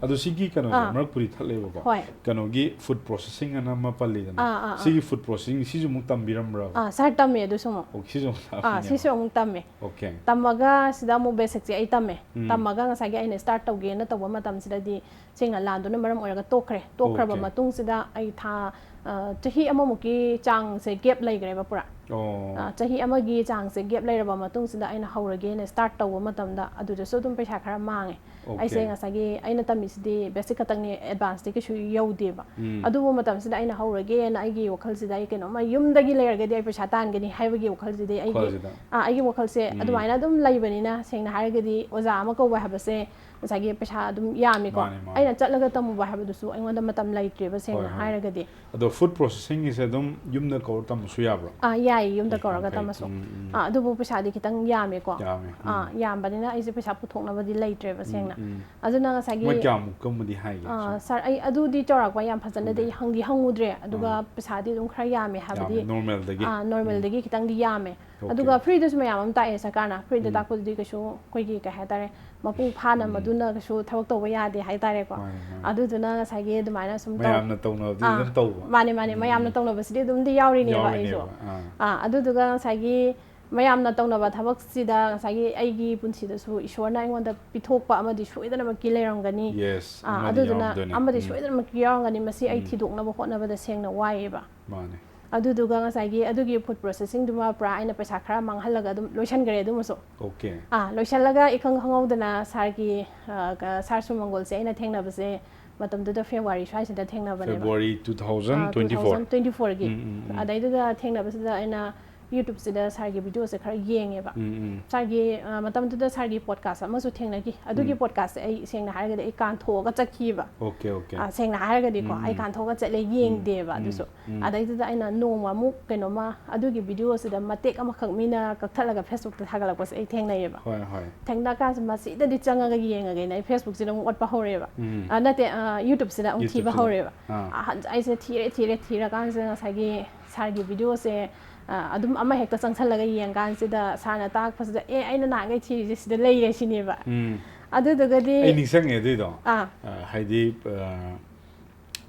ꯑꯗꯣ ꯁꯤꯒꯤ ꯀꯩꯅꯣꯁꯦ ꯑꯥ꯫ ꯃꯔꯛ ꯄꯨꯔꯤ ꯊꯠꯂꯦꯕꯀꯣ꯫ ꯍꯣꯏ꯫ ꯀꯩꯅꯣꯒꯤ food processing ꯑꯅ ꯑꯃ ꯄꯜꯂꯤꯗꯅ꯫ ꯑꯥ, ꯑꯥ, ꯑꯥ꯫ ꯁꯤꯒꯤ food processing ꯁꯤꯁꯨ ꯑꯃꯨꯛ ꯇꯝꯕꯤꯔꯝꯕ꯭ꯔꯕ? ꯑꯥ, sir, ꯇꯝꯃꯦ ꯑꯗꯨꯁꯨ ꯑꯃꯨꯛ꯫ ꯑꯣ, ꯁꯤꯁꯨ ꯑꯃꯨꯛ ꯑꯥ, ꯇꯥꯛꯄꯤꯅꯦꯕ꯫ ꯁꯤꯁꯨ ꯑꯃꯨꯛ ꯇꯝꯃꯦ꯫ Okay. ꯇꯝꯃꯒ ꯁꯤꯗ ꯑꯃꯨꯛ basicꯁꯦ ꯑꯩ ꯇꯝꯃꯦ꯫ ꯎꯝ꯫ ꯇꯝꯃꯒ ꯉꯁꯥꯏꯒꯤ ꯑꯩꯅ start ꯇꯧꯒꯦꯅ ꯇꯧꯕ ꯃꯇꯝꯁꯤꯗꯗꯤ ꯁꯦꯡꯅ ꯂꯥꯟꯗꯨꯅ ꯃꯔꯝ ꯑꯣꯏꯔꯒ ꯇꯣꯛꯈ꯭ꯔꯦ꯫ ꯇꯣꯛꯈ꯭ꯔꯕ Okay. ꯃꯇꯨꯡꯁꯤꯗ ꯑꯩ ꯊꯥ, ꯑ, ꯆꯍꯤ ꯑꯃꯃꯨꯛꯀꯤ ꯆꯥꯡꯁꯦ gap ꯂꯩꯈ꯭ꯔꯦꯕ ꯄꯨꯔꯥ꯫ ꯑꯣ꯫ ꯑ, ꯆꯍꯤ ꯑꯃꯒꯤ ꯆꯥꯡꯁꯦ gap ꯂꯩꯔꯕ ꯃꯇꯨꯡꯁꯤꯗ ꯑꯩꯅ ꯍꯧꯔꯒꯦꯅ start ꯇꯧꯕ ꯃꯇꯝꯗ ꯑꯗꯨꯗꯁꯨ ꯑꯗꯨꯝ ꯄꯩꯁꯥ ꯈꯔ ꯃꯥꯡꯉꯦ꯫ Okay. ꯑꯩꯁꯦ ꯉꯁꯥꯏꯒꯤ ꯑꯩꯅ ꯇꯝꯃꯤꯁꯤꯗꯤ basic ꯈꯛꯇꯪꯅꯤ, advanceꯇꯤ ꯀꯩꯁꯨ ꯌꯧꯗꯦꯕ꯫ ꯎꯝ꯫ ꯑꯗꯨꯕꯨ ꯃꯇꯝꯁꯤꯗ ꯑꯩꯅ ꯍꯧꯔꯒꯦꯅ ꯑꯩꯒꯤ ꯋꯥꯈꯜꯁꯤꯗ ꯑꯩ ꯀꯩꯅꯣꯝꯃ ꯌꯨꯝꯗꯒꯤ ꯂꯩꯔꯒꯗꯤ ꯑꯩ ꯄꯩꯁꯥ ꯇꯥꯟꯒꯅꯤ ꯍꯥꯏꯕꯒꯤ ꯋꯥꯈꯜꯁꯤꯗꯤ ꯑꯩꯒꯤ, ꯋꯥꯈꯜꯁꯤꯗ꯫ ꯑꯥ, ꯑꯩꯒꯤ ꯋꯥꯈꯜꯁꯦ ꯎꯝ꯫ ꯑꯗꯨꯃꯥꯏꯅ ꯑꯗꯨꯝ ꯂꯩꯕꯅꯤꯅ, ꯁꯦꯡꯅ ꯍꯥꯏꯔꯒꯗꯤ ꯑꯣꯖꯥ ꯑꯃ ꯀꯧꯕ ꯍꯥꯏꯕꯁꯦ ꯉꯁꯥꯏꯒꯤ ꯄꯩꯁꯥ ꯑꯗꯨꯝ ꯌꯥꯝꯃꯤꯀꯣ꯫ ꯃꯥꯅꯦ, ꯃꯥꯅꯦ꯫ ꯑꯩꯅ ꯆꯠꯂꯒ ꯇꯝꯃꯨꯕ ꯍꯥꯏꯕꯗꯨꯁꯨ ꯑꯩꯉꯣꯟꯗ ꯃꯇꯝ ꯂꯩꯇ꯭ꯔꯦꯕ, ꯁꯦꯡꯅ ꯍꯣꯏ, ꯍꯣꯏ꯫ ꯍꯥꯏꯔꯒꯗꯤ꯫ ꯑꯗꯣ food processingꯒꯤꯁꯦ ꯑꯗꯨꯝ ꯌꯨꯝꯗ ꯀꯧꯔ ꯇꯝꯕꯁꯨ ꯌꯥꯕ꯭ꯔꯣ? ꯑꯥ, ꯌꯥꯏꯌꯦ, ꯌꯨꯝꯗ ꯑꯦ, ꯀꯧꯔꯒ ꯌꯥꯝ ꯐꯩ꯫ ꯇꯝꯃꯁꯨ꯫ ꯎꯝ, ꯎꯝ꯫ ꯑꯥ, ꯑꯗꯨꯕꯨ ꯄꯩꯁꯥꯗꯤ ꯈꯤꯇꯪ ꯌꯥꯝꯃꯦꯀꯣ꯫ ꯌꯥꯝꯃꯦ꯫ ꯎꯝ꯫ ꯑꯥ, ꯌꯥꯝꯕꯅꯤꯅ ꯑꯩꯁꯦ ꯄꯩꯁꯥ ꯄꯨꯊꯣꯛꯅꯕꯗꯤ ꯂꯩꯇ꯭ꯔꯦꯕ, ꯎꯝ, ꯁꯦꯡꯅ꯫ ꯎꯝ꯫ ꯑꯗꯨꯅ ꯉꯁꯥꯏꯒꯤ ꯃꯣꯏ ꯀꯌꯥꯃꯨꯛꯀꯨꯝꯕꯗꯤ ꯍꯥꯏꯒꯦ? ꯑꯥ, ꯁꯨꯝ? sir, ꯑꯩ ꯑꯗꯨꯗꯤ ꯆꯥꯎꯔꯥꯛꯄ ꯌꯥꯝ ꯐꯖꯅꯗꯤ ꯈꯪꯗꯦ꯫ ꯑꯩ ꯍꯪꯗꯤ ꯍꯪꯉꯨꯗ꯭ꯔꯦ, ꯑꯗꯨꯒ ꯑꯥ꯫ ꯄꯩꯁꯥꯗꯤ ꯑꯗꯨꯝ ꯈꯔ ꯌꯥꯝꯃꯦ, ꯍꯥꯏꯕꯗꯤ ꯌꯥꯝꯃꯦ, normalꯗꯒꯤ? ꯑꯥ, normalꯗꯒꯤ ꯎꯝ꯫ ꯈꯤꯇꯪꯗꯤ ꯌꯥꯝꯃꯦ꯫ Okay꯫ ꯑꯗꯨꯒ freeꯗꯁꯨ ꯃꯌꯥꯝ ꯑꯃ ꯇꯥꯛꯑꯦ ꯁꯔꯀꯥꯔꯅ꯫ Freeꯗ ꯎꯝ꯫ ꯇꯥꯛꯄꯗꯨꯗꯤ ꯀꯩꯁꯨ ꯑꯩꯈꯣꯏꯒꯤ, ꯀꯩ ꯍꯥꯏꯇꯥꯔꯦ, ꯃꯄꯨꯡ ꯐꯥꯅ ꯎꯝ꯫ ꯃꯗꯨꯅ ꯀꯩꯁꯨ ꯊꯕꯛ ꯇꯧꯕ ꯌꯥꯗꯦ ꯍꯥꯏꯇꯥꯔꯦꯀꯣ꯫ ꯃꯥꯅꯦ, ꯃꯥꯅꯦ꯫ ꯑꯗꯨꯗꯨꯅ ꯉꯁꯥꯏꯒꯤ ꯑꯗꯨꯃꯥꯏꯅ ꯁꯨꯝ ꯇꯧ-, ꯃꯌꯥꯝꯅ ꯇꯧꯅꯕꯗꯤ ꯑꯥ, ꯑꯗꯨꯝ ꯇꯧꯕ? ꯃꯥꯅꯦ, ꯃꯥꯅꯦ, ꯎꯝ, ꯃꯌꯥꯝꯅ ꯎꯝ꯫ ꯇꯧꯅꯕꯁꯤꯗꯤ ꯑꯗꯨꯝꯗꯤ ꯌꯥꯎꯔꯤꯅꯦꯕ ꯑꯩꯁꯨ꯫ ꯌꯥꯎꯔꯤꯅꯦꯕ, ꯑꯥ꯫ ꯑꯥ, ꯑꯗꯨꯗꯨꯒ ꯉꯁꯥꯏꯒꯤ ꯃꯌꯥꯝꯅ ꯇꯧꯅꯕ ꯊꯕꯛꯁꯤꯗ ꯉꯁꯥꯏꯒꯤ ꯑꯩꯒꯤ ꯄꯨꯟꯁꯤꯗꯁꯨ ꯏꯁꯣꯔꯅ ꯑꯩꯉꯣꯟꯗ ꯄꯤꯊꯣꯛꯄ ꯑꯃꯗꯤ ꯁꯣꯏꯗꯅꯃꯛꯀꯤ ꯂꯩꯔꯝꯒꯅꯤ꯫ Yes, ꯑꯥ, ꯑꯃꯗꯤ ꯑꯗꯨꯗꯨꯅ ꯌꯥꯎꯔꯝꯗꯣꯏꯅꯤ꯫ ꯑꯃꯗꯤ ꯎꯝ꯫ ꯁꯣꯏꯗꯅꯃꯛꯀꯤ ꯌꯥꯎꯔꯝꯒꯅꯤ꯫ ꯃꯁꯤ ꯑꯩ ꯎꯝ꯫ ꯊꯤꯗꯣꯛꯅꯕ ꯍꯣꯠꯅꯕꯗ ꯁꯦꯡꯅ ꯋꯥꯏꯑꯦꯕ꯫ ꯃꯥꯅꯦ꯫ ꯑꯗꯨꯗꯨꯒ ꯉꯁꯥꯏꯒꯤ ꯑꯗꯨꯒꯤ ꯐꯨꯗ ꯄ꯭ꯔꯣꯁꯦꯁꯤꯡꯗꯨꯃ ꯄꯨꯔꯥ ꯑꯩꯅ ꯄꯩꯁꯥ ꯈꯔ ꯃꯥꯡꯍꯜꯂꯒ ꯑꯗꯨꯝ ꯂꯣꯏꯁꯟꯈ꯭ꯔꯦ ꯑꯗꯨꯃꯁꯨ꯫ Okay꯫ ꯑꯥ, ꯂꯣꯏꯁꯜꯂꯒ ꯏꯈꯪ ꯈꯪꯍꯧꯗꯅ ꯁꯥꯔꯒꯤ, ꯑ, ꯀ-, ꯁꯥꯔ ꯁꯨꯃꯪꯒꯣꯜꯁꯦ ꯑꯩꯅ ꯊꯦꯡꯅꯕꯁꯦ ꯃꯇꯝꯗꯨꯗ ꯐꯦꯕ꯭ꯔꯨꯋꯥꯔꯤ ꯁ꯭ꯋꯥꯏꯁꯤꯗ ꯊꯦꯡꯅꯕꯅꯦꯕ꯫ February two thousand twenty-four꯫ Twenty ꯐꯣꯔꯒꯤ꯫ ꯎꯝ, ꯎꯝ, ꯎꯝ꯫ ꯑꯗꯩꯗꯨꯗ ꯊꯦꯡꯅꯕꯁꯤꯗ ꯑꯩꯅ YouTube-ꯁꯤꯗ ꯁꯥꯔꯒꯤ video-ꯁꯦ ꯈꯔ ꯌꯦꯡꯉꯦꯕ꯫ ꯎꯝ, ꯎꯝ꯫ ꯁꯥꯔꯒꯤ, ꯑ, ꯃꯇꯝꯗꯨꯗ ꯁꯥꯔꯒꯤ podcast ꯑꯃꯁꯨ ꯊꯦꯡꯅꯈꯤ꯫ ꯑꯗꯨꯒꯤ ꯎꯝ꯫ Podcast-ꯁꯦ ꯑꯩ ꯁꯦꯡꯅ ꯍꯥꯏꯔꯒꯗꯤ ꯑꯩ ꯀꯥꯟꯊꯣꯛꯑꯒ ꯆꯠꯈꯤꯕ꯫ Okay, okay꯫ ꯑ, ꯁꯦꯡꯅ ꯍꯥꯏꯔꯒꯗꯤꯀꯣ, ꯎꯝ, ꯑꯩ ꯎꯝ꯫ ꯀꯥꯟꯊꯣꯛꯑꯒ ꯆꯠꯂꯦ, ꯌꯦꯡꯗꯦꯕ ꯎꯝ, ꯑꯗꯨꯁꯨ꯫ ꯎꯝ꯫ ꯑꯗꯩꯗꯨꯗ ꯑꯩꯅ ꯅꯣꯡꯃ ꯑꯃꯨꯛ ꯀꯩꯅꯣꯝꯃ ꯑꯗꯨꯒꯤ video-ꯁꯤꯗ ꯃꯇꯦꯛ ꯑꯃꯈꯛ ꯃꯤꯅ ꯀꯛꯊꯠꯂꯒ Facebook-ꯇ ꯊꯥꯒꯠꯂꯛꯄꯁꯦ ꯑꯩ ꯊꯦꯡꯅꯩꯌꯦꯕ꯫ ꯍꯣꯏ, ꯍꯣꯏ꯫ ꯊꯦꯡꯅ ꯀꯥꯟꯁꯤ ꯃꯁꯤꯗꯗꯤ ꯆꯪꯉꯒ ꯌꯦꯡꯉꯒꯦꯅ ꯑꯩ Facebook-ꯁꯤꯗ ꯑꯃꯨꯛ ꯑꯣꯠꯄ ꯍꯧꯔꯦꯕ꯫ ꯎꯝ꯫ ꯑ, ꯅꯠꯇꯦ, ꯑ, YouTube-ꯁꯤꯗ ꯑꯃꯨꯛ ꯊꯤꯕ YouTube-ꯁꯤꯗ꯫ ꯍꯧꯔꯦꯕ꯫ ꯑꯥ꯫ ꯑꯍꯟ-, ꯑꯩꯁꯦ ꯊꯤꯔꯦ, ꯊꯤꯔꯦ, ꯊꯤꯔꯀꯥꯟꯁꯤꯗ ꯉꯁꯥꯏꯒꯤ ꯁꯥꯔꯒꯤ video-ꯁꯦ, ꯑ, ꯑꯗꯨꯝ ꯑꯃ ꯍꯦꯛꯇ ꯆꯪꯁꯜꯂꯒ ꯌꯦꯡꯀꯥꯟꯁꯤꯗ ꯁꯥꯔꯅ ꯇꯥꯛꯄꯁꯤꯗ, "ꯑꯦ, ꯑꯩꯅ ꯅꯍꯥꯟꯈꯩ ꯊꯤꯔꯤꯁꯦ ꯁꯤꯗ ꯂꯩꯔꯦ" ꯁꯤꯅꯦꯕ꯫ ꯎꯝ꯫ ꯑꯗꯨꯗꯨꯒꯗꯤ ꯑꯩ ꯅꯤꯡꯁꯤꯡꯉꯦ ꯑꯗꯨꯏꯗꯣ꯫ ꯑꯥ꯫ ꯑ, ꯍꯥꯏꯗꯤ, ꯑ,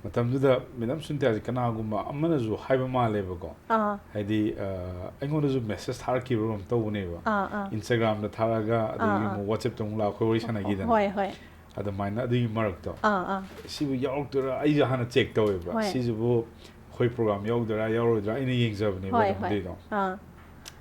ꯃꯇꯝꯗꯨꯗ ꯃꯦꯗꯥꯝ ꯁꯨꯅꯤꯇꯥꯁꯦ ꯀꯅꯥꯒꯨꯝꯕ ꯑꯃꯅꯁꯨ ꯍꯥꯏꯕ ꯃꯥꯜꯂꯦꯕꯀꯣ꯫ ꯑꯥ꯫ ꯍꯥꯏꯗꯤ, ꯑ, ꯑꯩꯉꯣꯟꯗꯁꯨ message ꯊꯥꯔꯛꯈꯤꯕ ꯑꯃ ꯇꯧꯕꯅꯦꯕ꯫ ꯑꯥ, ꯑꯥ꯫ Instagram-ꯗ ꯊꯥꯔꯛꯑꯒ, ꯑꯗꯒꯤ ꯑꯥ, ꯑꯥ꯫ ꯑꯃꯨꯛ WhatsApp-ꯇ ꯑꯃꯨꯛ ꯂꯥꯛꯑ ꯑꯩꯈꯣꯏ ꯋꯥꯔꯤ ꯁꯥꯟꯅꯈꯤꯗꯅ꯫ ꯍꯣꯏ, ꯍꯣꯏ꯫ ꯑꯗꯨꯃꯥꯏꯅ ꯑꯗꯨꯒꯤ ꯃꯔꯛꯇꯣ꯫ ꯑꯥ, ꯑꯥ꯫ ꯁꯤꯕꯨ ꯌꯥꯎꯔꯛꯇꯣꯏꯔꯥ? ꯑꯩꯁꯨ ꯍꯥꯟꯅ check ꯇꯧꯋꯦꯕ꯫ ꯍꯣꯏ꯫ ꯁꯤꯁꯤꯕꯨ ꯑꯩꯈꯣꯏ program ꯌꯥꯎꯗꯣꯏꯔꯥ, ꯌꯥꯎꯔꯣꯏꯗꯣꯏꯔꯥ? ꯑꯩꯅ ꯌꯦꯡꯖꯕꯅꯦꯕ ꯍꯣꯏ, ꯑꯗꯨꯝ ꯍꯣꯏ꯫ ꯑꯗꯨꯏꯗꯣ꯫ ꯑꯥ꯫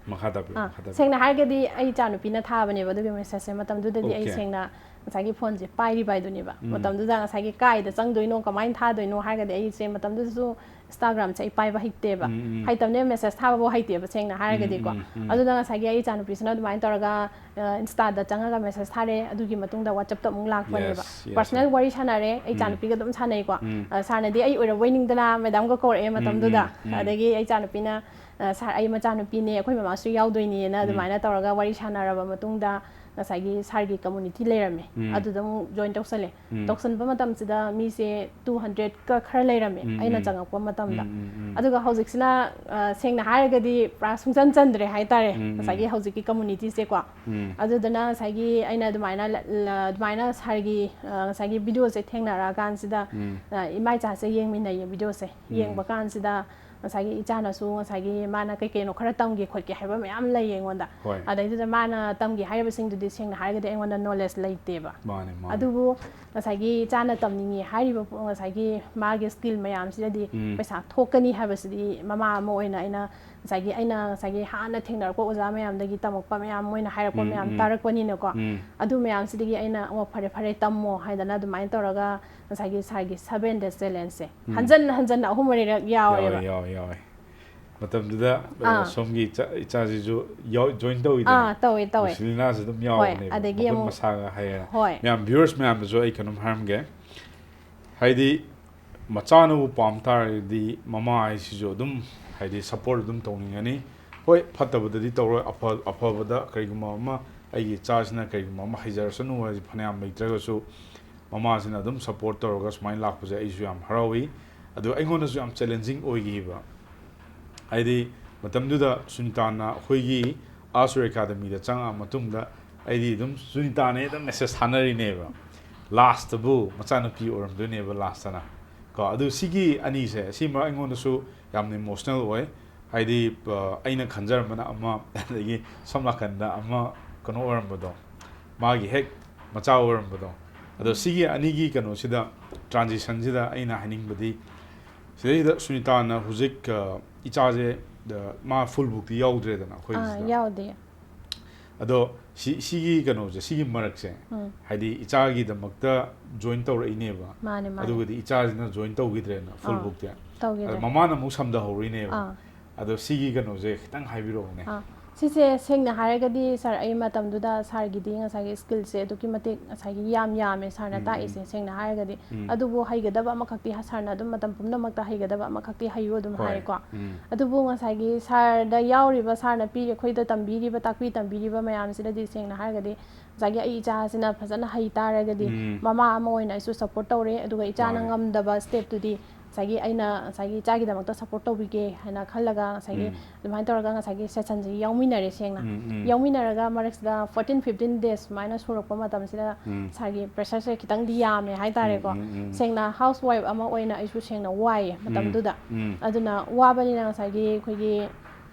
ꯃꯈꯥ ꯇꯥꯕꯤꯌꯨ, ꯑꯥ, ꯃꯈꯥ ꯇꯥꯕꯤꯌꯨ꯫ ꯁꯦꯡꯅ ꯍꯥꯏꯔꯒꯗꯤ ꯑꯩ ꯏꯆꯥꯅꯨꯄꯤꯅ ꯊꯥꯕꯅꯦꯕ ꯑꯗꯨꯒꯤ message-ꯁꯦ꯫ ꯃꯇꯝꯗꯨꯗꯗꯤ ꯑꯩ Okay꯫ ꯁꯦꯡꯅ ꯉꯁꯥꯏꯒꯤ phone-ꯁꯦ ꯄꯥꯏꯔꯤꯕ ꯍꯥꯏꯗꯨꯅꯦꯕ꯫ ꯎꯝ꯫ ꯃꯇꯝꯗꯨꯗ ꯉꯁꯥꯏꯒꯤ ꯀꯥꯏꯗ ꯆꯪꯗꯣꯏꯅꯣ, ꯀꯃꯥꯏꯅ ꯊꯥꯗꯣꯏꯅꯣ ꯍꯥꯏꯔꯒꯗꯤ ꯑꯩꯁꯦ ꯃꯇꯝꯗꯨꯗꯁꯨ Instagram-ꯁꯦ ꯑꯩ ꯄꯥꯏꯕ ꯍꯩꯇꯦꯕ꯫ ꯎꯝ, ꯎꯝ꯫ ꯍꯩꯇꯕꯅꯦ, message ꯊꯥꯕꯐꯥꯎ ꯍꯩꯇꯦꯕ ꯁꯦꯡꯅ ꯍꯥꯏꯔꯒꯗꯤꯀꯣ꯫ ꯎꯝ, ꯎꯝ, ꯎꯝ꯫ ꯑꯗꯨꯗ ꯉꯁꯥꯏꯒꯤ ꯑꯩ ꯏꯆꯥꯅꯨꯄꯤꯁꯤꯅ ꯑꯗꯨꯃꯥꯏꯅ ꯇꯧꯔꯒ, ꯑ, Insta-ꯗ ꯆꯪꯉꯒ message ꯊꯥꯔꯦ, ꯑꯗꯨꯒꯤ ꯃꯇꯨꯡꯗ WhatsApp-ꯇ ꯑꯃꯨꯛ ꯂꯥꯛꯄꯅꯦꯕ꯫ Yes, yes, Personal yes꯫ ꯋꯥꯔꯤ ꯁꯥꯟꯅꯔꯦ, ꯑꯩ ꯎꯝ꯫ ꯏꯆꯥꯅꯨꯄꯤꯒ ꯑꯗꯨꯝ ꯁꯥꯟꯅꯩꯀꯣ꯫ ꯎꯝ꯫ ꯑ, ꯁꯥꯔꯅꯗꯤ ꯑꯩ ꯑꯣꯏꯔꯕꯣꯏ ꯅꯤꯡꯗꯅ madam-ꯒ ꯀꯧꯔꯛꯑꯦ ꯎꯝ, ꯃꯇꯝꯗꯨꯗ꯫ ꯎꯝ, ꯎꯝ꯫ ꯑꯗꯒꯤ ꯑꯩ ꯏꯆꯥꯅꯨꯄꯤꯅ, ꯑ, "ꯁꯥꯔ, ꯑꯩ ꯃꯆꯥꯅꯨꯄꯤꯅꯦ, ꯑꯩꯈꯣꯏ ꯃꯃꯥꯁꯨ ꯌꯥꯎꯗꯣꯏꯅꯦꯅ" ꯎꯝ꯫ ꯑꯗꯨꯃꯥꯏꯅ ꯇꯧꯔꯒ ꯋꯥꯔꯤ ꯁꯥꯟꯅꯔꯕ ꯃꯇꯨꯡꯗ ꯉꯁꯥꯏꯒꯤ ꯁꯥꯔꯒꯤ community ꯂꯩꯔꯝꯃꯦ꯫ ꯎꯝ꯫ ꯑꯗꯨꯗ ꯑꯃꯨꯛ join ꯇꯧꯁꯜꯂꯦ꯫ ꯎꯝ꯫ ꯇꯧꯁꯟꯕ ꯃꯇꯝꯁꯤꯗ ꯃꯤꯁꯦ two hundred-ꯀ ꯈꯔ ꯂꯩꯔꯝꯃꯦ, ꯎꯝ, ꯑꯩꯅ ꯎꯝ꯫ ꯆꯪꯉꯛꯄ ꯃꯇꯝꯗ꯫ ꯎꯝ, ꯎꯝ, ꯎꯝ꯫ ꯑꯗꯨꯒ ꯍꯧꯖꯤꯛꯁꯤꯅ, ꯑ, ꯁꯦꯡꯅ ꯍꯥꯏꯔꯒꯗꯤ ꯄꯨꯔꯥ ꯁꯨꯡꯆꯟ ꯆꯟꯗ꯭ꯔꯦ ꯍꯥꯏꯇꯥꯔꯦ, ꯎꯝ, ꯎꯝ꯫ ꯉꯁꯥꯏꯒꯤ ꯍꯧꯖꯤꯛꯀꯤ community-ꯁꯦꯀꯣ꯫ ꯎꯝ꯫ ꯑꯗꯨꯗꯨꯅ ꯉꯁꯥꯏꯒꯤ ꯑꯩꯅ ꯑꯗꯨꯃꯥꯏꯅ ꯂ-, ꯂ-, ꯑꯗꯨꯃꯥꯏꯅ ꯁꯥꯔꯒꯤ, ꯑ, ꯉꯁꯥꯏꯒꯤ video-ꯁꯦ ꯊꯦꯡꯅꯔꯛꯑꯀꯥꯟꯁꯤꯗ, ꯎꯝ꯫ ꯑ, ꯏꯃꯥ ꯏꯆꯥꯁꯦ ꯌꯦꯡꯃꯤꯟꯅꯩꯌꯦ video-ꯁꯦ꯫ ꯎꯝ꯫ ꯌꯦꯡꯕ ꯀꯥꯟꯁꯤꯗ ꯉꯁꯥꯏꯒꯤ ꯏꯆꯥꯅꯁꯨ ꯉꯁꯥꯏꯒꯤ ꯃꯥꯅ ꯀꯩ ꯀꯩꯅꯣ ꯈꯔ ꯇꯝꯒꯦ ꯈꯣꯠꯀꯦ ꯍꯥꯏꯕ ꯃꯌꯥꯝ ꯂꯩꯌꯦ ꯑꯩꯉꯣꯟꯗ꯫ ꯍꯣꯏ꯫ ꯑꯗꯩꯗꯨꯗ ꯃꯥꯅ ꯇꯝꯒꯦ ꯍꯥꯏꯔꯤꯕꯁꯤꯡꯗꯨꯗꯤ ꯁꯦꯡꯅ ꯍꯥꯏꯔꯒꯗꯤ ꯑꯩꯉꯣꯟꯗ ꯅꯣꯂꯦꯖ ꯂꯩꯇꯦꯕ꯫ ꯃꯥꯅꯦ ꯃꯥꯅꯦ꯫ ꯑꯗꯨꯕꯨ ꯉꯁꯥꯏꯒꯤ ꯏꯆꯥꯅ ꯇꯝꯅꯤꯡꯉꯤ ꯍꯥꯏꯔꯤꯕ ꯄꯣ- ꯉꯁꯥꯏꯒꯤ ꯃꯥꯒꯤ ꯁ꯭ꯀꯤꯜ ꯃꯌꯥꯝꯁꯤꯗꯗꯤ ꯎꯝ꯫ ꯄꯩꯁꯥ ꯊꯣꯛꯀꯅꯤ ꯍꯥꯏꯕꯁꯤꯗꯤ ꯃꯃꯥ ꯑꯃ ꯑꯣꯏꯅ ꯑꯩꯅ ꯉꯁꯥꯏꯒꯤ ꯑꯩꯅ ꯉꯁꯥꯏꯒꯤ ꯍꯥꯟꯅ ꯊꯦꯡꯅꯔꯛꯄ ꯑꯣꯖꯥ ꯃꯌꯥꯝꯗꯒꯤ ꯇꯝꯃꯛꯄ ꯃꯌꯥꯝ, ꯃꯣꯏꯅ ꯍꯥꯏꯔꯛꯄ ꯎꯝ, ꯃꯌꯥꯝ ꯎꯝ꯫ ꯇꯥꯔꯛꯄꯅꯤꯅꯀꯣ꯫ ꯎꯝ꯫ ꯑꯗꯨ ꯃꯌꯥꯝꯁꯤꯗꯒꯤ ꯑꯩꯅ, "ꯑꯣ, ꯐꯔꯦ ꯐꯔꯦ, ꯇꯝꯃꯣ" ꯍꯥꯏꯗꯅ ꯑꯗꯨꯃꯥꯏꯅ ꯇꯧꯔꯒ ꯉꯁꯥꯏꯒꯤ ꯁꯥꯔꯒꯤ seven day challenge ꯁꯦ ꯎꯝ꯫ ꯍꯟꯖꯟ ꯍꯟꯖꯟꯅ ꯑꯍꯨꯝ ꯃꯔꯤꯔꯛ ꯌꯥꯎꯋꯦꯕ꯫ ꯌꯥꯎꯋꯦ ꯌꯥꯎꯋꯦ ꯌꯥꯎꯋꯦ꯫ ꯃꯇꯝꯗꯨꯗ ꯑ, ꯑꯥ꯫ ꯁꯣꯝꯒꯤ ꯏꯆꯥ ꯏꯆꯥꯁꯤꯁꯨ ꯌꯥꯎ- join ꯇꯧꯋꯤꯗꯅ꯫ ꯑꯥ, ꯇꯧꯋꯦ ꯇꯧꯋꯦ꯫ ꯂꯨꯁꯤꯂꯤꯅꯥꯁꯨ ꯑꯗꯨꯝ ꯍꯣꯏ, ꯌꯥꯎꯕꯅꯦꯕ꯫ ꯑꯗꯒꯤ ꯃꯈꯨꯠ ꯑꯃꯨꯛ ꯃꯁꯥꯒ ꯍꯩꯌꯦ꯫ ꯍꯣꯏ꯫ ꯃꯌꯥꯝ viewers ꯃꯌꯥꯝꯗꯁꯨ ꯑꯩ ꯀꯩꯅꯣꯝ ꯍꯥꯏꯔꯝꯒꯦ꯫ ꯍꯥꯏꯗꯤ ꯃꯆꯥꯅꯕꯨ ꯄꯥꯝ ꯇꯥꯔꯒꯗꯤ ꯃꯃꯥ ꯍꯥꯏꯁꯤꯁꯨ ꯑꯗꯨꯝ ꯍꯥꯏꯗꯤ support ꯑꯗꯨꯝ ꯇꯧꯅꯤꯡꯒꯅꯤ꯫ ꯍꯣꯏ, ꯐꯠꯇꯕꯗꯗꯤ ꯇꯧꯔꯣꯏ, ꯑꯐ- ꯑꯐꯕꯗ ꯀꯔꯤꯒꯨꯝꯕ ꯑꯃ ꯑꯩꯒꯤ ꯏꯆꯥꯁꯤꯅ ꯀꯔꯤꯒꯨꯝꯕ ꯑꯃ ꯍꯩꯖꯔꯁꯅꯨ ꯍꯥꯏꯁꯦ ꯐꯅꯌꯥꯝ ꯂꯩꯇ꯭ꯔꯒꯁꯨ ꯃꯃꯥꯁꯤꯅ ꯑꯗꯨꯝ support ꯇꯧꯔꯒ ꯁꯨꯃꯥꯏꯅ ꯂꯥꯛꯄꯁꯦ ꯑꯩꯁꯨ ꯌꯥꯝ ꯍꯔꯥꯎꯏ꯫ ꯑꯗꯨ ꯑꯩꯉꯣꯟꯗꯁꯨ ꯌꯥꯝ challenging ꯑꯣꯏꯈꯤꯕ꯫ ꯍꯥꯏꯗꯤ ꯃꯇꯝꯗꯨꯗ ꯁꯨꯅꯤꯇꯥꯅ ꯑꯩꯈꯣꯏꯒꯤ ꯑꯥ ꯁꯨꯔ ꯑꯦꯀꯥꯗꯃꯤꯗ ꯆꯪꯉꯛꯑ ꯃꯇꯨꯡꯗ ꯑꯩꯗꯤ ꯑꯗꯨꯝ ꯁꯨꯅꯤꯇꯥꯅ ꯑꯗꯨꯝ message ꯊꯥꯅꯔꯤꯅꯦꯕ꯫ Last ꯇꯕꯨ ꯃꯆꯥꯅꯨꯄꯤ ꯑꯣꯏꯔꯝꯗꯣꯏꯅꯦꯕ last ꯇꯅ꯫ ꯀꯣ, ꯑꯗꯨ ꯁꯤꯒꯤ ꯑꯅꯤꯁꯦ, ꯁꯤꯃ ꯑꯩꯉꯣꯟꯗꯁꯨ ꯌꯥꯝꯅ emotional ꯑꯣꯏ꯫ ꯍꯥꯏꯗꯤ, ꯑ, ꯑꯩꯅ ꯈꯟꯖꯔꯝꯕꯅ ꯑꯃ, ꯑꯗꯒꯤ ꯁꯣꯝ ꯅꯥꯀꯟꯗ ꯑꯃ ꯀꯩꯅꯣ ꯑꯣꯏꯔꯝꯕꯗꯣ, ꯃꯥꯒꯤ ꯍꯦꯛ ꯃꯆꯥ ꯑꯣꯏꯔꯝꯕꯗꯣ꯫ ꯑꯗꯣ ꯁꯤꯒꯤ ꯑꯅꯤꯒꯤ ꯀꯩꯅꯣꯁꯤꯗ, transition ꯁꯤꯗ ꯑꯩꯅ ꯍꯥꯏꯅꯤꯡꯕꯗꯤ, ꯁꯤꯗꯩꯁꯤꯗ ꯁꯨꯅꯤꯇꯥꯅ ꯍꯧꯖꯤꯛ, ꯑ, ꯏꯆꯥꯁꯦ, ꯑ, ꯃꯥ full book ꯇꯤ ꯌꯥꯎꯗ꯭ꯔꯦꯗꯅ ꯑꯥ, ꯑꯩꯈꯣꯏꯒꯤꯁꯤꯗ꯫ ꯌꯥꯎꯗꯦ꯫ ꯑꯗꯣ ꯁꯤ-, ꯁꯤꯒꯤ ꯀꯩꯅꯣꯁꯦ, ꯁꯤꯒꯤ ꯃꯔꯛꯁꯦ, ꯎꯝ꯫ ꯍꯥꯏꯗꯤ ꯏꯆꯥꯒꯤꯗꯃꯛꯇ join ꯇꯧꯔꯛꯏꯅꯦꯕ꯫ ꯃꯥꯅꯦ, ꯃꯥꯅꯦ꯫ ꯑꯗꯨꯒꯗꯤ ꯏꯆꯥꯁꯤꯅ join ꯇꯧꯈꯤꯗ꯭ꯔꯦꯅ full ꯑꯥ, book ꯇꯤ꯫ ꯇꯧꯈꯤꯗ꯭ꯔꯦ꯫ ꯑꯗꯣ ꯃꯃꯥꯅ ꯑꯃꯨꯛ ꯁꯝꯊꯍꯧꯔꯤꯅꯦꯕ꯫ ꯑꯥ꯫ ꯑꯗꯣ ꯁꯤꯒꯤ ꯀꯩꯅꯣꯁꯦ ꯈꯤꯇꯪ ꯍꯥꯏꯕꯤꯔꯛꯑꯣꯅꯦ꯫ ꯑꯥ, ꯁꯤꯁꯦ ꯁꯦꯡꯅ ꯍꯥꯏꯔꯒꯗꯤ, ꯁꯥꯔ, ꯑꯩ ꯃꯇꯝꯗꯨꯗ ꯁꯥꯔꯒꯤꯗꯤ ꯉꯁꯥꯏꯒꯤ skill ꯁꯦ ꯑꯗꯨꯛꯀꯤ ꯃꯇꯤꯛ ꯉꯁꯥꯏꯒꯤ ꯌꯥꯝ ꯌꯥꯝꯃꯦ ꯁꯥꯔꯅ ꯎꯝ, ꯇꯥꯛꯏꯁꯦ, ꯎꯝ꯫ ꯁꯦꯡꯅ ꯍꯥꯏꯔꯒꯗꯤ꯫ ꯎꯝ꯫ ꯑꯗꯨꯕꯨ ꯍꯩꯒꯗꯕ ꯑꯃꯈꯛꯇꯤ ꯍ-, ꯁꯥꯔꯅ ꯑꯗꯨꯝ ꯃꯇꯝ ꯄꯨꯝꯅꯃꯛꯇ ꯍꯩꯒꯗꯕ ꯑꯃꯈꯛꯇꯤ ꯍꯩꯌꯨ ꯑꯗꯨꯝ ꯍꯣꯏ꯫ ꯍꯥꯏꯀꯣ꯫ ꯎꯝ꯫ ꯑꯗꯨꯕꯨ ꯉꯁꯥꯏꯒꯤ ꯁꯥꯔꯗ ꯌꯥꯎꯔꯤꯕ, ꯁꯥꯔꯅ ꯄꯤ-, ꯑꯩꯈꯣꯏꯗ ꯇꯝꯕꯤꯔꯤꯕ, ꯇꯥꯛꯄꯤ ꯇꯝꯕꯤꯔꯤꯕ ꯃꯌꯥꯝꯁꯤꯗꯗꯤ ꯁꯦꯡꯅ ꯍꯥꯏꯔꯒꯗꯤ ꯉꯁꯥꯏꯒꯤ ꯑꯩ ꯏꯆꯥꯁꯤꯅ ꯐꯖꯅ ꯍꯩ ꯇꯥꯔꯒꯗꯤ ꯎꯝ꯫ ꯃꯃꯥ ꯑꯃ ꯑꯣꯏꯅ ꯑꯩꯁꯨ support ꯇꯧꯔꯦ, ꯑꯗꯨꯒ ꯏꯆꯥꯅ ꯃꯥꯅꯦ꯫ ꯉꯝꯗꯕ step ꯇꯨꯗꯤ ꯉꯁꯥꯏꯒꯤ ꯑꯩꯅ ꯉꯁꯥꯏꯒꯤ ꯏꯆꯥꯒꯤꯗꯃꯛꯇ ꯁꯞꯄꯣꯔꯠ ꯇꯧꯕꯤꯒꯦ ꯍꯥꯏꯅ ꯈꯜꯂꯒ ꯉꯁꯥꯏꯒꯤ ꯎꯝ. ꯑꯗꯨꯃꯥꯏꯅ ꯇꯧꯔꯒ ꯉꯁꯥꯏꯒꯤ ꯁꯦꯁꯟꯁꯤ ꯌꯥꯎꯃꯤꯟꯅꯔꯦ ꯁꯦꯡꯅ꯫ ꯎꯝ, ꯎꯝ. ꯌꯥꯎꯃꯤꯟꯅꯔꯒ ꯃꯔꯛꯁꯤꯗ ꯐꯣꯔꯇꯤꯟ ꯐꯤꯐꯇꯤꯟ ꯗꯦꯖ ꯁꯨꯃꯥꯏꯅ ꯁꯨꯔꯛꯄ ꯃꯇꯝꯁꯤꯗ ꯎꯝ. ꯁꯥꯔꯒꯤ ꯄ꯭ꯔꯦꯁꯔꯁꯦ ꯈꯤꯇꯪꯗꯤ ꯌꯥꯝꯃꯦ ꯍꯥꯏꯇꯥꯔꯦꯀꯣ꯫ ꯎꯝ, ꯎꯝ, ꯎꯝ. ꯁꯦꯡꯅ ꯍꯥꯎꯁ ꯋꯥꯏꯐ ꯑꯃ ꯑꯣꯏꯅ ꯑꯩꯁꯨ ꯁꯦꯡꯅ ꯋꯥꯏꯌꯦ ꯃꯇꯝꯗꯨꯗ꯫ ꯎꯝ. ꯑꯗꯨꯅ ꯋꯥꯕꯅꯤꯅ ꯉꯁꯥꯏꯒꯤ ꯑꯩꯈꯣꯏꯒꯤ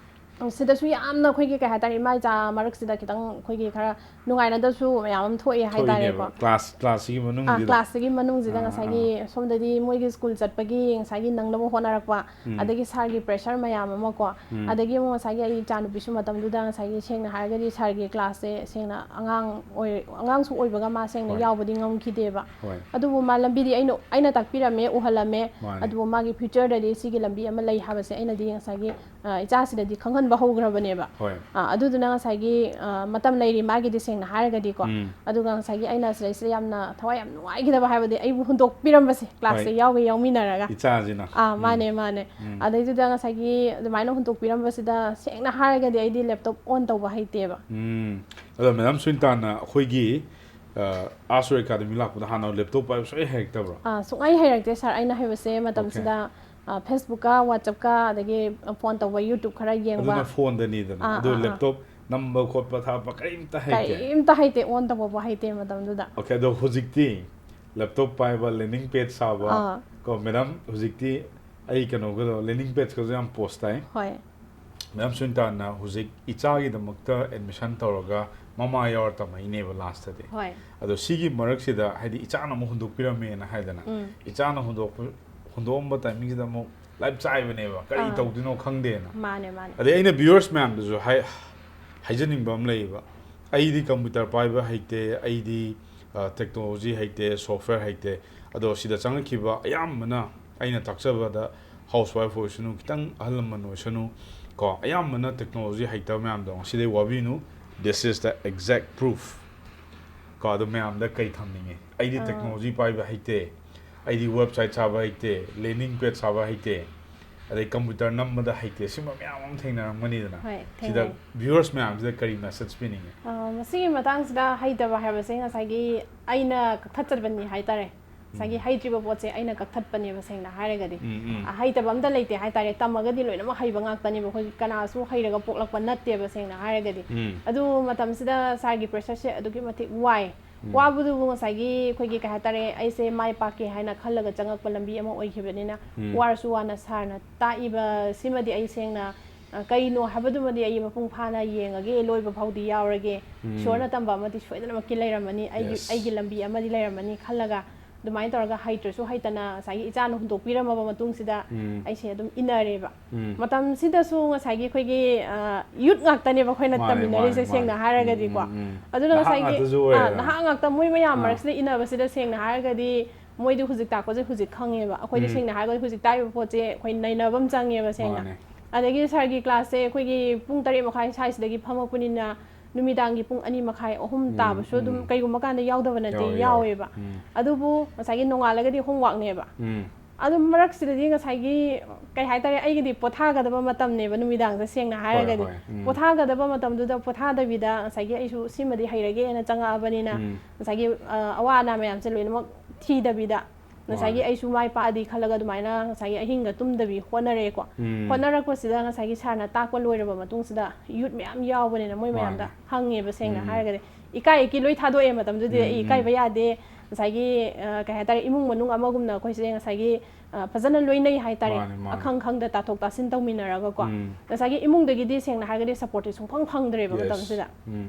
ꯁꯤꯗꯁꯨ ꯌꯥꯝꯅ ꯑꯩꯈꯣꯏꯒꯤ ꯀꯩ ꯍꯥꯏꯇꯥꯔꯦ ꯏꯃꯥ ꯏꯆꯥ ꯃꯔꯛꯁꯤꯗ ꯈꯤꯇꯪ ꯑꯩꯈꯣꯏꯒꯤ ꯈꯔ ꯅꯨꯡꯉꯥꯏꯅꯗꯕꯁꯨ ꯃꯌꯥꯝ ꯑꯃ ꯊꯣꯛꯑꯦ ꯍꯥꯏꯇꯥꯔꯦꯀꯣ꯫ ꯊꯣꯛꯏꯅꯦꯕ ꯀ꯭ꯂꯥꯁ ꯀ꯭ꯂꯥꯁꯁꯤꯒꯤ ꯑꯥ, ꯃꯅꯨꯡꯁꯤꯗ꯫ ꯀ꯭ꯂꯥꯁꯁꯤꯒꯤ ꯃꯅꯨꯡꯁꯤꯗ ꯑꯥ, ꯉꯁꯥꯏꯒꯤ ꯁꯣꯝꯗꯗꯤ ꯃꯣꯏꯒꯤ ꯁ꯭ꯀꯨꯜ ꯆꯠꯄꯒꯤ ꯉꯁꯥꯏꯒꯤ ꯅꯪꯅꯕ ꯍꯣꯠꯅꯔꯛꯄ, ꯎꯝ. ꯑꯗꯒꯤ ꯁꯥꯔꯒꯤ ꯄ꯭ꯔꯦꯁꯔ ꯃꯌꯥꯝ ꯑꯃꯀꯣ, ꯎꯝ. ꯑꯗꯒꯤ ꯑꯃꯨꯛ ꯉꯁꯥꯏꯒꯤ ꯑꯩ ꯏꯆꯥꯅꯨꯄꯤꯁꯨ ꯃꯇꯝꯗꯨꯗ ꯉꯁꯥꯏꯒꯤ ꯁꯦꯡꯅ ꯍꯥꯏꯔꯒꯗꯤ ꯁꯥꯔꯒꯤ ꯀ꯭ꯂꯥꯁꯁꯦ ꯁꯦꯡꯅ ꯑꯉꯥꯡ ꯑꯣꯏ-, ꯑꯉꯥꯡꯁꯨ ꯑꯣꯏꯕꯒ ꯃꯥ ꯁꯦꯡꯅ ꯍꯣꯏ. ꯌꯥꯎꯕꯗꯤ ꯉꯝꯈꯤꯗꯦꯕ꯫ ꯍꯣꯏ. ꯑꯗꯨꯕꯨ ꯃꯥ ꯂꯝꯕꯤꯗꯤ ꯑꯩꯅ, ꯑꯩꯅ ꯇꯥꯛꯄꯤꯔꯝꯃꯦ, ꯎꯍꯜꯂꯝꯃꯦ꯫ ꯃꯥꯅꯦ. ꯑꯗꯨꯕꯨ ꯃꯥꯒꯤ ꯐ꯭ꯌꯨꯆꯔꯗꯗꯤ ꯁꯤꯒꯤ ꯂꯝꯕꯤ ꯑꯃ ꯂꯩ ꯍꯥꯏꯕꯁꯦ ꯑꯩꯅꯗꯤ ꯉꯁꯥꯏꯒꯤ ꯑ, ꯏꯆꯥꯁꯤꯗꯗꯤ ꯈꯪꯍꯟꯕ ꯍꯧꯈ꯭ꯔꯕꯅꯦꯕ꯫ ꯍꯣꯏ. ꯑ, ꯑꯗꯨꯗꯨꯅ ꯉꯁꯥꯏꯒꯤ ꯑ, ꯃꯇꯝ ꯂꯩꯔꯤ ꯃꯥꯒꯤꯗꯤ ꯁꯦꯡꯅ ꯍꯥꯏꯔꯒꯗꯤꯀꯣ꯫ ꯎꯝ. ꯑꯗꯨꯒ ꯉꯁꯥꯏꯒꯤ ꯑꯩꯅ ꯁꯤꯗꯩꯁꯤꯗ ꯌꯥꯝꯅ ꯊꯋꯥꯏ ꯌꯥꯝ ꯅꯨꯡꯉꯥꯏꯈꯤꯗꯕ ꯍꯥꯏꯕꯗꯤ ꯑꯩꯕꯨ ꯍꯨꯟꯗꯣꯛꯄꯤꯔꯝꯕꯁꯦ, ꯀ꯭ꯂꯥꯁꯁꯦ ꯍꯣꯏ. ꯌꯥꯎꯒꯦ ꯌꯥꯎꯃꯤꯟꯅꯔꯒ꯫ ꯏꯆꯥꯁꯤꯅ. ꯑꯥ, ꯎꯝ. ꯃꯥꯅꯦ, ꯃꯥꯅꯦ꯫ ꯎꯝ. ꯑꯗꯩꯗꯨꯗ ꯉꯁꯥꯏꯒꯤ ꯑꯗꯨꯃꯥꯏꯅ ꯍꯨꯟꯗꯣꯛꯄꯤꯔꯝꯕꯁꯤꯗ ꯁꯦꯡꯅ ꯍꯥꯏꯔꯒꯗꯤ ꯑꯩꯗꯤ ꯂꯦꯞꯇꯣꯞ ꯑꯣꯟ ꯇꯧꯕ ꯍꯩꯇꯦꯕ꯫ ꯎꯝ. ꯑꯗꯣ ꯃꯦꯗꯥꯝ ꯁꯨꯅꯤꯇꯥꯅ ꯑꯩꯈꯣꯏꯒꯤ ꯑ, ꯑꯥꯁꯨꯔ ꯑꯦꯀꯥꯗꯃꯤ ꯂꯥꯛꯄꯗ ꯍꯥꯟꯅ ꯂꯦꯞꯇꯣꯞ ꯄꯥꯏꯕ ꯁꯨꯡꯍꯩ ꯍꯩꯔꯛꯇꯕ꯭ꯔꯣ? ꯑꯥ, ꯁꯨꯡꯍꯩ ꯍꯩꯔꯛꯇꯦ ꯁꯥꯔ꯫ ꯑꯩꯅ ꯍꯩꯕꯁꯦ ꯃꯇꯝꯁꯤꯗ ꯑ, ꯐꯦꯁꯕꯨꯛꯀ ꯋꯥꯆꯞꯀ ꯑꯗꯒꯤ ꯐꯣꯟ ꯇꯧꯕ, ꯌꯨꯇ꯭ꯌꯨꯕ ꯈꯔ ꯌꯦꯡꯕ꯫ ꯑꯗꯨꯅ ꯐꯣꯟꯗꯅꯤꯗꯅ꯫ ꯑꯥ, ꯑꯗꯣ ꯑꯥ, ꯑꯥ. ꯂꯦꯞꯇꯣꯞ ꯅꯝꯕ ꯈꯣꯠꯄ ꯊꯥꯛꯄ ꯀꯔꯤꯝꯇ ꯍꯩꯇꯦ? ꯀꯔꯤꯝꯇ ꯍꯩꯇꯦ, ꯑꯣꯟ ꯇꯧꯕꯕꯨ ꯍꯩꯇꯦ ꯃꯇꯝꯗꯨꯗ꯫ ꯑꯣꯀꯦ, ꯑꯗꯣ ꯍꯧꯖꯤꯛꯇꯤ ꯂꯦꯞꯇꯣꯞ ꯄꯥꯏꯕ, ꯂꯦꯟꯗꯤꯡ ꯄꯦꯖ ꯁꯥꯕ, ꯑꯥ. ꯀꯣ, ꯃꯦꯗꯥꯝ ꯍꯧꯖꯤꯛꯇꯤ ꯑꯩ ꯀꯩꯅꯣꯒꯗꯣ ꯂꯦꯟꯗꯤꯡ ꯄꯦꯖꯀꯁꯨ ꯌꯥꯝ ꯄꯣꯁ ꯇꯥꯏ꯫ ꯍꯣꯏ꯫ ꯃꯦꯗꯥꯝ ꯁꯨꯅꯤꯇꯥꯅ ꯍꯧꯖꯤꯛ ꯏꯆꯥꯒꯤꯗꯃꯛꯇ ꯑꯦꯗꯃꯤꯁꯟ ꯇꯧꯔꯒ ꯃꯃꯥ ꯌꯥꯎꯔ ꯇꯝꯃꯛꯏꯅꯦꯕ ꯂꯥꯁꯇꯗꯤ꯫ ꯍꯣꯏ꯫ ꯑꯗꯣ ꯁꯤꯒꯤ ꯃꯔꯛꯁꯤꯗ ꯍꯥꯏꯗꯤ ꯏꯆꯥꯅ ꯑꯃꯨꯛ ꯍꯨꯟꯗꯣꯛꯄꯤꯔꯝꯃꯦꯅ ꯍꯥꯏꯗꯅ, ꯎꯝ. ꯏꯆꯥꯅ ꯍꯨꯟꯗꯣꯛꯄ, ꯍꯨꯟꯗꯣꯛꯑꯝꯕ ꯇꯥꯏꯃꯤꯡꯁꯤꯗ ꯑꯃꯨꯛ ꯂꯥꯏꯞ ꯆꯥꯏꯕꯅꯦꯕ, ꯀꯔꯤ ꯑꯥ. ꯇꯧꯗꯣꯏꯅꯣ ꯈꯪꯗꯦꯅ꯫ ꯃꯥꯅꯦ, ꯃꯥꯅꯦ꯫ ꯑꯗꯩ ꯑꯩꯅ ꯚ꯭ꯌꯨꯋꯔꯁ ꯃꯌꯥꯝꯗꯁꯨ ꯍꯥꯏ-, ꯍꯥꯏꯖꯅꯤꯡꯕ ꯑꯃ ꯂꯩꯌꯦꯕ꯫ ꯑꯩꯗꯤ ꯀꯝꯄ꯭ꯌꯨꯇꯔ ꯄꯥꯏꯕ ꯍꯩꯇꯦ, ꯑꯩꯗꯤ, ꯑ, ꯇꯦꯛꯅꯣꯂꯣꯖꯤ ꯍꯩꯇꯦ, ꯁꯣꯐꯋꯦꯌꯔ ꯍꯩꯇꯦ꯫ ꯑꯗꯣ ꯁꯤꯗ ꯆꯪꯉꯛꯈꯤꯕ ꯑꯌꯥꯝꯕꯅ ꯑꯩꯅ ꯇꯥꯛꯆꯕꯗ ꯍꯥꯎꯁ ꯋꯥꯏꯐ ꯑꯣꯏꯁꯅꯨ, ꯈꯤꯇꯪ ꯑꯍꯜ ꯂꯃꯟ ꯑꯣꯏꯁꯅꯨ, ꯀꯣ, ꯑꯌꯥꯝꯕꯅ ꯇꯦꯛꯅꯣꯂꯣꯖꯤ ꯍꯩꯇꯕ ꯃꯌꯥꯝꯗꯣ ꯉꯁꯤꯗꯩ ꯋꯥꯕꯤꯅꯨ, this is the exact proof꯫ ꯀꯣ, ꯑꯗꯨ ꯃꯌꯥꯝꯗ ꯀꯩ ꯊꯝꯅꯤꯡꯉꯤ? ꯑꯩꯗꯤ ꯑꯥ. ꯇꯦꯛꯅꯣꯂꯣꯖꯤ ꯄꯥꯏꯕ ꯍꯩꯇꯦ, ꯑꯩꯗꯤ ꯋꯦꯕꯁꯥꯏꯠ ꯁꯥꯕ ꯍꯩꯇꯦ, ꯂꯦꯟꯗꯤꯡ ꯄꯦꯖ ꯁꯥꯕ ꯍꯩꯇꯦ, ꯑꯗꯩ ꯀꯝꯄ꯭ꯌꯨꯇꯔ ꯅꯝꯕꯗ ꯍꯩꯇꯦ, ꯁꯤꯒꯨꯝꯕ ꯃꯌꯥꯝ ꯑꯃ ꯊꯦꯡꯅꯔꯝꯒꯅꯤꯗꯅ꯫ ꯍꯣꯏ, ꯁꯤꯗ ꯊꯦꯡꯅꯩ꯫ ꯚ꯭ꯌꯨꯋꯔꯁ ꯃꯌꯥꯝꯁꯤꯗ ꯀꯔꯤ ꯃꯦꯁꯦꯖ ꯄꯤꯅꯤꯡꯉꯤ? ꯑ, ꯃꯁꯤꯒꯤ ꯃꯇꯥꯡꯁꯤꯗ ꯍꯩꯇꯕ ꯍꯥꯏꯕꯁꯦ ꯉꯁꯥꯏꯒꯤ ꯑꯩꯅ ꯀꯛꯊꯠꯆꯕꯅꯤ ꯍꯥꯏꯇꯥꯔꯦ꯫ ꯉꯁꯥꯏꯒꯤ ꯍꯩꯇ꯭ꯔꯤꯕ ꯄꯣꯠꯁꯦ ꯑꯩꯅ ꯀꯛꯊꯠꯄꯅꯦꯕ, ꯁꯦꯡꯅ ꯍꯥꯏꯔꯒꯗꯤ꯫ ꯎꯝ, ꯎꯝ. ꯑ, ꯍꯩꯇꯕ ꯑꯝꯇ ꯂꯩꯇꯦ ꯍꯥꯏꯇꯥꯔꯦ, ꯇꯝꯃꯒꯗꯤ ꯂꯣꯏꯅꯃꯛ ꯍꯩꯕ ꯉꯥꯛꯇꯅꯦꯕ, ꯑꯩꯈꯣꯏ ꯀꯅꯥꯁꯨ ꯍꯩꯔꯒ ꯄꯣꯛꯂꯛꯄ ꯅꯠꯇꯦꯕ, ꯁꯦꯡꯅ ꯍꯥꯏꯔꯒꯗꯤ꯫ ꯎꯝ. ꯑꯗꯨ ꯃꯇꯝꯁꯤꯗ ꯁꯥꯔꯒꯤ ꯄ꯭ꯔꯦꯁꯔꯁꯦ ꯑꯗꯨꯛꯀꯤ ꯃꯇꯤꯛ ꯋꯥꯏ꯫ ꯎꯝ. ꯋꯥꯕꯗꯨꯕꯨ ꯉꯁꯥꯏꯒꯤ ꯑꯩꯈꯣꯏꯒꯤ ꯀꯩ ꯍꯥꯏꯇꯥꯔꯦ, ꯑꯩꯁꯦ ꯃꯥꯏ ꯄꯥꯛꯀꯦ ꯍꯥꯏꯅ ꯈꯜꯂꯒ ꯆꯪꯉꯛꯄ ꯂꯝꯕꯤ ꯑꯃ ꯑꯣꯏꯈꯤꯕꯅꯤꯅ, ꯎꯝ. ꯋꯥꯔꯁꯨ ꯋꯥꯅ ꯁꯥꯔꯅ ꯇꯥꯛꯏꯕ ꯁꯤꯃꯗꯤ ꯑꯩ ꯁꯦꯡꯅ, ꯑ, ꯀꯩꯅꯣ ꯍꯥꯏꯕꯗꯨꯃꯗꯤ ꯑꯩ ꯃꯄꯨꯡ ꯐꯥꯅ ꯌꯦꯡꯉꯒꯦ, ꯂꯣꯏꯕ ꯐꯥꯎꯗꯤ ꯌꯥꯎꯔꯒꯦ꯫ ꯎꯝ. ꯏꯁꯣꯔꯅ ꯇꯝꯕ ꯑꯃꯗꯤ ꯁꯣꯏꯗꯅꯃꯛꯀꯤ ꯂꯩꯔꯝꯃꯅꯤ, ꯑꯩꯒꯤ, Yes. ꯑꯩꯒꯤ ꯂꯝꯕꯤ ꯑꯃꯗꯤ ꯂꯩꯔꯝꯃꯅꯤ ꯈꯜꯂꯒ ꯑꯗꯨꯃꯥꯏꯅ ꯇꯧꯔꯒ ꯍꯩꯇ꯭ꯔꯁꯨ ꯍꯩꯇꯅ ꯉꯁꯥꯏꯒꯤ ꯏꯆꯥꯅ ꯍꯨꯟꯗꯣꯛꯄꯤꯔꯝꯃꯕ ꯃꯇꯨꯡꯁꯤꯗ ꯎꯝ. ꯑꯩꯁꯦ ꯑꯗꯨꯝ ꯏꯟꯅꯔꯦꯕ꯫ ꯎꯝ. ꯃꯇꯝꯁꯤꯗꯁꯨ ꯉꯁꯥꯏꯒꯤ ꯑꯩꯈꯣꯏꯒꯤ, ꯑ, ꯌꯨꯠ ꯉꯥꯛꯇꯅꯦꯕ ꯑꯩꯈꯣꯏꯅ ꯃꯥꯅꯦ, ꯇꯝꯃꯤꯟꯅꯔꯤꯁꯦ, ꯃꯥꯅꯦ, ꯁꯦꯡꯅ ꯃꯥꯅꯦ. ꯍꯥꯏꯔꯒꯗꯤꯀꯣ꯫ ꯎꯝ, ꯎꯝ. ꯑꯗꯨꯅ ꯅꯍꯥ ꯉꯁꯥꯏꯒꯤ, ꯉꯥꯛꯇꯁꯨ ꯑ, ꯑꯣꯏꯔꯦꯗꯅ꯫ ꯅꯍꯥ ꯉꯥꯛꯇ ꯃꯣꯏ ꯃꯌꯥꯝ ꯑꯥ. ꯃꯔꯛꯁꯤꯗ ꯏꯟꯅꯕꯁꯤꯗ ꯁꯦꯡꯅ ꯍꯥꯏꯔꯒꯗꯤ ꯃꯣꯏꯗꯤ ꯍꯧꯖꯤꯛ ꯇꯥꯛꯄꯁꯦ ꯍꯧꯖꯤꯛ ꯈꯪꯉꯦꯕ꯫ ꯑꯩꯈꯣꯏꯗꯤ ꯎꯝ. ꯁꯦꯡꯅ ꯍꯥꯏꯔꯒꯗꯤ ꯍꯧꯖꯤꯛ ꯇꯥꯛꯏꯕ ꯄꯣꯠꯁꯦ ꯑꯩꯈꯣꯏ ꯅꯩꯅꯕ ꯑꯃ ꯆꯪꯉꯦꯕ ꯁꯦꯡꯅ꯫ ꯃꯥꯅꯦ. ꯑꯗꯒꯤ ꯁꯥꯔꯒꯤ ꯀ꯭ꯂꯥꯁꯁꯦ ꯑꯩꯈꯣꯏꯒꯤ ꯄꯨꯡ ꯇꯔꯦꯠ ꯃꯈꯥꯏ ꯁ꯭ꯋꯥꯏꯁꯤꯗꯒꯤ ꯐꯝꯃꯛꯄꯅꯤꯅ ꯅꯨꯃꯤꯗꯥꯡꯒꯤ ꯄꯨꯡ ꯑꯅꯤ ꯃꯈꯥꯏ, ꯑꯍꯨꯝ ꯎꯝ, ꯇꯥꯕꯁꯨ ꯑꯗꯨꯝ ꯎꯝ. ꯀꯩꯒꯨꯝꯕ ꯀꯥꯟꯗ ꯌꯥꯎꯗꯕ ꯅꯠꯇꯦ, ꯌꯥꯎꯋꯦ, ꯌꯥꯎꯋꯦ. ꯌꯥꯎꯋꯦꯕ꯫ ꯎꯝ. ꯑꯗꯨꯕꯨ ꯉꯁꯥꯏꯒꯤ ꯅꯣꯡꯉꯥꯜꯂꯒꯗꯤ ꯍꯣꯝꯋꯥꯛꯅꯦꯕ꯫ ꯎꯝ. ꯑꯗꯨꯝ ꯃꯔꯛꯁꯤꯗꯗꯤ ꯉꯁꯥꯏꯒꯤ ꯀꯩ ꯍꯥꯏꯇꯥꯔꯦ, ꯑꯩꯒꯤꯗꯤ ꯄꯣꯊꯥꯒꯗꯕ ꯃꯇꯝꯅꯦꯕ ꯅꯨꯃꯤꯗꯥꯡꯁꯦ, ꯁꯦꯡꯅ ꯍꯥꯏꯔꯒꯗꯤ꯫ ꯍꯣꯏ, ꯎꯝ. ꯄꯣꯊꯥꯒꯗꯕ ꯃꯇꯝꯗꯨꯗ ꯄꯣꯊꯥꯗꯕꯤꯗ ꯉꯁꯥꯏꯒꯤ ꯑꯩꯁꯨ ꯁꯤꯃꯗꯤ ꯍꯩꯔꯒꯦꯅ ꯆꯪꯉꯛꯑꯕꯅꯤꯅ ꯎꯝ. ꯉꯁꯥꯏꯒꯤ, ꯑ, ꯑꯋꯥ ꯑꯅꯥ ꯃꯌꯥꯝꯁꯦ ꯂꯣꯏꯅꯃꯛ ꯊꯤꯗꯕꯤꯗ ꯉꯁꯥꯏꯒꯤ ꯃꯥꯅꯦ. ꯑꯩꯁꯨ ꯃꯥꯏ ꯄꯥꯛꯑꯗꯤ ꯈꯜꯂꯒ ꯑꯗꯨꯃꯥꯏꯅ ꯉꯁꯥꯏꯒꯤ ꯑꯍꯤꯡꯒ ꯇꯨꯝꯗꯕꯤ ꯍꯣꯠꯅꯔꯦꯀꯣ꯫ ꯎꯝ. ꯍꯣꯠꯅꯔꯛꯄꯁꯤꯗ ꯉꯁꯥꯏꯒꯤ ꯁꯥꯔꯅ ꯇꯥꯛꯄ ꯂꯣꯏꯔꯕ ꯃꯇꯨꯡꯁꯤꯗ ꯌꯨꯠ ꯃꯌꯥꯝ ꯌꯥꯎꯕꯅꯤꯅ ꯃꯣꯏ ꯃꯌꯥꯝꯗ ꯃꯥꯅꯦ. ꯍꯪꯉꯦꯕ, ꯁꯦꯡꯅ ꯎꯝ. ꯍꯥꯏꯔꯒꯗꯤ꯫ ꯏꯀꯥꯏ ꯏꯀꯤ ꯂꯣꯏ ꯊꯥꯗꯣꯛꯑꯦ ꯃꯇꯝꯗꯨꯗꯤ꯫ ꯎꯝ, ꯑꯩ ꯎꯝ. ꯏꯀꯥꯏꯕ ꯌꯥꯗꯦ, ꯉꯁꯥꯏꯒꯤ, ꯑ, ꯀꯩ ꯍꯥꯏꯇꯥꯔꯦ, ꯏꯃꯨꯡ ꯃꯅꯨꯡ ꯑꯃꯒꯨꯝꯅ ꯑꯩꯈꯣꯏꯁꯦ ꯉꯁꯥꯏꯒꯤ, ꯑ, ꯐꯖꯅ ꯂꯣꯏꯅꯩ ꯍꯥꯏꯇꯥꯔꯦ꯫ ꯃꯥꯅꯦ, ꯃꯥꯅꯦ. ꯑꯈꯪ ꯈꯪꯗ ꯇꯥꯊꯣꯛ ꯇꯥꯁꯤꯟ ꯇꯧꯃꯤꯟꯅꯔꯒꯀꯣ꯫ ꯎꯝ. ꯉꯁꯥꯏꯒꯤ ꯏꯃꯨꯡꯗꯒꯤꯗꯤ ꯁꯦꯡꯅ ꯍꯥꯏꯔꯒꯗꯤ ꯁꯞꯄꯣꯔꯠꯇꯤ ꯁꯨꯡꯐꯪ ꯐꯪꯗ꯭ꯔꯦꯕ Yes. ꯃꯇꯝꯁꯤꯗ꯫ ꯎꯝ.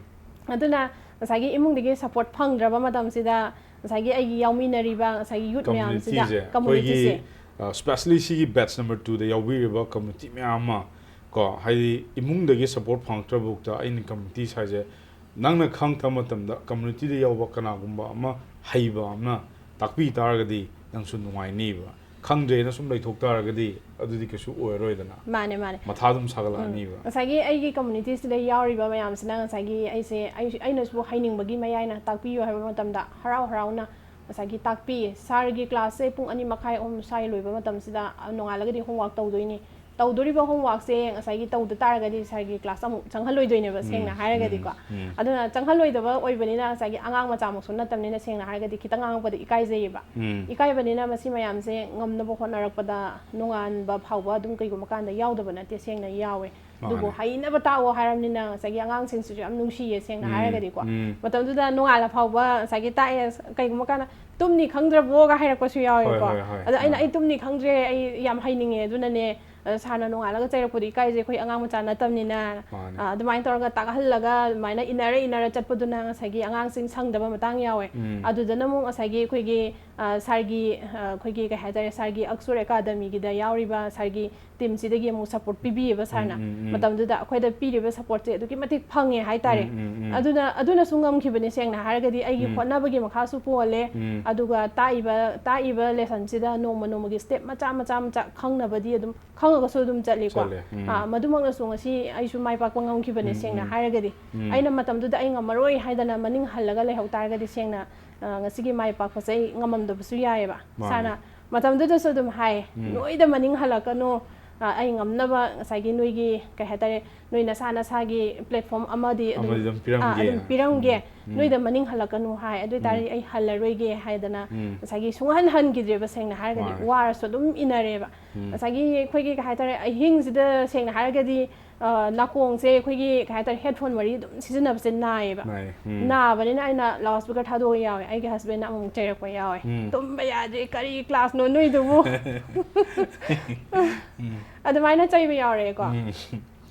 ꯑꯗꯨꯅ ꯉꯁꯥꯏꯒꯤ ꯏꯃꯨꯡꯗꯒꯤ ꯁꯞꯄꯣꯔꯠ ꯐꯪꯗ꯭ꯔꯕ ꯃꯇꯝꯁꯤꯗ ꯉꯁꯥꯏꯒꯤ ꯑꯩꯒꯤ ꯌꯥꯎꯃꯤꯟꯅꯔꯤꯕ ꯉꯁꯥꯏꯒꯤ ꯌꯨꯠ ꯃꯌꯥꯝꯁꯤꯗ, ꯀꯝꯃ꯭ꯌꯨꯅꯤꯇꯤꯁꯦ, ꯀꯝꯃ꯭ꯌꯨꯅꯤꯇꯤꯁꯦ꯫ ꯑꯩꯈꯣꯏꯒꯤ, ꯑ, specially ꯁꯤꯒꯤ batch number two ꯗ ꯌꯥꯎꯕꯤꯔꯤꯕ ꯀꯝꯃ꯭ꯌꯨꯅꯤꯇꯤ ꯃꯌꯥꯝ ꯑꯃ ꯀꯣ, ꯍꯥꯏꯗꯤ ꯏꯃꯨꯡꯗꯒꯤ ꯁꯞꯄꯣꯔꯠ ꯐꯪꯉꯛꯇ꯭ꯔꯕꯐꯥꯎꯗ ꯑꯩꯅ ꯀꯝꯃ꯭ꯌꯨꯅꯤꯇꯤꯁ ꯍꯥꯏꯁꯦ ꯅꯪꯅ ꯈꯪꯉꯛꯇꯕ ꯃꯇꯝꯗ ꯀꯝꯃ꯭ꯌꯨꯅꯤꯇꯤꯗ ꯌꯥꯎꯕ ꯀꯅꯥꯒꯨꯝꯕ ꯑꯃ ꯍꯩꯕ ꯑꯃꯅ ꯇꯥꯛꯄꯤ ꯇꯥꯔꯒꯗꯤ ꯅꯪꯁꯨ ꯅꯨꯡꯉꯥꯏꯅꯤꯕ꯫ ꯈꯪꯗ꯭ꯔꯦꯅ ꯁꯨꯝ ꯂꯩꯊꯣꯛ ꯇꯥꯔꯒꯗꯤ ꯑꯗꯨꯗꯤ ꯀꯩꯁꯨ ꯑꯣꯏꯔꯣꯏꯗꯅ꯫ ꯃꯥꯅꯦ, ꯃꯥꯅꯦ꯫ ꯃꯊꯥ ꯑꯗꯨꯝ ꯁꯥꯒꯠꯂꯛꯑꯅꯤꯕ꯫ ꯉꯁꯥꯏꯒꯤ ꯑꯩꯒꯤ ꯀꯝꯃ꯭ꯌꯨꯅꯤꯇꯤꯁꯤꯗ ꯌꯥꯎꯔꯤꯕ ꯃꯌꯥꯝꯁꯤꯅ ꯉꯁꯥꯏꯒꯤ ꯑꯩꯁꯦ, ꯑꯩ, ꯑꯩꯅꯁꯨ ꯍꯩꯅꯤꯡꯕꯒꯤ ꯃꯌꯥꯏꯅ ꯇꯥꯛꯄꯤꯌꯨ ꯍꯥꯏꯕ ꯃꯇꯝꯗ ꯍꯔꯥꯎ ꯍꯔꯥꯎꯅ ꯉꯁꯥꯏꯒꯤ ꯇꯥꯛꯄꯤ꯫ ꯁꯥꯔꯒꯤ ꯀ꯭ꯂꯥꯁꯁꯦ ꯄꯨꯡ ꯑꯅꯤ ꯃꯈꯥꯏ, ꯑꯍꯨꯝ ꯁ꯭ꯋꯥꯏ ꯂꯣꯏꯕ ꯃꯇꯝꯁꯤꯗ, ꯑ, ꯅꯣꯡꯉꯥꯜꯂꯒꯗꯤ ꯍꯣꯝꯋꯥꯛ ꯇꯧꯗꯣꯏꯅꯤ꯫ ꯇꯧꯗꯣꯔꯤꯕ ꯍꯣꯝꯋꯥꯔꯛꯁꯦ ꯉꯁꯥꯏꯒꯤ ꯇꯧꯗ ꯇꯥꯔꯒꯗꯤ ꯁꯥꯔꯒꯤ ꯀ꯭ꯂꯥꯁ ꯑꯃꯨꯛ ꯆꯪꯍꯜꯂꯣꯏꯗꯣꯏꯅꯦꯕ, ꯁꯦꯡꯅ ꯍꯥꯏꯔꯒꯗꯤꯀꯣ꯫ ꯑꯗꯨꯅ ꯆꯪꯍꯜꯂꯣꯏꯗꯕ ꯑꯣꯏꯕꯅꯤꯅ ꯉꯁꯥꯏꯒꯤ ꯑꯉꯥꯡ ꯃꯆꯥꯃꯛꯁꯨ ꯅꯠꯇꯕꯅꯤꯅ, ꯁꯦꯡꯅ ꯍꯥꯏꯔꯒꯗꯤ ꯈꯤꯇꯪ ꯉꯥꯡꯉꯛꯄꯗ ꯏꯀꯥꯏꯖꯩꯌꯦꯕ꯫ ꯏꯀꯥꯏꯕꯅꯤꯅ ꯃꯁꯤ ꯃꯌꯥꯝꯁꯦ ꯉꯝꯅꯕ ꯍꯣꯠꯅꯔꯛꯄꯗ ꯅꯣꯡꯉꯥꯟꯕ ꯐꯥꯎꯕ ꯑꯗꯨꯝ ꯀꯩꯒꯨꯝꯕ ꯀꯥꯟꯗ ꯌꯥꯎꯗꯕ ꯅꯠꯇꯦ, ꯁꯦꯡꯅ ꯌꯥꯎꯋꯦ꯫ ꯑꯗꯨꯕꯨ ꯃꯥꯅꯦ꯫ ꯍꯩꯅꯕ ꯇꯥꯛꯑꯣ ꯍꯥꯏꯔꯕꯅꯤꯅ ꯉꯁꯥꯏꯒꯤ ꯑꯉꯥꯡꯁꯤꯡꯁꯤꯁꯨ ꯌꯥꯝ ꯅꯨꯡꯁꯤꯌꯦ, ꯁꯦꯡꯅ ꯎꯝ, ꯍꯥꯏꯔꯒꯗꯤꯀꯣ꯫ ꯎꯝ꯫ ꯃꯇꯝꯗꯨꯗ ꯅꯣꯡꯉꯥꯜꯂ ꯐꯥꯎꯕ ꯉꯁꯥꯏꯒꯤ ꯇꯥꯛꯑꯦ, ꯀꯩꯒꯨꯝꯕ ꯀꯥꯟꯗ "ꯇꯨꯝꯅꯤ ꯈꯪꯗ꯭ꯔꯕꯣꯒ" ꯍꯥꯏꯔꯛꯄꯁꯨ ꯌꯥꯎꯋꯦꯀꯣ꯫ ꯍꯣꯏ, ꯍꯣꯏ, ꯍꯣꯏ꯫ "ꯑꯗꯣ ꯑꯩꯅ ꯑꯥ꯫ "ꯑꯩ ꯇꯨꯝꯅꯤ ꯈꯪꯗ꯭ꯔꯦ, ꯑꯩ ꯌꯥꯝ ꯍꯩꯅꯤꯡꯉꯦ, ꯑꯗꯨꯅꯅꯦ, ꯑ, ꯁꯥꯔꯅ ꯅꯣꯡꯉꯥꯜꯂꯒ ꯆꯩꯔꯛꯄꯗꯣ ꯏꯀꯥꯏꯖꯩ, ꯑꯩꯈꯣꯏ ꯑꯉꯥꯡ ꯃꯆꯥ ꯅꯠꯇꯕꯅꯤꯅ"꯫ ꯃꯥꯅꯦ꯫ ꯑ, ꯑꯗꯨꯃꯥꯏꯅ ꯇꯧꯔꯒ ꯇꯥꯛꯍꯜꯂꯒ ꯑꯗꯨꯃꯥꯏꯅ ꯏꯟꯅꯔ ꯏꯟꯅꯔ ꯆꯠꯄꯗꯨꯅ ꯉꯁꯥꯏꯒꯤ ꯑꯉꯥꯡꯁꯤꯡ ꯁꯪꯗꯕ ꯃꯇꯥꯡ ꯌꯥꯎꯋꯦ꯫ ꯎꯝ꯫ ꯑꯗꯨꯗꯅ ꯑꯃꯨꯛ ꯉꯁꯥꯏꯒꯤ ꯑꯩꯈꯣꯏꯒꯤ, ꯑ, ꯁꯥꯔꯒꯤ, ꯑ, ꯑꯩꯈꯣꯏꯒꯤ ꯀꯩ ꯍꯥꯏꯇꯥꯔꯦ, ꯁꯥꯔꯒꯤ ꯑꯛꯁꯨꯔ ꯑꯦꯀꯥꯗꯃꯤꯒꯤꯗ ꯌꯥꯎꯔꯤꯕ ꯁꯥꯔꯒꯤ ꯇꯤꯝꯁꯤꯗꯒꯤ ꯑꯃꯨꯛ ꯁꯄꯣꯔꯠ ꯄꯤꯕꯤꯌꯦꯕ ꯁꯥꯔꯅ꯫ ꯎꯝ, ꯎꯝ, ꯎꯝ꯫ ꯃꯇꯝꯗꯨꯗ ꯑꯩꯈꯣꯏꯗ ꯄꯤꯔꯤꯕ ꯁꯄꯣꯔꯠꯁꯦ ꯑꯗꯨꯛꯀꯤ ꯃꯇꯤꯛ ꯐꯪꯉꯦ ꯍꯥꯏꯇꯥꯔꯦ꯫ ꯎꯝ, ꯎꯝ, ꯎꯝ꯫ ꯑꯗꯨꯅ, ꯑꯗꯨꯅꯁꯨ ꯉꯝꯈꯤꯕꯅꯦ, ꯁꯦꯡꯅ ꯍꯥꯏꯔꯒꯗꯤ ꯑꯩꯒꯤ ꯎꯝ꯫ ꯍꯣꯠꯅꯕꯒꯤ ꯃꯈꯥꯁꯨ ꯄꯣꯜꯂꯦ꯫ ꯎꯝ꯫ ꯑꯗꯨꯒ ꯇꯥꯛꯏꯕ, ꯇꯥꯛꯏꯕ ꯂꯦꯁꯟꯁꯤꯗ ꯅꯣꯡꯃ ꯅꯣꯡꯃꯒꯤ ꯁ꯭ꯇꯦꯞ ꯃꯆꯥ, ꯃꯆꯥ, ꯃꯆꯥ ꯈꯪꯅꯕꯗꯤ ꯑꯗꯨꯝ, ꯈꯪꯉꯒꯁꯨ ꯑꯗꯨꯝ ꯆꯠꯂꯤꯀꯣ꯫ ꯆꯠꯂꯦ꯫ ꯎꯝ꯫ ꯑꯥ, ꯃꯗꯨꯃꯛꯅꯁꯨ ꯉꯁꯤ ꯑꯩꯁꯨ ꯃꯥꯏ ꯄꯥꯛꯄ ꯉꯝꯈꯤꯕꯅꯦ, ꯎꯝ, ꯁꯦꯡꯅ ꯎꯝ꯫ ꯍꯥꯏꯔꯒꯗꯤ꯫ ꯎꯝ꯫ ꯑꯩꯅ ꯃꯇꯝꯗꯨꯗ "ꯑꯩ ꯉꯝꯃꯔꯣꯏ" ꯍꯥꯏꯗꯅ ꯃꯅꯤꯡ ꯍꯜꯂꯒ ꯂꯩꯍꯧ ꯇꯥꯔꯒꯗꯤ, ꯁꯦꯡꯅ, ꯑ, ꯉꯁꯤꯒꯤ ꯃꯥꯏ ꯄꯥꯛꯄꯁꯦ ꯑꯩ ꯉꯝꯃꯝꯗꯕꯁꯨ ꯌꯥꯏꯑꯕ꯫ ꯃꯥꯅꯦ꯫ ꯁꯥꯔꯅ ꯃꯇꯝꯗꯨꯗꯁꯨ ꯑꯗꯨꯝ ꯍꯥꯏ, ꯎꯝ꯫ "ꯅꯣꯏꯗ ꯃꯅꯤꯡ ꯍꯜꯂꯛꯀꯅꯨ, ꯑ, ꯑꯩ ꯉꯝꯅꯕ ꯉꯁꯥꯏꯒꯤ ꯅꯣꯏꯒꯤ, ꯀꯩ ꯍꯥꯏꯇꯥꯔꯦ, ꯅꯣꯏ ꯅꯁꯥ ꯅꯁꯥꯒꯤ ꯄ꯭ꯂꯦꯠꯐꯣꯝ ꯑꯃꯗꯤ ꯑꯗꯨꯝ, ꯑꯃꯗꯤ ꯑꯗꯨꯝ ꯑ, ꯄꯤꯔꯝꯒꯦ꯫ ꯑꯗꯨꯝ ꯄꯤꯔꯝꯒꯦ, ꯎꯝ, ꯎꯝ꯫ ꯅꯣꯏꯗ ꯃꯅꯤꯡ ꯍꯜꯂꯛꯀꯅꯨ" ꯍꯥꯏ꯫ ꯑꯗꯨ ꯎꯝ꯫ ꯑꯣꯏꯇꯥꯔꯗꯤ ꯑꯩ ꯍꯜꯂꯔꯣꯏꯒꯦ ꯍꯥꯏꯗꯅ ꯎꯝ꯫ ꯉꯁꯥꯏꯒꯤ ꯁꯨꯡꯍꯟ ꯍꯟꯈꯤꯗ꯭ꯔꯦꯕ, ꯁꯦꯡꯅ ꯍꯥꯏꯔꯒꯗꯤ꯫ ꯃꯥꯅꯦ꯫ ꯋꯥꯔꯁꯨ ꯑꯗꯨꯝ ꯏꯟꯅꯔꯦꯕ꯫ ꯎꯝ꯫ ꯉꯁꯥꯏꯒꯤ ꯑꯩꯈꯣꯏꯒꯤ, ꯀꯩ ꯍꯥꯏꯇꯥꯔꯦ, ꯑꯍꯤꯡꯁꯤꯗ ꯁꯦꯡꯅ ꯍꯥꯏꯔꯒꯗꯤ, ꯑ, ꯅꯥꯀꯣꯡꯁꯦ ꯑꯩꯈꯣꯏꯒꯤ, ꯀꯩ ꯍꯥꯏꯇꯥꯔꯦ, ꯍꯦꯠꯐꯣꯟ ꯃꯔꯤ ꯑꯗꯨꯝ ꯁꯤꯖꯤꯟꯅꯕꯁꯦ ꯅꯥꯏꯌꯦꯕ꯫ ꯅꯥꯏꯌꯦ꯫ ꯎꯝ꯫ ꯅꯥꯕꯅꯤꯅ ꯑꯩꯅ ꯂꯥꯎꯠ ꯁ꯭ꯄꯤꯀꯔ ꯊꯥꯗꯣꯛꯑꯒ ꯌꯥꯎꯋꯦ꯫ ꯑꯩꯒꯤ ꯍꯁꯕꯦꯟꯅ ꯑꯃꯨꯛ ꯆꯩꯔꯛꯄ ꯌꯥꯎꯋꯦ꯫ ꯎꯝ꯫ "ꯇꯨꯝꯕ ꯌꯥꯗ꯭ꯔꯦ, ꯀꯔꯤ ꯀ꯭ꯂꯥꯁꯅꯣ ꯅꯣꯏꯗꯨꯕꯨ?" ꯎꯝ꯫ ꯑꯗꯨꯃꯥꯏꯅ ꯆꯩꯕ ꯌꯥꯎꯔꯛꯑꯦꯀꯣ꯫ ꯎꯝ꯫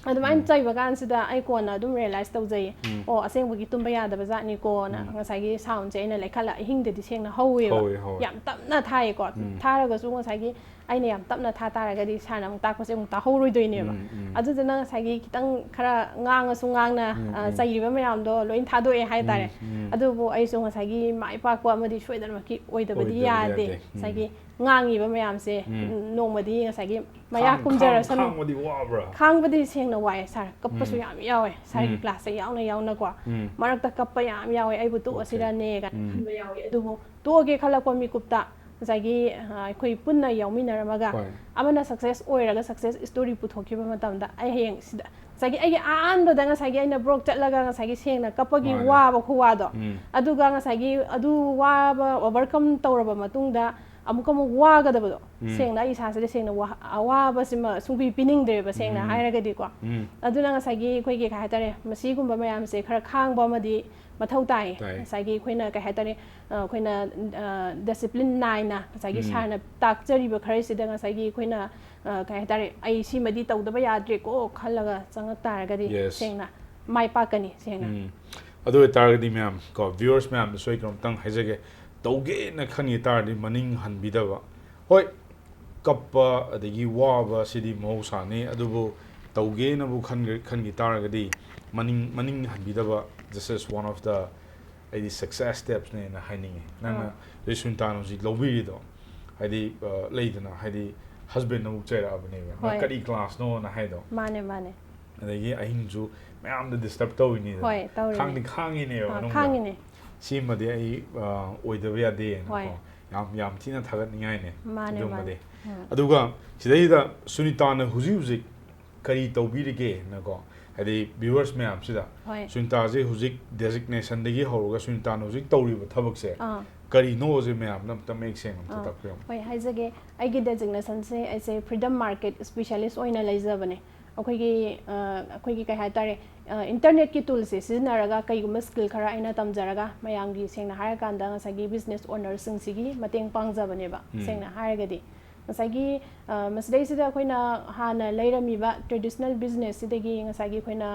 ꯑꯗꯨꯃꯥꯏꯅ ꯎꯝ꯫ ꯆꯩꯕ ꯀꯥꯟꯁꯤꯗ ꯑꯩ ꯀꯣꯟꯅ ꯑꯗꯨꯝ ꯔꯤꯌꯦꯂꯥꯏꯁ ꯇꯧꯖꯩꯌꯦ꯫ ꯎꯝ꯫ "ꯑꯣ, ꯑꯁꯦꯡꯕꯒꯤ ꯇꯨꯝꯕ ꯌꯥꯗꯕ ꯖꯥꯠꯅꯤꯀꯣꯅ"꯫ ꯎꯝ꯫ ꯉꯁꯥꯏꯒꯤ ꯁꯥꯎꯟꯁꯦ ꯑꯩꯅ ꯂꯩꯈꯠꯂ, ꯑꯍꯤꯡꯗꯗꯤ ꯁꯦꯡꯅ ꯍꯧꯋꯦꯕ꯫ ꯍꯧꯋꯦ, ꯍꯧꯋꯦ꯫ ꯌꯥꯝ ꯇꯞꯅ ꯊꯥꯏꯌꯦꯀꯣ꯫ ꯎꯝ꯫ ꯊꯥꯔꯒꯁꯨ ꯉꯁꯥꯏꯒꯤ ꯑꯩꯅ ꯌꯥꯝ ꯇꯞꯅ ꯊꯥ ꯇꯥꯔꯒꯗꯤ ꯁꯥꯔꯅ ꯑꯃꯨꯛ ꯇꯥꯛꯄꯁꯦ ꯑꯃꯨꯛ ꯇꯥꯍꯧꯔꯣꯏꯗꯣꯏꯅꯦꯕ꯫ ꯎꯝ, ꯎꯝ꯫ ꯑꯗꯨꯗꯨꯅ ꯉꯁꯥꯏꯒꯤ ꯈꯤꯇꯪ ꯈꯔ ꯉꯥꯡꯉꯁꯨ ꯉꯥꯡꯅ, ꯎꯝ, ꯑ, ꯎꯝ꯫ ꯆꯩꯔꯤꯕ ꯃꯌꯥꯝꯗꯣ ꯂꯣꯏ ꯊꯥꯗꯣꯛꯑꯦ ꯍꯥꯏꯇꯥꯔꯦ꯫ ꯎꯝ, ꯎꯝ꯫ ꯑꯗꯨꯕꯨ ꯑꯩꯁꯨ ꯉꯁꯥꯏꯒꯤ ꯃꯥꯏ ꯄꯥꯛꯄ ꯑꯃꯗꯤ ꯁꯣꯏꯗꯅꯃꯛꯀꯤ ꯑꯣꯏꯗꯕꯗꯤ ꯑꯣꯏꯗꯕꯗꯤ ꯌꯥꯗꯦ꯫ ꯌꯥꯗꯦ꯫ ꯎꯝ꯫ ꯉꯁꯥꯏꯒꯤ ꯉꯥꯡꯉꯤꯕ ꯃꯌꯥꯝꯁꯦ, ꯎꯝ꯫ ꯎꯝ, ꯅꯣꯡꯃꯗꯤ ꯉꯁꯥꯏꯒꯤ ꯃꯌꯥ ꯈꯥꯡ-, ꯈꯥꯡ-, ꯀꯨꯝꯖꯔꯁꯅꯨ꯫ ꯈꯥꯡꯕꯗꯤ ꯋꯥꯕ꯭ꯔꯥ? ꯈꯥꯡꯕꯗꯤ ꯁꯦꯡꯅ ꯋꯥꯏ ꯁꯥꯔ꯫ ꯀꯞꯄꯁꯨ ꯎꯝ꯫ ꯌꯥꯝ ꯌꯥꯎꯋꯦ ꯁꯥꯔꯒꯤ ꯎꯝ꯫ ꯀ꯭ꯂꯥꯁꯇ ꯌꯥꯎꯅ ꯌꯥꯎꯅꯀꯣ꯫ ꯎꯝ꯫ ꯃꯔꯛꯇ ꯀꯞꯄ ꯌꯥꯝ ꯌꯥꯎꯋꯦ, "ꯑꯩꯕꯨ ꯑꯣꯀꯦ꯫ ꯇꯣꯛꯑꯁꯤꯔꯅꯦ" ꯀꯥꯏꯅ ꯎꯝ꯫ ꯈꯟꯕ ꯌꯥꯎꯋꯦ꯫ ꯑꯗꯨꯕꯨ ꯇꯣꯛꯑꯒꯦ ꯈꯜꯂꯛꯄ ꯃꯤꯀꯨꯞꯇ ꯉꯁꯥꯏꯒꯤ ꯑ, ꯑꯩꯈꯣꯏ ꯄꯨꯟꯅ ꯌꯥꯎꯃꯤꯟꯅꯔꯝꯃꯒ ꯍꯣꯏ ꯑꯃꯅ ꯁꯛꯁꯦꯁ ꯑꯣꯏꯔꯒ ꯁꯛꯁꯦꯁ ꯁ꯭ꯇꯣꯔꯤ ꯄꯨꯊꯣꯛꯈꯤꯕ ꯃꯇꯝꯗ ꯑꯩ ꯍꯌꯦꯡ ꯁꯤꯗ ꯉꯁꯥꯏꯒꯤ ꯑꯩꯒꯤ ꯑꯍꯥꯟꯕꯗ ꯉꯁꯥꯏꯒꯤ ꯑꯩꯅ ꯕ꯭ꯔꯣꯛ ꯆꯠꯂꯒ ꯉꯁꯥꯏꯒꯤ ꯁꯦꯡꯅ ꯀꯞꯄꯒꯤ ꯃꯥꯅꯦ꯫ ꯋꯥꯕ ꯈꯨꯋꯥꯗꯣ ꯎꯝ ꯑꯗꯨꯒ ꯉꯁꯥꯏꯒꯤ ꯑꯗꯨ ꯋꯥꯕ ꯑꯣꯚꯔꯀꯝ ꯇꯧꯔꯕ ꯃꯇꯨꯡꯗ ꯑꯃꯨꯛꯀ ꯑꯃꯨꯛ ꯋꯥꯒꯗꯕꯗꯣ ꯎꯝ꯫ ꯁꯦꯡꯅ ꯑꯩ ꯏꯁꯥꯁꯤꯗ ꯁꯦꯡꯅ ꯋꯥ- ꯑꯋꯥꯕꯁꯤꯃ ꯁꯨꯡꯄꯤ ꯄꯤꯅꯤꯡꯗ꯭ꯔꯦꯕ ꯁꯦꯡꯅ ꯎꯝ꯫ ꯍꯥꯏꯔꯒꯗꯤꯀꯣ꯫ ꯎꯝ ꯑꯗꯨꯅ ꯉꯁꯥꯏꯒꯤ ꯑꯩꯈꯣꯏꯒꯤ ꯀꯩ ꯍꯥꯏꯇꯥꯔꯦ ꯃꯁꯤꯒꯨꯝꯕ ꯃꯌꯥꯝꯁꯦ ꯈꯔ ꯈꯥꯡꯕ ꯑꯃꯗꯤ ꯃꯊꯧ ꯇꯥꯏ꯫ ꯇꯥꯏ꯫ ꯉꯁꯥꯏꯒꯤ ꯑꯩꯈꯣꯏꯅ ꯀꯩ ꯍꯥꯏꯇꯥꯔꯦ ꯑ, ꯑꯩꯈꯣꯏꯅ ꯗꯤꯁꯤꯄ꯭ꯂꯤꯟ ꯅꯥꯏꯅ ꯉꯁꯥꯏꯒꯤ ꯎꯝ꯫ ꯁꯥꯔꯅ ꯇꯥꯛꯆꯔꯤꯕ ꯈꯔꯁꯤꯗ ꯉꯁꯥꯏꯒꯤ ꯑꯩꯈꯣꯏꯅ ꯑ, ꯀꯩ ꯍꯥꯏꯇꯥꯔꯦ ꯑꯩ ꯁꯤꯃꯗꯤ ꯇꯧꯗꯕ ꯌꯥꯗ꯭ꯔꯦꯀꯣ ꯈꯜꯂꯒ ꯆꯪꯉꯛ ꯇꯥꯔꯒꯗꯤ Yes. ꯁꯦꯡꯅ ꯃꯥꯏ ꯄꯥꯛꯀꯅꯤ ꯁꯦꯡꯅ꯫ ꯎꯝ꯫ ꯑꯗꯨ ꯑꯣꯏꯇꯥꯔꯒꯗꯤ ꯃꯌꯥꯝ ꯀꯣ ꯚ꯭ꯌꯨꯋꯔꯁ ꯃꯌꯥꯝꯗꯁꯨ ꯑꯩ ꯀꯩꯅꯣꯝꯇꯪ ꯍꯥꯏꯖꯒꯦ꯫ ꯇꯧꯒꯦꯅ ꯈꯟꯈꯤ ꯇꯥꯔꯗꯤ ꯃꯅꯤꯡ ꯍꯟꯕꯤꯗꯕ꯫ ꯍꯣꯏ, ꯀꯞꯄ ꯑꯗꯒꯤ ꯋꯥꯕ ꯁꯤꯗꯤ ꯃꯍꯧꯁꯥꯅꯤ꯫ ꯑꯗꯨꯕꯨ ꯇꯧꯒꯦꯅꯕꯨ ꯈꯟꯈ꯭ꯔ- ꯈꯟꯈꯤ ꯇꯥꯔꯒꯗꯤ ꯃꯅꯤꯡ ꯃꯅꯤꯡ ꯍꯟꯕꯤꯗꯕ, this is one of the ꯑꯩꯗꯤ ꯁꯛꯁꯦꯁ ꯁ꯭ꯇꯦꯞꯁꯅꯦꯅ ꯍꯥꯏꯅꯤꯡꯉꯤ꯫ ꯅꯪꯅ ꯑꯥ꯫ ꯍꯧꯖꯤꯛ ꯁꯨꯅꯤꯇꯥꯅ ꯍꯧꯖꯤꯛ ꯂꯧꯕꯤꯔꯤꯗꯣ, ꯍꯥꯏꯗꯤ ꯑ, ꯂꯩꯗꯅ, ꯍꯥꯏꯗꯤ ꯍꯁꯕꯦꯟꯅ ꯑꯃꯨꯛ ꯆꯩꯔꯛꯑꯕꯅꯦꯕ, "ꯅꯪ ꯍꯣꯏ꯫ ꯀꯔꯤ ꯀ꯭ꯂꯥꯁꯅꯣꯅ" ꯍꯥꯏꯗꯣ꯫ ꯃꯥꯅꯦ ꯃꯥꯅꯦ꯫ ꯑꯗꯒꯤ ꯑꯍꯤꯡꯁꯨ ꯃꯌꯥꯝꯗ ꯗꯤꯁꯇꯔꯕ ꯇꯧꯔꯤꯅꯤꯗꯅ꯫ ꯍꯣꯏ, ꯇꯧꯔꯤꯅꯤ꯫ ꯈꯥꯡꯗꯤ ꯈꯥꯡꯉꯤꯅꯦꯕ ꯑꯥ, ꯃꯅꯨꯡꯗ꯫ ꯈꯥꯡꯉꯤꯅꯦ꯫ ꯁꯤꯃꯗꯤ ꯑꯩ ꯑ, ꯑꯣꯏꯗꯕ ꯌꯥꯗꯦꯅꯀꯣ꯫ ꯍꯣꯏ꯫ ꯌꯥꯝ ꯌꯥꯝ ꯊꯤꯅ ꯊꯥꯒꯠꯅꯤꯡꯉꯥꯏꯅꯦ꯫ ꯃꯥꯅꯦ, ꯑꯗꯨꯃꯗꯤ꯫ ꯃꯥꯅꯦ꯫ ꯎꯝ꯫ ꯑꯗꯨꯒ ꯁꯤꯗꯩꯗ ꯁꯨꯅꯤꯇꯥꯅ ꯍꯧꯖꯤꯛ ꯍꯧꯖꯤꯛ ꯀꯔꯤ ꯇꯧꯕꯤꯔꯤꯒꯦꯅꯀꯣ, ꯍꯥꯏꯗꯤ ꯚ꯭ꯌꯨꯋꯔꯁ ꯃꯌꯥꯝꯁꯤꯗ ꯍꯣꯏ꯫ ꯁꯨꯅꯤꯇꯥꯁꯦ ꯍꯧꯖꯤꯛ ꯗꯦꯖꯤꯒꯅꯦꯁꯟꯗꯒꯤ ꯍꯧꯔꯒ ꯁꯨꯅꯤꯇꯥꯅ ꯍꯧꯖꯤꯛ ꯇꯧꯔꯤꯕ ꯊꯕꯛꯁꯦ ꯑꯥ꯫ ꯀꯔꯤꯅꯣꯁꯦ ꯃꯌꯥꯝꯅ ꯑꯝꯇ ꯃꯌꯦꯛ ꯁꯦꯡꯅ ꯑꯝꯇ ꯑꯥ꯫ ꯇꯥꯛꯄꯤꯔꯝꯃꯣ꯫ ꯍꯣꯏ, ꯍꯥꯏꯖꯒꯦ꯫ ꯑꯩꯒꯤ ꯗꯦꯖꯤꯒꯅꯦꯁꯟꯁꯦ ꯑꯩꯁꯦ ꯐ꯭ꯔꯤꯗꯝ ꯃꯥꯔꯀꯦꯠ ꯁ꯭ꯄꯦꯁꯤꯌꯦꯂꯤꯁ ꯑꯣꯏꯅ ꯂꯩꯖꯕꯅꯦ꯫ ꯑꯩꯈꯣꯏꯒꯤ ꯑ, ꯑꯩꯈꯣꯏꯒꯤ ꯀꯩ ꯍꯥꯏꯇꯥꯔꯦ ꯑ, ꯏꯟꯇꯔꯅꯦꯠꯀꯤ ꯇꯨꯜꯁꯦ ꯁꯤꯖꯤꯟꯅꯔꯒ ꯀꯩꯒꯨꯝꯕ ꯁ꯭ꯀꯤꯜ ꯈꯔ ꯑꯩꯅ ꯇꯝꯖꯔꯒ ꯃꯌꯥꯝꯒꯤ ꯁꯦꯡꯅ ꯍꯥꯏꯔꯀꯥꯟꯗ ꯉꯁꯥꯏꯒꯤ ꯕꯤꯖꯤꯅꯦꯁ ꯑꯣꯅꯔꯁꯤꯡꯁꯤꯒꯤ ꯃꯇꯦꯡ ꯄꯥꯡꯖꯕꯅꯦꯕ꯫ ꯎꯝ꯫ ꯁꯦꯡꯅ ꯍꯥꯏꯔꯒꯗꯤ ꯉꯁꯥꯏꯒꯤ ꯑ, ꯃꯁꯤꯗꯩꯁꯤꯗ ꯑꯩꯈꯣꯏꯅ ꯍꯥꯟꯅ ꯂꯩꯔꯝꯃꯤꯕ ꯇ꯭ꯔꯦꯗꯤꯁꯅꯦꯜ ꯕꯤꯖꯤꯅꯦꯁꯁꯤꯗꯒꯤ ꯉꯁꯥꯏꯒꯤ ꯑꯩꯈꯣꯏꯅ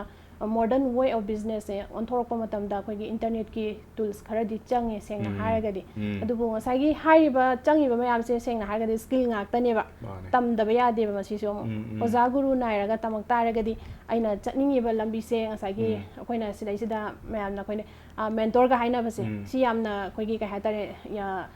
ꯃꯣꯗꯔꯟ ꯋꯦ ꯑꯣꯐ ꯕꯤꯖꯤꯅꯦꯁꯁꯦ ꯑꯣꯟꯊꯣꯔꯛꯄ ꯃꯇꯝꯗ ꯑꯩꯈꯣꯏꯒꯤ ꯏꯟꯇꯔꯅꯦꯠꯀꯤ ꯇꯨꯜꯁ ꯈꯔꯗꯤ ꯆꯪꯉꯦ ꯁꯦꯡꯅ ꯎꯝ, ꯍꯥꯏꯔꯒꯗꯤ꯫ ꯎꯝ꯫ ꯑꯗꯨꯕꯨ ꯉꯁꯥꯏꯒꯤ ꯍꯥꯏꯔꯤꯕ ꯆꯪꯉꯤꯕ ꯃꯌꯥꯝꯁꯦ ꯁꯦꯡꯅ ꯍꯥꯏꯔꯒꯗꯤ ꯁ꯭ꯀꯤꯜ ꯉꯥꯛꯇꯅꯦꯕ꯫ ꯃꯥꯅꯦ꯫ ꯇꯝꯗꯕ ꯌꯥꯗꯦꯕ ꯃꯁꯤꯁꯨ ꯑꯃꯨꯛ꯫ ꯎꯝ, ꯎꯝ꯫ ꯑꯣꯖꯥ ꯒꯨꯔꯨ ꯅꯥꯏꯔꯒ ꯇꯝꯃꯛ ꯇꯥꯔꯒꯗꯤ ꯑꯩꯅ ꯆꯠꯅꯤꯡꯉꯤꯕ ꯂꯝꯕꯤꯁꯦ ꯉꯁꯥꯏꯒꯤ ꯎꯝ꯫ ꯑꯩꯈꯣꯏꯅ ꯁꯤꯗꯩꯁꯤꯗ ꯃꯌꯥꯝꯅ ꯑꯩꯈꯣꯏꯅ, ꯑ, ꯃꯦꯟꯇꯣꯔꯒ ꯍꯥꯏꯅꯕꯁꯦ, ꯎꯝ꯫ ꯁꯤ ꯌꯥꯝꯅ ꯑꯩꯈꯣꯏꯒꯤ ꯀꯩ ꯍꯥꯏꯇꯥꯔꯦ, ꯌꯥ-,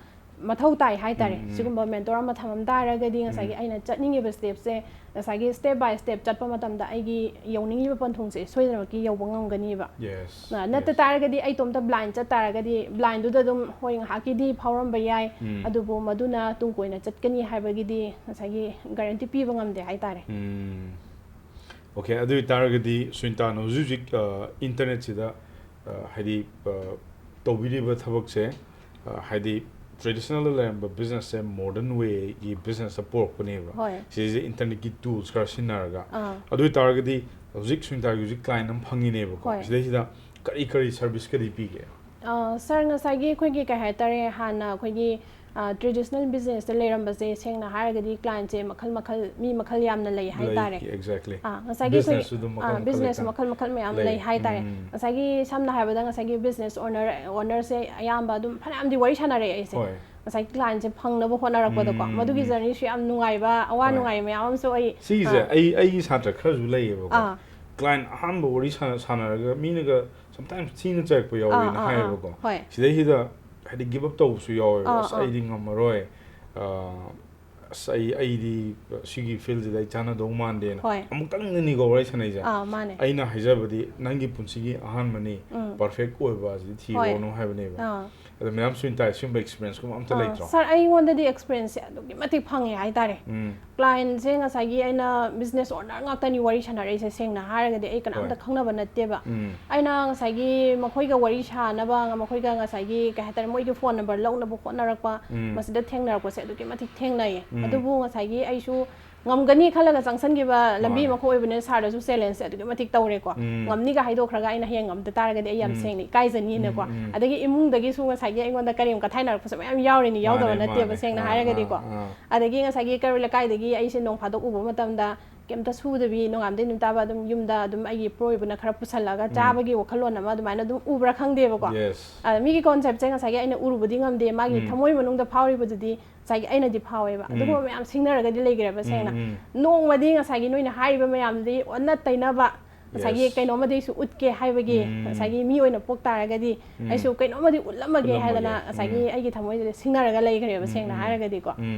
ꯃꯊꯧ ꯇꯥꯏ ꯍꯥꯏꯇꯥꯔꯦ꯫ ꯎꯝ, ꯎꯝ꯫ ꯁꯤꯒꯨꯝꯕ ꯃꯦꯟꯇꯣꯔ ꯑꯃ ꯊꯝꯃꯝ ꯇꯥꯔꯒꯗꯤ ꯉꯁꯥꯏꯒꯤ ꯎꯝ꯫ ꯑꯩꯅ ꯆꯠꯅꯤꯡꯉꯤꯕ ꯁ꯭ꯇꯦꯞꯁꯦ, ꯉꯁꯥꯏꯒꯤ ꯁ꯭ꯇꯦꯞ ꯕꯥꯏ ꯁ꯭ꯇꯦꯞ ꯆꯠꯄ ꯃꯇꯝꯗ ꯑꯩꯒꯤ ꯌꯧꯅꯤꯡꯉꯤꯕ ꯄꯟꯊꯨꯡꯁꯦ ꯁꯣꯏꯗꯅꯃꯛꯀꯤ ꯌꯧꯕ ꯉꯝꯒꯅꯤꯕ꯫ Yes, ꯅ-, ꯅꯠꯇ yes꯫ ꯇꯥꯔꯒꯗꯤ, ꯑꯩ ꯏꯇꯣꯝꯇ ꯕ꯭ꯂꯥꯏꯟ ꯆꯠ ꯇꯥꯔꯒꯗꯤ, ꯕ꯭ꯂꯥꯏꯟꯗꯨꯗ ꯑꯗꯨꯝ, ꯍꯣꯏ, ꯉꯥꯏꯍꯥꯛꯀꯤꯗꯤ ꯐꯥꯎꯔꯝꯕ ꯌꯥꯏ, ꯎꯝ꯫ ꯑꯗꯨꯕꯨ ꯃꯗꯨꯅ ꯇꯨꯡ ꯀꯣꯏꯅ ꯆꯠꯀꯅꯤ ꯍꯥꯏꯕꯒꯤꯗꯤ ꯉꯁꯥꯏꯒꯤ ꯒꯥꯔꯦꯟꯇꯤ ꯄꯤꯕ ꯉꯝꯗꯦ ꯍꯥꯏꯇꯥꯔꯦ꯫ ꯎꯝ꯫ OK, ꯑꯗꯨ ꯑꯣꯏꯇꯥꯔꯒꯗꯤ ꯁꯨꯅꯤꯇꯥꯅ ꯍꯧꯖꯤꯛ ꯍꯧꯖꯤꯛ, ꯑ, ꯏꯟꯇꯔꯅꯦꯠꯁꯤꯗ, ꯑ, ꯍꯥꯏꯗꯤ, ꯑ, ꯇꯧꯕꯤꯔꯤꯕ ꯊꯕꯛꯁꯦ, ꯑ, ꯍꯥꯏꯗꯤ traditional ꯗ ꯂꯩꯔꯝꯕ ꯕꯤꯖꯤꯅꯦꯁꯁꯦ modern ꯋꯦꯒꯤ ꯕꯤꯖꯤꯅꯦꯁꯇ ꯄꯨꯔꯛꯄꯅꯦꯕ꯫ ꯍꯣꯏ꯫ ꯁꯤꯁꯦ ꯏꯟꯇꯔꯅꯦꯠꯀꯤ ꯇꯨꯜꯁ ꯈꯔ ꯁꯤꯖꯤꯟꯅꯔꯒ꯫ ꯑꯥ꯫ ꯑꯗꯨ ꯑꯣꯏꯇꯥꯔꯒꯗꯤ ꯍꯧꯖꯤꯛ ꯁꯨꯅꯤꯇꯥꯒꯤ ꯍꯧꯖꯤꯛ ꯀ꯭ꯂꯥꯏꯟ ꯑꯃ ꯐꯪꯉꯤꯅꯦꯕꯀꯣ꯫ ꯍꯣꯏ꯫ ꯁꯤꯗꯩꯁꯤꯗ ꯀꯔꯤ ꯀꯔꯤ ꯁꯔꯚꯤꯁꯀꯗꯤ ꯄꯤꯒꯦ? ꯑ, ꯁꯥꯔ, ꯉꯁꯥꯏꯒꯤ ꯑꯩꯈꯣꯏꯒꯤ ꯀꯩ ꯍꯥꯏꯇꯥꯔꯦ, ꯍꯥꯟꯅ ꯑꯩꯈꯣꯏꯒꯤ, ꯑ, traditional ꯕꯤꯖꯤꯅꯦꯁꯇ ꯂꯩꯔꯝꯕꯁꯦ, ꯁꯦꯡꯅ ꯍꯥꯏꯔꯒꯗꯤ ꯀ꯭ꯂꯥꯏꯟꯁꯦ ꯃꯈꯜ ꯃꯈꯜ, ꯃꯤ ꯃꯈꯜ ꯌꯥꯝꯅ ꯂꯩ ꯍꯥꯏꯇꯥꯔꯦ꯫ Exactly꯫ ꯑ, ꯉꯁꯥꯏꯒꯤ ꯑꯩꯈꯣꯏꯒꯤ, ꯕꯤꯖꯤꯅꯦꯁꯁꯨ ꯑꯗꯨꯝ ꯑ, ꯃꯈꯜ ꯃꯈꯜ ꯕꯤꯖꯤꯅꯦꯁ ꯂꯩꯀꯣ꯫ ꯃꯈꯜ ꯃꯈꯜ ꯃꯌꯥꯝ ꯂꯩ꯫ ꯂꯩ ꯍꯥꯏꯇꯥꯔꯦ꯫ ꯎꯝ꯫ ꯉꯁꯥꯏꯒꯤ ꯁꯝꯅ ꯍꯥꯏꯔꯕꯗ ꯉꯁꯥꯏꯒꯤ ꯕꯤꯖꯤꯅꯦꯁ ꯑꯣꯅꯔ, ꯑꯣꯅꯔꯁꯦ ꯑꯌꯥꯝꯕ ꯑꯗꯨꯝ ꯐꯅꯌꯥꯝꯗꯤ ꯋꯥꯔꯤ ꯁꯥꯟꯅꯔꯛꯑꯦ ꯑꯩꯁꯦ꯫ ꯍꯣꯏ꯫ ꯉꯁꯥꯏ ꯀ꯭ꯂꯥꯏꯟꯁꯦ ꯐꯪꯅꯕ ꯍꯣꯠꯅꯔꯛꯄꯗꯀꯣ, ꯎꯝ, ꯃꯗꯨꯒꯤ ꯎꯝ꯫ ꯖꯔꯅꯤꯁꯨ ꯌꯥꯝ ꯅꯨꯡꯉꯥꯏꯕ, ꯑꯋꯥ ꯍꯣꯏ꯫ ꯅꯨꯡꯉꯥꯏ ꯃꯌꯥꯝ ꯑꯃꯁꯨ ꯑꯩ, ꯁꯤꯒꯤꯁꯦ ꯑꯥ꯫ ꯑꯩ, ꯑꯩꯒꯤ ꯁꯥꯇ꯭ꯔ ꯈꯔꯁꯨ ꯂꯩꯌꯦꯕꯀꯣ꯫ ꯑꯥ꯫ ꯀ꯭ꯂꯥꯏꯟ ꯑꯍꯥꯟꯕ ꯋꯥꯔꯤ ꯁꯥꯟꯅ-, ꯁꯥꯟꯅꯔꯒ ꯃꯤꯅꯒ sometimes ꯊꯤꯅ ꯆꯩꯔꯛꯄ ꯌꯥꯎꯋꯦꯅ ꯑꯥ, ꯑꯥ, ꯑꯥ꯫ ꯍꯥꯏꯌꯦꯕꯀꯣ꯫ ꯍꯣꯏ꯫ ꯁꯤꯗꯩꯁꯤꯗ ꯍꯥꯏꯗꯤ give up ꯇꯧꯕꯁꯨ ꯌꯥꯎꯋꯦꯕ꯫ ꯑꯥ, "ꯑꯁ, ꯑꯥ꯫ ꯑꯩꯗꯤ ꯉꯝꯃꯔꯣꯏ꯫ ꯑꯥ, ꯑꯁ, ꯑꯩ, ꯑꯩꯗꯤ ꯁꯤꯒꯤ ꯐꯤꯜꯁꯤꯗ ꯑꯩ ꯆꯥꯟꯅꯗꯧ ꯃꯥꯟꯗꯦꯅ"꯫ ꯍꯣꯏ꯫ ꯑꯃꯨꯛꯇꯪꯗꯅꯤꯀꯣ ꯋꯥꯔꯤ ꯁꯥꯟꯅꯩꯁꯦ꯫ ꯑꯥ, ꯃꯥꯅꯦ꯫ ꯑꯩꯅ ꯍꯥꯏꯖꯕꯗꯤ ꯅꯪꯒꯤ ꯄꯨꯟꯁꯤꯒꯤ ꯑꯍꯥꯟꯕꯅꯤ, ꯎꯝ꯫ ꯄꯔꯐꯦꯛ ꯑꯣꯏꯕ ꯑꯁꯤꯗꯤ ꯍꯣꯏ꯫ ꯊꯤꯔꯣꯅꯨ ꯍꯥꯏꯕꯅꯦꯕ꯫ ꯑꯥ꯫ ꯑꯗꯣ ꯃꯦꯗꯥꯝ ꯁꯨꯅꯤꯇꯥ, ꯁꯤꯒꯨꯝꯕ ꯑꯦꯛꯁꯄꯤꯔꯤꯌꯦꯟꯁꯀꯨꯝꯕ ꯑꯝꯇ ꯑꯥ, ꯂꯩꯇ꯭ꯔꯣ? ꯁꯥꯔ, ꯑꯩꯉꯣꯟꯗꯗꯤ ꯑꯦꯛꯁꯄꯤꯔꯤꯌꯦꯟꯁꯁꯦ ꯑꯗꯨꯛꯀꯤ ꯃꯇꯤꯛ ꯐꯪꯉꯦ ꯍꯥꯏꯇꯥꯔꯦ꯫ ꯎꯝ꯫ ꯀ꯭ꯂꯥꯏꯟꯁꯦ ꯉꯁꯥꯏꯒꯤ ꯑꯩꯅ ꯕꯤꯖꯤꯅꯦꯁ ꯑꯣꯅꯔ ꯉꯥꯛꯇꯅꯤ ꯋꯥꯔꯤ ꯁꯥꯟꯅꯔꯛꯏꯁꯦ, ꯁꯦꯡꯅ ꯍꯥꯏꯔꯒꯗꯤ ꯑꯩ ꯀꯅꯥꯝꯇ ꯍꯣꯏ꯫ ꯈꯪꯅꯕ ꯅꯠꯇꯦꯕ꯫ ꯎꯝ꯫ ꯑꯩꯅ ꯉꯁꯥꯏꯒꯤ ꯃꯈꯣꯏꯒ ꯋꯥꯔꯤ ꯁꯥꯅꯕ, ꯃꯈꯣꯏꯒ ꯉꯁꯥꯏꯒꯤ ꯀꯩ ꯍꯥꯏꯇꯥꯔꯦ, ꯃꯣꯏꯒꯤ ꯐꯣꯟ ꯅꯝꯕꯔ ꯂꯧꯅꯕ ꯍꯣꯠꯅꯔꯛꯄ, ꯎꯝ꯫ ꯃꯁꯤꯗ ꯊꯦꯡꯅꯔꯛꯄꯁꯦ ꯑꯗꯨꯛꯀꯤ ꯃꯇꯤꯛ ꯊꯦꯡꯅꯩꯌꯦ꯫ ꯎꯝ꯫ ꯑꯗꯨꯕꯨ ꯉꯁꯥꯏꯒꯤ ꯑꯩꯁꯨ ꯉꯝꯒꯅꯤ ꯈꯜꯂꯒ ꯆꯪꯁꯟꯈꯤꯕ ꯂꯝꯕꯤ ꯃꯥꯅꯦ꯫ ꯑꯃꯈꯛ ꯑꯣꯏꯕꯅꯤꯅ ꯁꯥꯔꯗꯁꯨ ꯆꯦꯂꯦꯟꯖꯁꯦ ꯑꯗꯨꯛꯀꯤ ꯃꯇꯤꯛ ꯇꯧꯔꯦꯀꯣ꯫ ꯎꯝ꯫ ꯉꯝꯅꯤꯒ ꯍꯥꯏꯗꯣꯛꯈ꯭ꯔꯒ ꯑꯩꯅ ꯍꯌꯦꯡ ꯉꯝꯗ ꯇꯥꯔꯒꯗꯤ ꯑꯩ ꯌꯥꯝ ꯎꯝ꯫ ꯁꯦꯡꯅ ꯏꯀꯥꯏꯖꯅꯤꯅꯀꯣ꯫ ꯎꯝ, ꯎꯝ꯫ ꯑꯗꯒꯤ ꯏꯃꯨꯡꯗꯒꯤꯁꯨ ꯉꯁꯥꯏꯒꯤ ꯑꯩꯉꯣꯟꯗ ꯀꯔꯦꯝ ꯀꯊꯥꯏꯅꯔꯛꯄꯁꯨ ꯃꯌꯥꯝ ꯌꯥꯎꯔꯤꯅꯤ, ꯌꯥꯎꯗꯕ ꯃꯥꯅꯦ, ꯅꯠꯇꯦꯕ, ꯃꯥꯅꯦ꯫ ꯁꯦꯡꯅ ꯑꯥ, ꯍꯥꯏꯔꯒꯗꯤꯀꯣ꯫ ꯑꯥ, ꯑꯥ꯫ ꯑꯗꯒꯤ ꯉꯁꯥꯏꯒꯤ ꯀꯩꯔꯣꯏ ꯂꯩꯀꯥꯏꯗꯒꯤ ꯑꯩꯁꯦ ꯅꯣꯡ ꯐꯥꯗꯣꯛ ꯎꯕ ꯃꯇꯝꯗ ꯀꯩꯝꯇ ꯁꯨꯗꯕꯤ ꯅꯣꯡꯉꯥꯟꯕꯗꯩ ꯅꯨꯃꯤꯠ ꯇꯥꯕ ꯑꯗꯨꯝ ꯌꯨꯝꯗ ꯑꯗꯨꯝ ꯑꯩꯒꯤ ꯄ꯭ꯔꯣꯏꯕꯅ ꯈꯔ ꯄꯨꯁꯜꯂꯒ ꯎꯝ꯫ ꯆꯥꯕꯒꯤ ꯋꯥꯈꯜꯂꯣꯟ ꯑꯃ ꯑꯗꯨꯃꯥꯏꯅ ꯑꯗꯨꯝ ꯎꯕ꯭ꯔꯥ ꯈꯪꯗꯦꯕꯀꯣ꯫ Yes꯫ ꯑꯗ ꯃꯤꯒꯤ ꯀꯣꯟꯁꯦꯞꯁꯦ ꯉꯁꯥꯏꯒꯤ ꯑꯩꯅ ꯎꯔꯨꯕꯗꯤ ꯉꯝꯗꯦ, ꯃꯥꯒꯤ ꯎꯝ꯫ ꯊꯃꯣꯏ ꯃꯅꯨꯡꯗ ꯐꯥꯎꯔꯤꯕꯗꯨꯗꯤ ꯉꯁꯥꯏꯒꯤ ꯑꯩꯅꯗꯤ ꯐꯥꯎꯋꯦꯕ꯫ ꯎꯝ꯫ ꯑꯗꯨꯒꯨꯝꯕ ꯃꯌꯥꯝ ꯁꯤꯡꯅꯔꯒꯗꯤ ꯂꯩꯈ꯭ꯔꯦꯕ ꯎꯝ, ꯁꯦꯡꯅ꯫ ꯎꯝ꯫ ꯅꯣꯡꯃꯗꯤ ꯉꯁꯥꯏꯒꯤ ꯅꯣꯏꯅ ꯍꯥꯏꯔꯤꯕ ꯃꯌꯥꯝꯗꯨꯗꯤ ꯑꯣꯟꯅ ꯇꯩꯅꯕ ꯉꯁꯥꯏꯒꯤ ꯀꯩꯅꯣꯝꯃꯗꯤ ꯑꯩꯁꯨ ꯎꯠꯀꯦ ꯍꯥꯏꯕꯒꯤ ꯉꯁꯥꯏꯒꯤ ꯃꯤ ꯑꯣꯏꯅ ꯄꯣꯛ ꯇꯥꯔꯒꯗꯤ ꯑꯩꯁꯨ ꯀꯩꯅꯣꯝꯃꯗꯤ ꯎꯠꯂꯝꯃꯒꯦ ꯍꯥꯏꯗꯅ ꯉꯁꯥꯏꯒꯤ ꯑꯩꯒꯤ ꯊꯃꯣꯏꯁꯤꯗ ꯁꯤꯡꯅꯔꯒ ꯂꯩꯈ꯭ꯔꯦꯕ, ꯁꯦꯡꯅ ꯍꯥꯏꯔꯒꯗꯤꯀꯣ꯫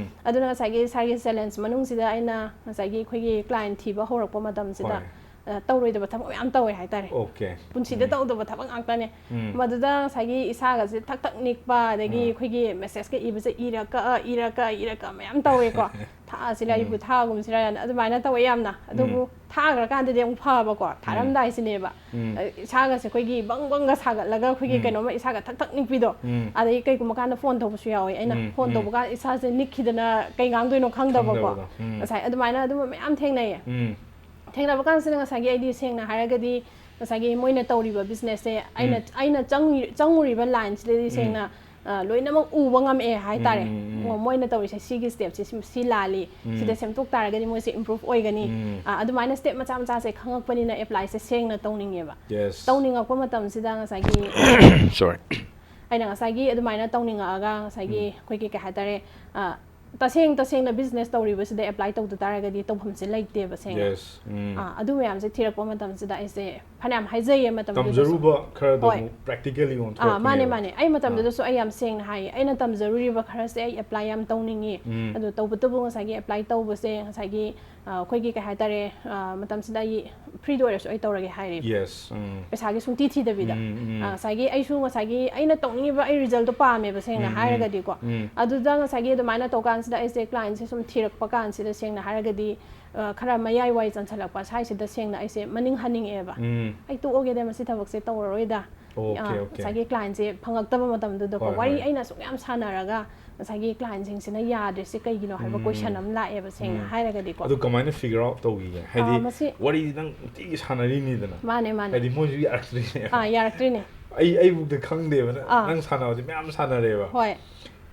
ꯑꯗꯨꯅ ꯉꯁꯥꯏꯒꯤ ꯁꯥꯔꯒꯤ ꯆꯦꯂꯦꯟꯖ ꯃꯅꯨꯡꯁꯤꯗ ꯑꯩꯅ ꯉꯁꯥꯏꯒꯤ ꯑꯩꯈꯣꯏꯒꯤ ꯀ꯭ꯂꯥꯏꯟ ꯊꯤꯕ ꯍꯧꯔꯛꯄ ꯃꯇꯝꯁꯤꯗ, ꯍꯣꯏ꯫ ꯑ, ꯇꯧꯔꯣꯏꯗꯕ ꯊꯕꯛ ꯃꯌꯥꯝ ꯇꯧꯋꯦ ꯍꯥꯏꯇꯥꯔꯦ꯫ ꯑꯣꯀꯦ꯫ ꯄꯨꯟꯁꯤꯗ ꯎꯝ꯫ ꯇꯧꯗꯕ ꯊꯕꯛ ꯉꯥꯛꯇꯅꯦ꯫ ꯎꯝ꯫ ꯃꯗꯨꯗ ꯉꯁꯥꯏꯒꯤ ꯏꯁꯥꯒꯁꯦ ꯊꯛ ꯊꯛ ꯅꯤꯛꯄ, ꯑꯗꯒꯤ ꯑꯥ꯫ ꯑꯩꯈꯣꯏꯒꯤ ꯃꯦꯁꯦꯖꯀ ꯏꯕꯁꯦ ꯏꯔ ꯀꯛꯑ, ꯏꯔ ꯀꯛꯑ, ꯏꯔ ꯀꯛꯑ ꯃꯌꯥꯝ ꯇꯧꯋꯦꯀꯣ꯫ ꯊꯥꯁꯤꯔ, ꯎꯝ꯫ ꯑꯩꯕꯨ ꯊꯥꯒꯨꯝꯁꯤꯔ ꯍꯥꯏꯅ ꯑꯗꯨꯃꯥꯏꯅ ꯇꯧꯋꯦ ꯌꯥꯝꯅ꯫ ꯑꯗꯨꯕꯨ ꯎꯝ꯫ ꯊꯥꯈ꯭ꯔꯀꯥꯟꯗꯗꯤ ꯑꯃꯨꯛ ꯐꯕꯀꯣ, ꯎꯝ꯫ ꯊꯥꯔꯝꯗꯥꯏꯁꯤꯅꯦꯕ꯫ ꯎꯝ꯫ ꯑ, ꯏꯁꯥꯒꯁꯦ ꯑꯩꯈꯣꯏꯒꯤ ꯕꯪ ꯕꯪꯒ ꯁꯥꯒꯠꯂꯒ ꯑꯩꯈꯣꯏꯒꯤ ꯎꯝ꯫ ꯀꯩꯅꯣꯝꯃ ꯏꯁꯥꯒ ꯊꯛ ꯊꯛ ꯅꯤꯛꯄꯤꯗꯣ꯫ ꯎꯝ꯫ ꯑꯗꯩ ꯀꯩꯒꯨꯝꯕ ꯀꯥꯟꯗ ꯐꯣꯟ ꯇꯧꯕꯁꯨ ꯌꯥꯎꯋꯦ꯫ ꯑꯩꯅ ꯎꯝ, ꯐꯣꯟ ꯎꯝ꯫ ꯇꯧꯕ ꯀꯥꯟꯗ ꯏꯁꯥꯁꯦ ꯅꯤꯛꯈꯤꯗꯅ ꯀꯩ ꯉꯥꯡꯗꯣꯏꯅꯣ ꯈꯪꯗꯕꯀꯣ꯫ ꯈꯪꯗꯕꯗꯣ꯫ ꯎꯝ꯫ ꯉꯁꯥꯏ ꯑꯗꯨꯃꯥꯏꯅ ꯑꯗꯨꯝꯕ ꯃꯌꯥꯝ ꯊꯦꯡꯅꯩꯌꯦ꯫ ꯎꯝ꯫ ꯊꯦꯡꯅꯕ ꯀꯥꯟꯁꯤꯗ ꯉꯁꯥꯏꯒꯤ ꯑꯩꯗꯤ ꯁꯦꯡꯅ ꯍꯥꯏꯔꯒꯗꯤ ꯉꯁꯥꯏꯒꯤ ꯃꯣꯏꯅ ꯇꯧꯔꯤꯕ ꯕꯤꯖꯤꯅꯦꯁꯁꯦ ꯑꯩꯅ, ꯎꯝ꯫ ꯑꯩꯅ ꯆꯪꯉꯤ-, ꯆꯪꯉꯨꯔꯤꯕ ꯂꯥꯏꯟꯁꯤꯗꯗꯤ ꯎꯝ꯫ ꯁꯦꯡꯅ, ꯑ, ꯂꯣꯏꯅꯃꯛ ꯎꯕ ꯉꯝꯃꯛꯑꯦ ꯍꯥꯏꯇꯥꯔꯦ꯫ ꯎꯝ, ꯎꯝ, ꯎꯝ꯫ ꯃꯣꯏꯅ ꯇꯧꯔꯤꯁꯦ ꯁꯤꯒꯤ ꯁ꯭ꯇꯦꯞꯁꯦ ꯁꯤ, ꯁꯤ ꯂꯥꯜꯂꯤ, ꯎꯝ꯫ ꯁꯤꯗ ꯁꯦꯝꯗꯣꯛ ꯇꯥꯔꯒꯗꯤ ꯃꯣꯏꯁꯦ ꯏꯝꯄ꯭ꯔꯨꯚ ꯑꯣꯏꯒꯅꯤ꯫ ꯎꯝ꯫ ꯑ, ꯑꯗꯨꯃꯥꯏꯅ ꯁ꯭ꯇꯦꯞ ꯃꯆꯥ ꯃꯆꯥꯁꯦ ꯈꯪꯉꯛꯄꯅꯤꯅ ꯑꯦꯄ꯭ꯂꯥꯏꯁꯦ ꯁꯦꯡꯅ ꯇꯧꯅꯤꯡꯉꯦꯕ꯫ Yes꯫ ꯇꯧꯅꯤꯡꯉꯛꯄ ꯃꯇꯝꯁꯤꯗ ꯉꯁꯥꯏꯒꯤ Sorry꯫ ꯑꯩꯅ ꯉꯁꯥꯏꯒꯤ ꯑꯗꯨꯃꯥꯏꯅ ꯇꯧꯅꯤꯡꯉꯛꯑꯒ ꯉꯁꯥꯏꯒꯤ ꯎꯝ꯫ ꯑꯩꯈꯣꯏꯒꯤ ꯀꯩ ꯍꯥꯏꯇꯥꯔꯦ, ꯑ, ꯇꯁꯦꯡ ꯇꯁꯦꯡꯅ ꯕꯤꯖꯤꯅꯦꯁ ꯇꯧꯔꯤꯕꯁꯤꯗ ꯑꯦꯄ꯭ꯂꯥꯏ ꯇꯧꯗ ꯇꯥꯔꯒꯗꯤ ꯇꯧꯐꯝꯁꯦ ꯂꯩꯇꯦꯕ ꯁꯦꯡꯅ꯫ Yes꯫ ꯎꯝ꯫ ꯑꯥ, ꯑꯗꯨ ꯃꯌꯥꯝꯁꯦ ꯊꯤꯔꯛꯄ ꯃꯇꯝꯁꯤꯗ ꯑꯩꯁꯦ ꯐꯅꯌꯥꯝ ꯍꯥꯏꯖꯩꯌꯦ ꯃꯇꯝꯗꯨꯗꯁꯨ꯫ ꯇꯝꯖꯔꯨꯕ ꯈꯔꯗꯣ ꯍꯣꯏ꯫ ꯑꯃꯨꯛ practically ꯑꯥ, ꯃꯥꯅꯦ, ꯑꯣꯟꯊꯣꯔꯛꯄꯅꯦꯕ꯫ ꯃꯥꯅꯦ꯫ ꯑꯩ ꯑꯥ꯫ ꯃꯇꯝꯗꯨꯗꯁꯨ ꯑꯩ ꯌꯥꯝ ꯁꯦꯡꯅ ꯍꯥꯏꯌꯦ, ꯑꯩꯅ ꯇꯝꯖꯔꯨꯔꯤꯕ ꯈꯔꯁꯦ ꯑꯩ ꯑꯦꯄ꯭ꯂꯥꯏ ꯌꯥꯝ ꯇꯧꯅꯤꯡꯉꯤ꯫ ꯎꯝ꯫ ꯑꯗꯣ ꯇꯧꯕꯇꯕꯨ ꯉꯁꯥꯏꯒꯤ ꯑꯦꯄ꯭ꯂꯥꯏ ꯇꯧꯕꯁꯦ ꯉꯁꯥꯏꯒꯤ, ꯑ, ꯑꯩꯈꯣꯏꯒꯤ ꯀꯩ ꯍꯥꯏꯇꯥꯔꯦ, ꯑ, ꯃꯇꯝꯁꯤꯗ ꯑꯩ ꯐ꯭ꯔꯤꯗ ꯑꯣꯏꯔꯁꯨ ꯑꯩ ꯇꯧꯔꯒꯦ ꯍꯥꯏꯔꯦꯕ꯫ Yes꯫ ꯎꯝ꯫ ꯄꯩꯁꯥꯒꯤ ꯁꯨꯡꯊꯤ ꯊꯤꯗꯕꯤꯗ꯫ ꯎꯝ, ꯎꯝ꯫ ꯑ, ꯉꯁꯥꯏꯒꯤ ꯑꯩꯁꯨ ꯉꯁꯥꯏꯒꯤ ꯑꯩꯅ ꯇꯧꯅꯤꯡꯉꯤꯕ ꯑꯩ ꯔꯤꯖꯜꯇꯣ ꯄꯥꯝꯃꯦꯕ ꯁꯦꯡꯅ ꯎꯝ, ꯎꯝ꯫ ꯍꯥꯏꯔꯒꯗꯤꯀꯣ꯫ ꯎꯝ꯫ ꯑꯗꯨꯗ ꯉꯁꯥꯏꯒꯤ ꯑꯗꯨꯃꯥꯏꯅ ꯇꯧꯀꯥꯟꯁꯤꯗ ꯑꯩꯁꯦ ꯀ꯭ꯂꯥꯏꯟꯁꯦ ꯁꯨꯝ ꯊꯤꯔꯛꯄ ꯀꯥꯟꯁꯤꯗ ꯁꯦꯡꯅ ꯍꯥꯏꯔꯒꯗꯤ, ꯑ, ꯈꯔ ꯃꯌꯥꯏ ꯋꯥꯏ ꯆꯟꯁꯜꯂꯛꯄ ꯁ꯭ꯋꯥꯏꯁꯤꯗ ꯁꯦꯡꯅ ꯑꯩꯁꯦ ꯃꯅꯤꯡ ꯍꯟꯅꯤꯡꯉꯛꯑꯦꯕ꯫ ꯎꯝ꯫ ꯑꯩ ꯇꯣꯛꯑꯒꯦꯗ ꯃꯁꯤ ꯊꯕꯛꯁꯦ ꯇꯧꯔꯔꯣꯏꯗ꯫ ꯑꯣꯀꯦ, ꯑ, ꯑꯣꯀꯦ꯫ ꯉꯁꯥꯏꯒꯤ ꯀ꯭ꯂꯥꯏꯟꯁꯦ ꯐꯪꯉꯛꯇꯕ ꯃꯇꯝꯗꯨꯗꯀꯣ, ꯍꯣꯏ, ꯋꯥꯔꯤ ꯍꯣꯏ꯫ ꯑꯩꯅ ꯑꯁꯨꯛ ꯌꯥꯝ ꯁꯥꯟꯅꯔꯒ ꯉꯁꯥꯏꯒꯤ ꯀ꯭ꯂꯥꯏꯟꯁꯤꯡꯁꯤꯅ ꯌꯥꯗ꯭ꯔꯤꯁꯦ ꯀꯩꯒꯤꯅꯣ ꯍꯥꯏꯕ ꯎꯝ꯫ ꯀꯣꯏꯁꯟ ꯑꯃ ꯂꯥꯛꯑꯦꯕ ꯁꯦꯡꯅ ꯎꯝ꯫ ꯍꯥꯏꯔꯒꯗꯤꯀꯣ꯫ ꯑꯗꯨ ꯀꯃꯥꯏꯅ ꯐꯤꯒꯔ ꯑꯥꯎꯠ ꯇꯧꯈꯤꯒꯦ? ꯍꯥꯏꯗꯤ ꯑ, ꯃꯁꯤ ꯋꯥꯔꯤꯗꯤ ꯅꯪ ꯅꯨꯡꯇꯤꯒꯤ ꯁꯥꯟꯅꯔꯤꯅꯤꯗꯅ꯫ ꯃꯥꯅꯦ, ꯃꯥꯅꯦ꯫ ꯍꯥꯏꯗꯤ ꯃꯣꯏꯁꯨ ꯌꯥꯔꯛꯇ꯭ꯔꯤꯅꯦꯕ꯫ ꯑꯥ, ꯌꯥꯔꯛꯇ꯭ꯔꯤꯅꯦ꯫ ꯑꯩ, ꯑꯩꯕꯨꯛꯇ ꯈꯪꯗꯦꯕ, ꯅꯪ, ꯑꯥ꯫ ꯅꯪ ꯁꯥꯟꯅꯕꯁꯦ ꯃꯌꯥꯝ ꯁꯥꯟꯅꯔꯦꯕ꯫ ꯍꯣꯏ꯫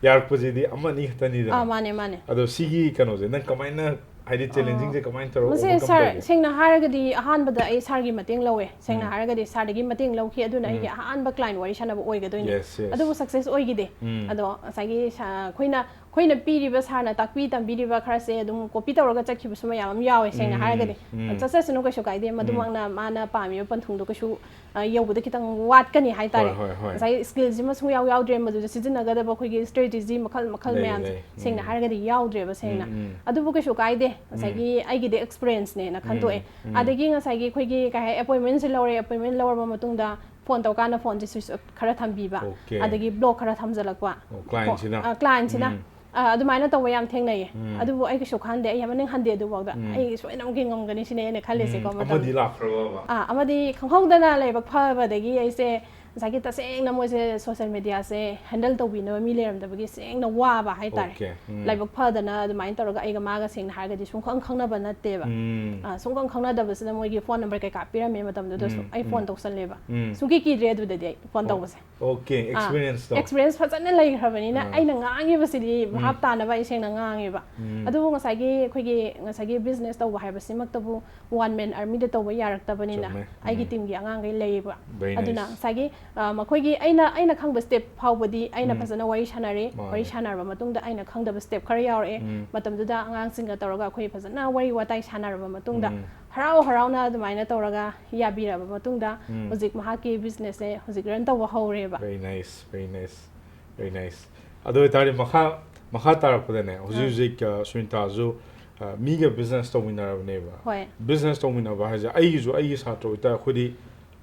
ꯌꯥꯔꯛꯄꯁꯤꯗꯤ ꯑꯃ ꯑꯅꯤ ꯈꯛꯇꯅꯤꯗꯅ꯫ ꯑꯥ, ꯃꯥꯅꯦ, ꯃꯥꯅꯦ꯫ ꯑꯗꯣ ꯁꯤꯒꯤ ꯀꯩꯅꯣꯁꯦ ꯅꯪ ꯀꯃꯥꯏꯅ ꯍꯥꯏꯗꯤ ꯆꯦꯂꯦꯟꯖꯤꯡꯁꯦ ꯀꯃꯥꯏꯅ ꯇꯧꯔꯒ ꯃꯁꯦ overcome ꯁꯥꯔ ꯇꯧꯒꯦ? ꯁꯦꯡꯅ ꯍꯥꯏꯔꯒꯗꯤ ꯑꯍꯥꯟꯕꯗ ꯑꯩ ꯁꯥꯔꯒꯤ ꯃꯇꯦꯡ ꯂꯧꯋꯦ꯫ ꯁꯦꯡꯅ ꯎꯝ꯫ ꯍꯥꯏꯔꯒꯗꯤ ꯁꯥꯔꯗꯒꯤ ꯃꯇꯦꯡ ꯂꯧꯈꯤ꯫ ꯑꯗꯨꯅ ꯑꯩꯒꯤ ꯎꯝ꯫ ꯑꯍꯥꯟꯕ ꯀ꯭ꯂꯥꯏꯟ ꯋꯥꯔꯤ ꯁꯥꯟꯅꯕ ꯑꯣꯏꯒꯗꯣꯏꯅꯦ꯫ Yes, yes. ꯑꯗꯨꯕꯨ ꯁꯛꯁꯦꯁ ꯑꯣꯏꯈꯤꯗꯦ꯫ ꯎꯝ꯫ ꯑꯗꯣ ꯉꯁꯥꯏꯒꯤ ꯁꯥ-, ꯑꯩꯈꯣꯏꯅ ꯑꯩꯈꯣꯏꯅ ꯄꯤꯔꯤꯕ, ꯁꯥꯔꯅ ꯇꯥꯛꯄꯤ ꯇꯝꯕꯤꯔꯤꯕ ꯈꯔꯁꯦ ꯑꯗꯨꯝ ꯀꯣꯄꯤ ꯇꯧꯔꯒ ꯆꯠꯈꯤꯕꯁꯨ ꯃꯌꯥꯝ ꯑꯃ ꯌꯥꯎꯋꯦ, ꯁꯦꯡꯅ ꯎꯝ, ꯍꯥꯏꯔꯒꯗꯤ꯫ ꯎꯝ꯫ ꯆꯠꯆꯁꯅꯨ, ꯀꯩꯁꯨ ꯀꯥꯏꯗꯦ꯫ ꯎꯝ꯫ ꯃꯗꯨꯃꯛꯅ ꯃꯥꯅ ꯄꯥꯝꯃꯤꯕ ꯄꯟꯊꯨꯡꯗꯣ ꯀꯩꯁꯨ, ꯑ, ꯌꯧꯕꯗ ꯈꯤꯇꯪ ꯋꯥꯠꯀꯅꯤ ꯍꯥꯏꯇꯥꯔꯦ꯫ ꯍꯣꯏ, ꯍꯣꯏ, ꯍꯣꯏ꯫ ꯉꯁꯥꯏ ꯁ꯭ꯀꯤꯜꯁꯤꯃ ꯁꯨꯡꯌꯥꯎ ꯌꯥꯎꯗ꯭ꯔꯦ, ꯃꯗꯨꯗ ꯁꯤꯖꯤꯟꯅꯒꯗꯕ ꯑꯩꯈꯣꯏꯒꯤ ꯁ꯭ꯇ꯭ꯔꯦꯇꯦꯖꯤ ꯃꯈꯜ ꯃꯈꯜ ꯂꯩ, ꯃꯌꯥꯝꯁꯦ, ꯂꯩ꯫ ꯁꯦꯡꯅ ꯎꯝ꯫ ꯍꯥꯏꯔꯒꯗꯤ ꯌꯥꯎꯗ꯭ꯔꯦꯕ, ꯁꯦꯡꯅ꯫ ꯎꯝ, ꯎꯝ꯫ ꯑꯗꯨꯕꯨ ꯀꯩꯁꯨ ꯀꯥꯏꯗꯦ, ꯎꯝ꯫ ꯉꯁꯥꯏꯒꯤ ꯑꯩꯒꯤꯗꯤ ꯑꯦꯛꯁꯄꯤꯔꯤꯌꯦꯟꯁꯅꯦꯅ ꯎꯝ, ꯈꯟꯗꯣꯛꯑꯦ꯫ ꯎꯝ꯫ ꯑꯗꯒꯤ ꯉꯁꯥꯏꯒꯤ ꯑꯩꯈꯣꯏꯒꯤ ꯀꯩ ꯍꯥꯏ, ꯑꯦꯄꯣꯏꯟꯃꯦꯟꯁꯦ ꯂꯧꯔꯦ, ꯑꯦꯄꯣꯏꯟꯃꯦꯟ ꯂꯧꯔꯕ ꯃꯇꯨꯡꯗ ꯐꯣꯟ ꯇꯧꯀꯥꯟꯗ ꯐꯣꯟꯁꯦ ꯁ꯭ꯋꯤꯆ ꯑꯣꯐ ꯈꯔ ꯊꯝꯕꯤꯕ, ꯑꯣꯀꯦ꯫ ꯑꯗꯒꯤ ꯕ꯭ꯂꯣꯛ ꯈꯔ ꯊꯝꯖꯜꯂꯛꯄ꯫ ꯑꯣ, ꯀ꯭ꯂꯥꯏꯟꯁꯤꯅ? ꯑ, ꯀ꯭ꯂꯥꯏꯟꯁꯤꯅ꯫ ꯎꯝ꯫ ꯑ, ꯑꯗꯨꯃꯥꯏꯅ ꯇꯧꯕ ꯌꯥꯝ ꯊꯦꯡꯅꯩꯌꯦ꯫ ꯎꯝ꯫ ꯑꯗꯨꯕꯨ ꯑꯩ ꯀꯩꯁꯨ ꯈꯟꯗꯦ, ꯑꯩ ꯃꯅꯤꯡ ꯍꯟꯗꯦ ꯑꯗꯨꯐꯥꯎꯗ꯫ ꯎꯝ꯫ ꯑꯩ ꯁꯣꯏꯗꯅꯃꯛꯀꯤ ꯉꯝꯒꯅꯤ ꯁꯤꯅꯦ ꯑꯩꯅ ꯈꯜꯂꯤꯁꯦꯀꯣ, ꯎꯝ, ꯃꯇꯝ꯫ ꯑꯃꯗꯤ ꯂꯥꯛꯈ꯭ꯔꯕꯕ? ꯑ, ꯑꯃꯗꯤ ꯈꯪꯍꯧꯗꯅ ꯂꯥꯏꯕꯛ ꯐꯕꯗꯒꯤ ꯑꯩꯁꯦ ꯉꯁꯥꯏꯒꯤ ꯇꯁꯦꯡꯅ ꯃꯣꯏꯁꯦ ꯁꯣꯁꯦꯜ ꯃꯦꯗꯤꯌꯥꯁꯦ ꯍꯦꯟꯗꯜ ꯇꯧꯕꯤꯅꯕ ꯃꯤ ꯂꯩꯔꯝꯗꯕꯒꯤ ꯁꯦꯡꯅ ꯋꯥꯕ ꯍꯥꯏꯇꯥꯔꯦ꯫ ꯑꯣꯀꯦ꯫ ꯎꯝ꯫ ꯂꯥꯏꯕꯛ ꯐꯗꯅ ꯑꯗꯨꯃꯥꯏꯅ ꯇꯧꯔꯒ ꯑꯩꯒ ꯃꯥꯒ ꯁꯦꯡꯅ ꯍꯥꯏꯔꯒꯗꯤ ꯁꯨꯡꯈꯪ ꯈꯪꯅꯕ ꯅꯠꯇꯦꯕ꯫ ꯎꯝ꯫ ꯑ, ꯁꯨꯡꯈꯪ ꯈꯪꯅꯗꯕꯁꯤꯗ ꯃꯣꯏꯒꯤ ꯐꯣꯟ ꯅꯝꯕꯔ ꯀꯩꯀꯥ ꯄꯤꯔꯝꯃꯦ ꯃꯇꯝꯗꯨꯗꯁꯨ꯫ ꯎꯝ, ꯑꯩ ꯐꯣꯟ ꯎꯝ꯫ ꯇꯧꯁꯜꯂꯦꯕ꯫ ꯎꯝ꯫ ꯁꯨꯡꯀꯤ ꯀꯤꯗ꯭ꯔꯦ ꯑꯗꯨꯗꯗꯤ ꯑꯩ ꯐꯣꯟ ꯑꯣ꯫ ꯇꯧꯕꯁꯦ꯫ ꯑꯣꯀꯦ, ꯑꯥ, ꯑꯦꯛꯁꯄꯤꯔꯤꯌꯦꯟꯁꯇꯣ꯫ ꯑꯦꯛꯁꯄꯤꯔꯤꯌꯦꯟꯁ ꯐꯖꯅ ꯂꯩꯈ꯭ꯔꯕꯅꯤꯅ ꯑꯥ꯫ ꯑꯩꯅ ꯉꯥꯡꯉꯤꯕꯁꯤꯗꯤ ꯎꯝ꯫ ꯚꯥꯞ ꯇꯥꯅꯕ ꯑꯩ ꯁꯦꯡꯅ ꯉꯥꯡꯉꯦꯕ꯫ ꯎꯝ꯫ ꯑꯗꯨꯕꯨ ꯉꯁꯥꯏꯒꯤ ꯑꯩꯈꯣꯏꯒꯤ ꯉꯁꯥꯏꯒꯤ ꯕꯤꯖꯤꯅꯦꯁ ꯇꯧꯕ ꯍꯥꯏꯕꯁꯤꯃꯛꯇꯕꯨ ꯋꯥꯟ ꯃꯦꯟ ꯑꯥꯔꯃꯤꯗ ꯇꯧꯕ ꯌꯥꯔꯛꯇꯕꯅꯤꯅ ꯆꯨꯝꯃꯦ꯫ ꯑꯩꯒꯤ ꯎꯝ꯫ ꯇꯤꯝꯒꯤ ꯑꯉꯥꯡꯈꯩ ꯂꯩꯌꯦꯕ꯫ Very ꯑꯗꯨꯅ nice꯫ ꯉꯁꯥꯏꯒꯤ, ꯑ, ꯃꯈꯣꯏꯒꯤ ꯑꯩꯅ, ꯑꯩꯅ ꯈꯪꯕ ꯁ꯭ꯇꯦꯞ ꯐꯥꯎꯕꯗꯤ ꯑꯩꯅ ꯎꯝ꯫ ꯐꯖꯅ ꯋꯥꯔꯤ ꯁꯥꯟꯅꯔꯦ꯫ ꯃꯥꯅꯦ꯫ ꯋꯥꯔꯤ ꯁꯥꯟꯅꯔꯕ ꯃꯇꯨꯡꯗ ꯑꯩꯅ ꯈꯪꯗꯕ ꯁ꯭ꯇꯦꯞ ꯈꯔ ꯌꯥꯎꯔꯛꯑꯦ꯫ ꯎꯝ꯫ ꯃꯇꯝꯗꯨꯗ ꯑꯉꯥꯡꯁꯤꯡꯒ ꯇꯧꯔꯒ ꯑꯩꯈꯣꯏ ꯐꯖꯅ ꯋꯥꯔꯤ ꯋꯥꯇꯥꯏ ꯁꯥꯟꯅꯔꯕ ꯃꯇꯨꯡꯗ ꯎꯝ꯫ ꯍꯔꯥꯎ ꯍꯔꯥꯎꯅ ꯑꯗꯨꯃꯥꯏꯅ ꯇꯧꯔꯒ ꯌꯥꯕꯤꯔꯕ ꯃꯇꯨꯡꯗ ꯎꯝ꯫ ꯍꯧꯖꯤꯛ ꯃꯍꯥꯛꯀꯤ ꯕꯤꯖꯤꯅꯦꯁꯁꯦ ꯍꯧꯖꯤꯛ ꯔꯟ ꯇꯧꯕ ꯍꯧꯔꯦꯕ꯫ Very nice, very nice, very nice. ꯑꯗꯨ ꯑꯣꯏꯇꯥꯔꯗꯤ ꯃꯈꯥ, ꯃꯈꯥ ꯇꯥꯔꯛꯄꯗꯅꯦ, ꯍꯧꯖꯤꯛ ꯑꯥ꯫ ꯍꯧꯖꯤꯛ, ꯑ, ꯁꯨꯅꯤꯇꯥꯁꯨ, ꯑ, ꯃꯤꯒ ꯕꯤꯖꯤꯅꯦꯁ ꯇꯧꯃꯤꯟꯅꯔꯕꯅꯦꯕ꯫ ꯍꯣꯏ꯫ ꯕꯤꯖꯤꯅꯦꯁ ꯇꯧꯃꯤꯟꯅꯕ ꯍꯥꯏꯁꯦ ꯑꯩꯒꯤꯁꯨ, ꯑꯩꯒꯤ ꯁꯥꯇ꯭ꯔ ꯑꯣꯏꯇꯥꯔ ꯑꯩꯈꯣꯏꯗꯤ,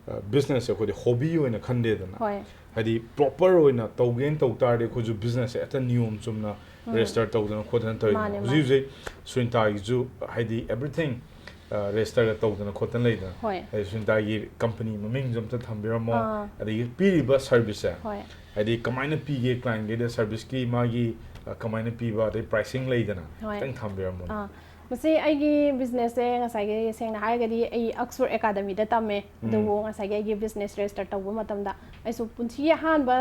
ꯑ, ꯕꯤꯖꯤꯅꯦꯁꯁꯦ ꯑꯩꯈꯣꯏꯗꯤ ꯍꯣꯕꯤ ꯑꯣꯏꯅ ꯈꯟꯗꯦꯗꯅ꯫ ꯍꯣꯏ꯫ ꯍꯥꯏꯗꯤ ꯄ꯭ꯔꯣꯄꯔ ꯑꯣꯏꯅ ꯇꯧꯒꯦꯅ ꯇꯧ ꯇꯥꯔꯗꯤ ꯑꯩꯈꯣꯏꯁꯨ ꯕꯤꯖꯤꯅꯦꯁꯁꯦ ꯍꯦꯛꯇ ꯅꯤꯌꯣꯝ ꯆꯨꯝꯅ ꯎꯝ꯫ ꯔꯦꯖꯤꯁꯇꯔ ꯇꯧꯗꯅ ꯈꯣꯠꯇꯅ ꯇꯧꯔꯤꯗꯅ꯫ ꯃꯥꯅꯦ, ꯍꯧꯖꯤꯛ ꯃꯥꯅꯦ꯫ ꯍꯧꯖꯤꯛ ꯁꯨꯅꯤꯇꯥꯒꯤꯁꯨ ꯍꯥꯏꯗꯤ everything, ꯑ, ꯔꯦꯖꯤꯁꯇꯔꯒ ꯇꯧꯗꯅ ꯈꯣꯠꯇꯅ ꯂꯩꯗꯅ꯫ ꯍꯣꯏ꯫ ꯍꯥꯏꯗꯤ ꯁꯨꯅꯤꯇꯥꯒꯤ ꯀꯝꯄꯅꯤ ꯃꯃꯤꯡꯁꯨ ꯑꯝꯇ ꯊꯝꯕꯤꯔꯝꯃꯣ꯫ ꯑꯥ꯫ ꯑꯗꯒꯤ ꯄꯤꯔꯤꯕ ꯁꯔꯚꯤꯁꯁꯦ ꯍꯣꯏ꯫ ꯍꯥꯏꯗꯤ ꯀꯃꯥꯏꯅ ꯄꯤꯒꯦ, ꯀ꯭ꯂꯥꯏꯟꯒꯩꯗ ꯁꯔꯚꯤꯁꯀꯤ ꯃꯥꯒꯤ, ꯑ, ꯀꯃꯥꯏꯅ ꯄꯤꯕ, ꯑꯗꯩ ꯄ꯭ꯔꯥꯏꯁꯤꯡ ꯂꯩꯗꯅ ꯍꯣꯏ꯫ ꯈꯤꯇꯪ ꯊꯝꯕꯤꯔꯝꯃꯣꯅꯦ꯫ ꯑꯥ꯫ ꯃꯁꯤ ꯑꯩꯒꯤ ꯕꯤꯖꯤꯅꯦꯁꯁꯦ ꯉꯁꯥꯏꯒꯤ ꯁꯦꯡꯅ ꯍꯥꯏꯔꯒꯗꯤ ꯑꯩ ꯑꯛꯁꯨꯔ ꯑꯦꯀꯥꯗꯃꯤꯗ ꯇꯝꯃꯦ꯫ ꯑꯗꯨꯕꯨ ꯉꯁꯥꯏꯒꯤ ꯑꯩꯒꯤ ꯕꯤꯖꯤꯅꯦꯁ ꯔꯦꯖꯤꯁꯇꯔ ꯇꯧꯕ ꯃꯇꯝꯗ ꯑꯩꯁꯨ ꯄꯨꯟꯁꯤꯒꯤ ꯑꯍꯥꯟꯕ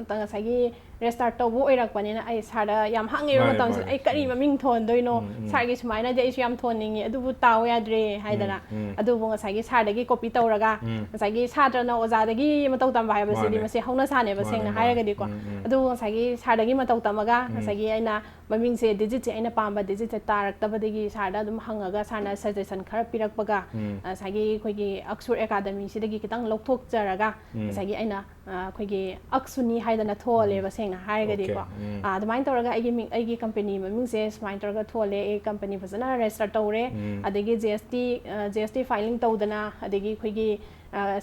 ꯉꯁꯥꯏꯒꯤ ꯔꯦꯖꯤꯁꯇꯥꯔ ꯇꯧꯕ ꯑꯣꯏꯔꯛꯄꯅꯤꯅ ꯑꯩ ꯁꯥꯔꯗ ꯌꯥꯝ ꯍꯪꯉꯦꯕ꯫ ꯃꯥꯅꯦ, ꯃꯇꯝꯁꯤꯗ ꯃꯥꯅꯦ꯫ ꯑꯩ ꯀꯔꯤ ꯎꯝ꯫ ꯃꯃꯤꯡ ꯊꯣꯟꯗꯣꯏꯅꯣ? ꯎꯝ, ꯎꯝ꯫ ꯁꯥꯔꯒꯤ ꯁꯨꯃꯥꯏꯅꯗꯤ ꯑꯩꯁꯨ ꯌꯥꯝ ꯊꯣꯟꯅꯤꯡꯉꯤ, ꯑꯗꯨꯕꯨ ꯇꯥꯎ ꯌꯥꯗ꯭ꯔꯦ ꯍꯥꯏꯗꯅ꯫ ꯎꯝ, ꯎꯝ꯫ ꯑꯗꯨꯕꯨ ꯉꯁꯥꯏꯒꯤ ꯁꯥꯔꯗꯒꯤ ꯀꯣꯄꯤ ꯇꯧꯔꯒ ꯎꯝ꯫ ꯉꯁꯥꯏꯒꯤ ꯁꯥꯇ꯭ꯔꯅ ꯑꯣꯖꯥꯗꯒꯤ ꯃꯇꯧ ꯇꯝꯕ ꯍꯥꯏꯕꯁꯤꯗꯤ ꯃꯥꯅꯦ꯫ ꯃꯁꯤ ꯍꯧꯅ ꯁꯥꯅꯦꯕ꯫ ꯃꯥꯅꯦ, ꯁꯦꯡꯅ ꯃꯥꯅꯦ꯫ ꯍꯥꯏꯔꯒꯗꯤꯀꯣ꯫ ꯎꯝ, ꯎꯝ꯫ ꯑꯗꯨꯕꯨ ꯉꯁꯥꯏꯒꯤ ꯁꯥꯔꯗꯒꯤ ꯃꯇꯧ ꯇꯝꯃꯒ ꯎꯝ꯫ ꯉꯁꯥꯏꯒꯤ ꯑꯩꯅ ꯃꯃꯤꯡꯁꯦ, ꯗꯤꯖꯤꯠꯁꯦ ꯑꯩꯅ ꯄꯥꯝꯕ ꯗꯤꯖꯤꯠꯁꯦ ꯇꯥꯔꯛꯇꯕꯗꯒꯤ ꯁꯥꯔꯗ ꯑꯗꯨꯝ ꯍꯪꯉꯒ ꯁꯥꯔꯅ ꯁꯖꯦꯁꯟ ꯈꯔ ꯄꯤꯔꯛꯄꯒ ꯎꯝ꯫ ꯉꯁꯥꯏꯒꯤ ꯑꯩꯈꯣꯏꯒꯤ ꯑꯛꯁꯨꯔ ꯑꯦꯀꯥꯗꯃꯤꯁꯤꯗꯒꯤ ꯈꯤꯇꯪ ꯂꯧꯊꯣꯛꯆꯔꯒ ꯎꯝ꯫ ꯉꯁꯥꯏꯒꯤ ꯑꯩꯅ, ꯑ, ꯑꯩꯈꯣꯏꯒꯤ ꯑꯛꯁꯨꯅꯤ ꯍꯥꯏꯗꯅ ꯊꯣꯜꯂꯦꯕ꯫ ꯎꯝ꯫ ꯁꯦꯡꯅ ꯍꯥꯏꯔꯒꯗꯤꯀꯣ꯫ ꯑꯣꯀꯦ꯫ ꯎꯝ꯫ ꯑ, ꯑꯗꯨꯃꯥꯏꯅ ꯇꯧꯔꯒ ꯑꯩꯒꯤ ꯃꯤꯡ, ꯑꯩꯒꯤ ꯀꯝꯄꯅꯤ ꯃꯃꯤꯡꯁꯦ ꯁꯨꯃꯥꯏꯅ ꯇꯧꯔꯒ ꯊꯣꯜꯂꯦ꯫ ꯑꯩ ꯀꯝꯄꯅꯤ ꯐꯖꯅ ꯔꯦꯖꯤꯁꯇꯔ ꯇꯧꯔꯦ꯫ ꯎꯝ꯫ ꯑꯗꯒꯤ ꯖꯤ ꯑꯦꯁ ꯇꯤ, ꯑ, ꯖꯤ ꯑꯦꯁ ꯇꯤ ꯐꯥꯏꯂꯤꯡ ꯇꯧꯗꯅ, ꯑꯗꯒꯤ ꯑꯩꯈꯣꯏꯒꯤ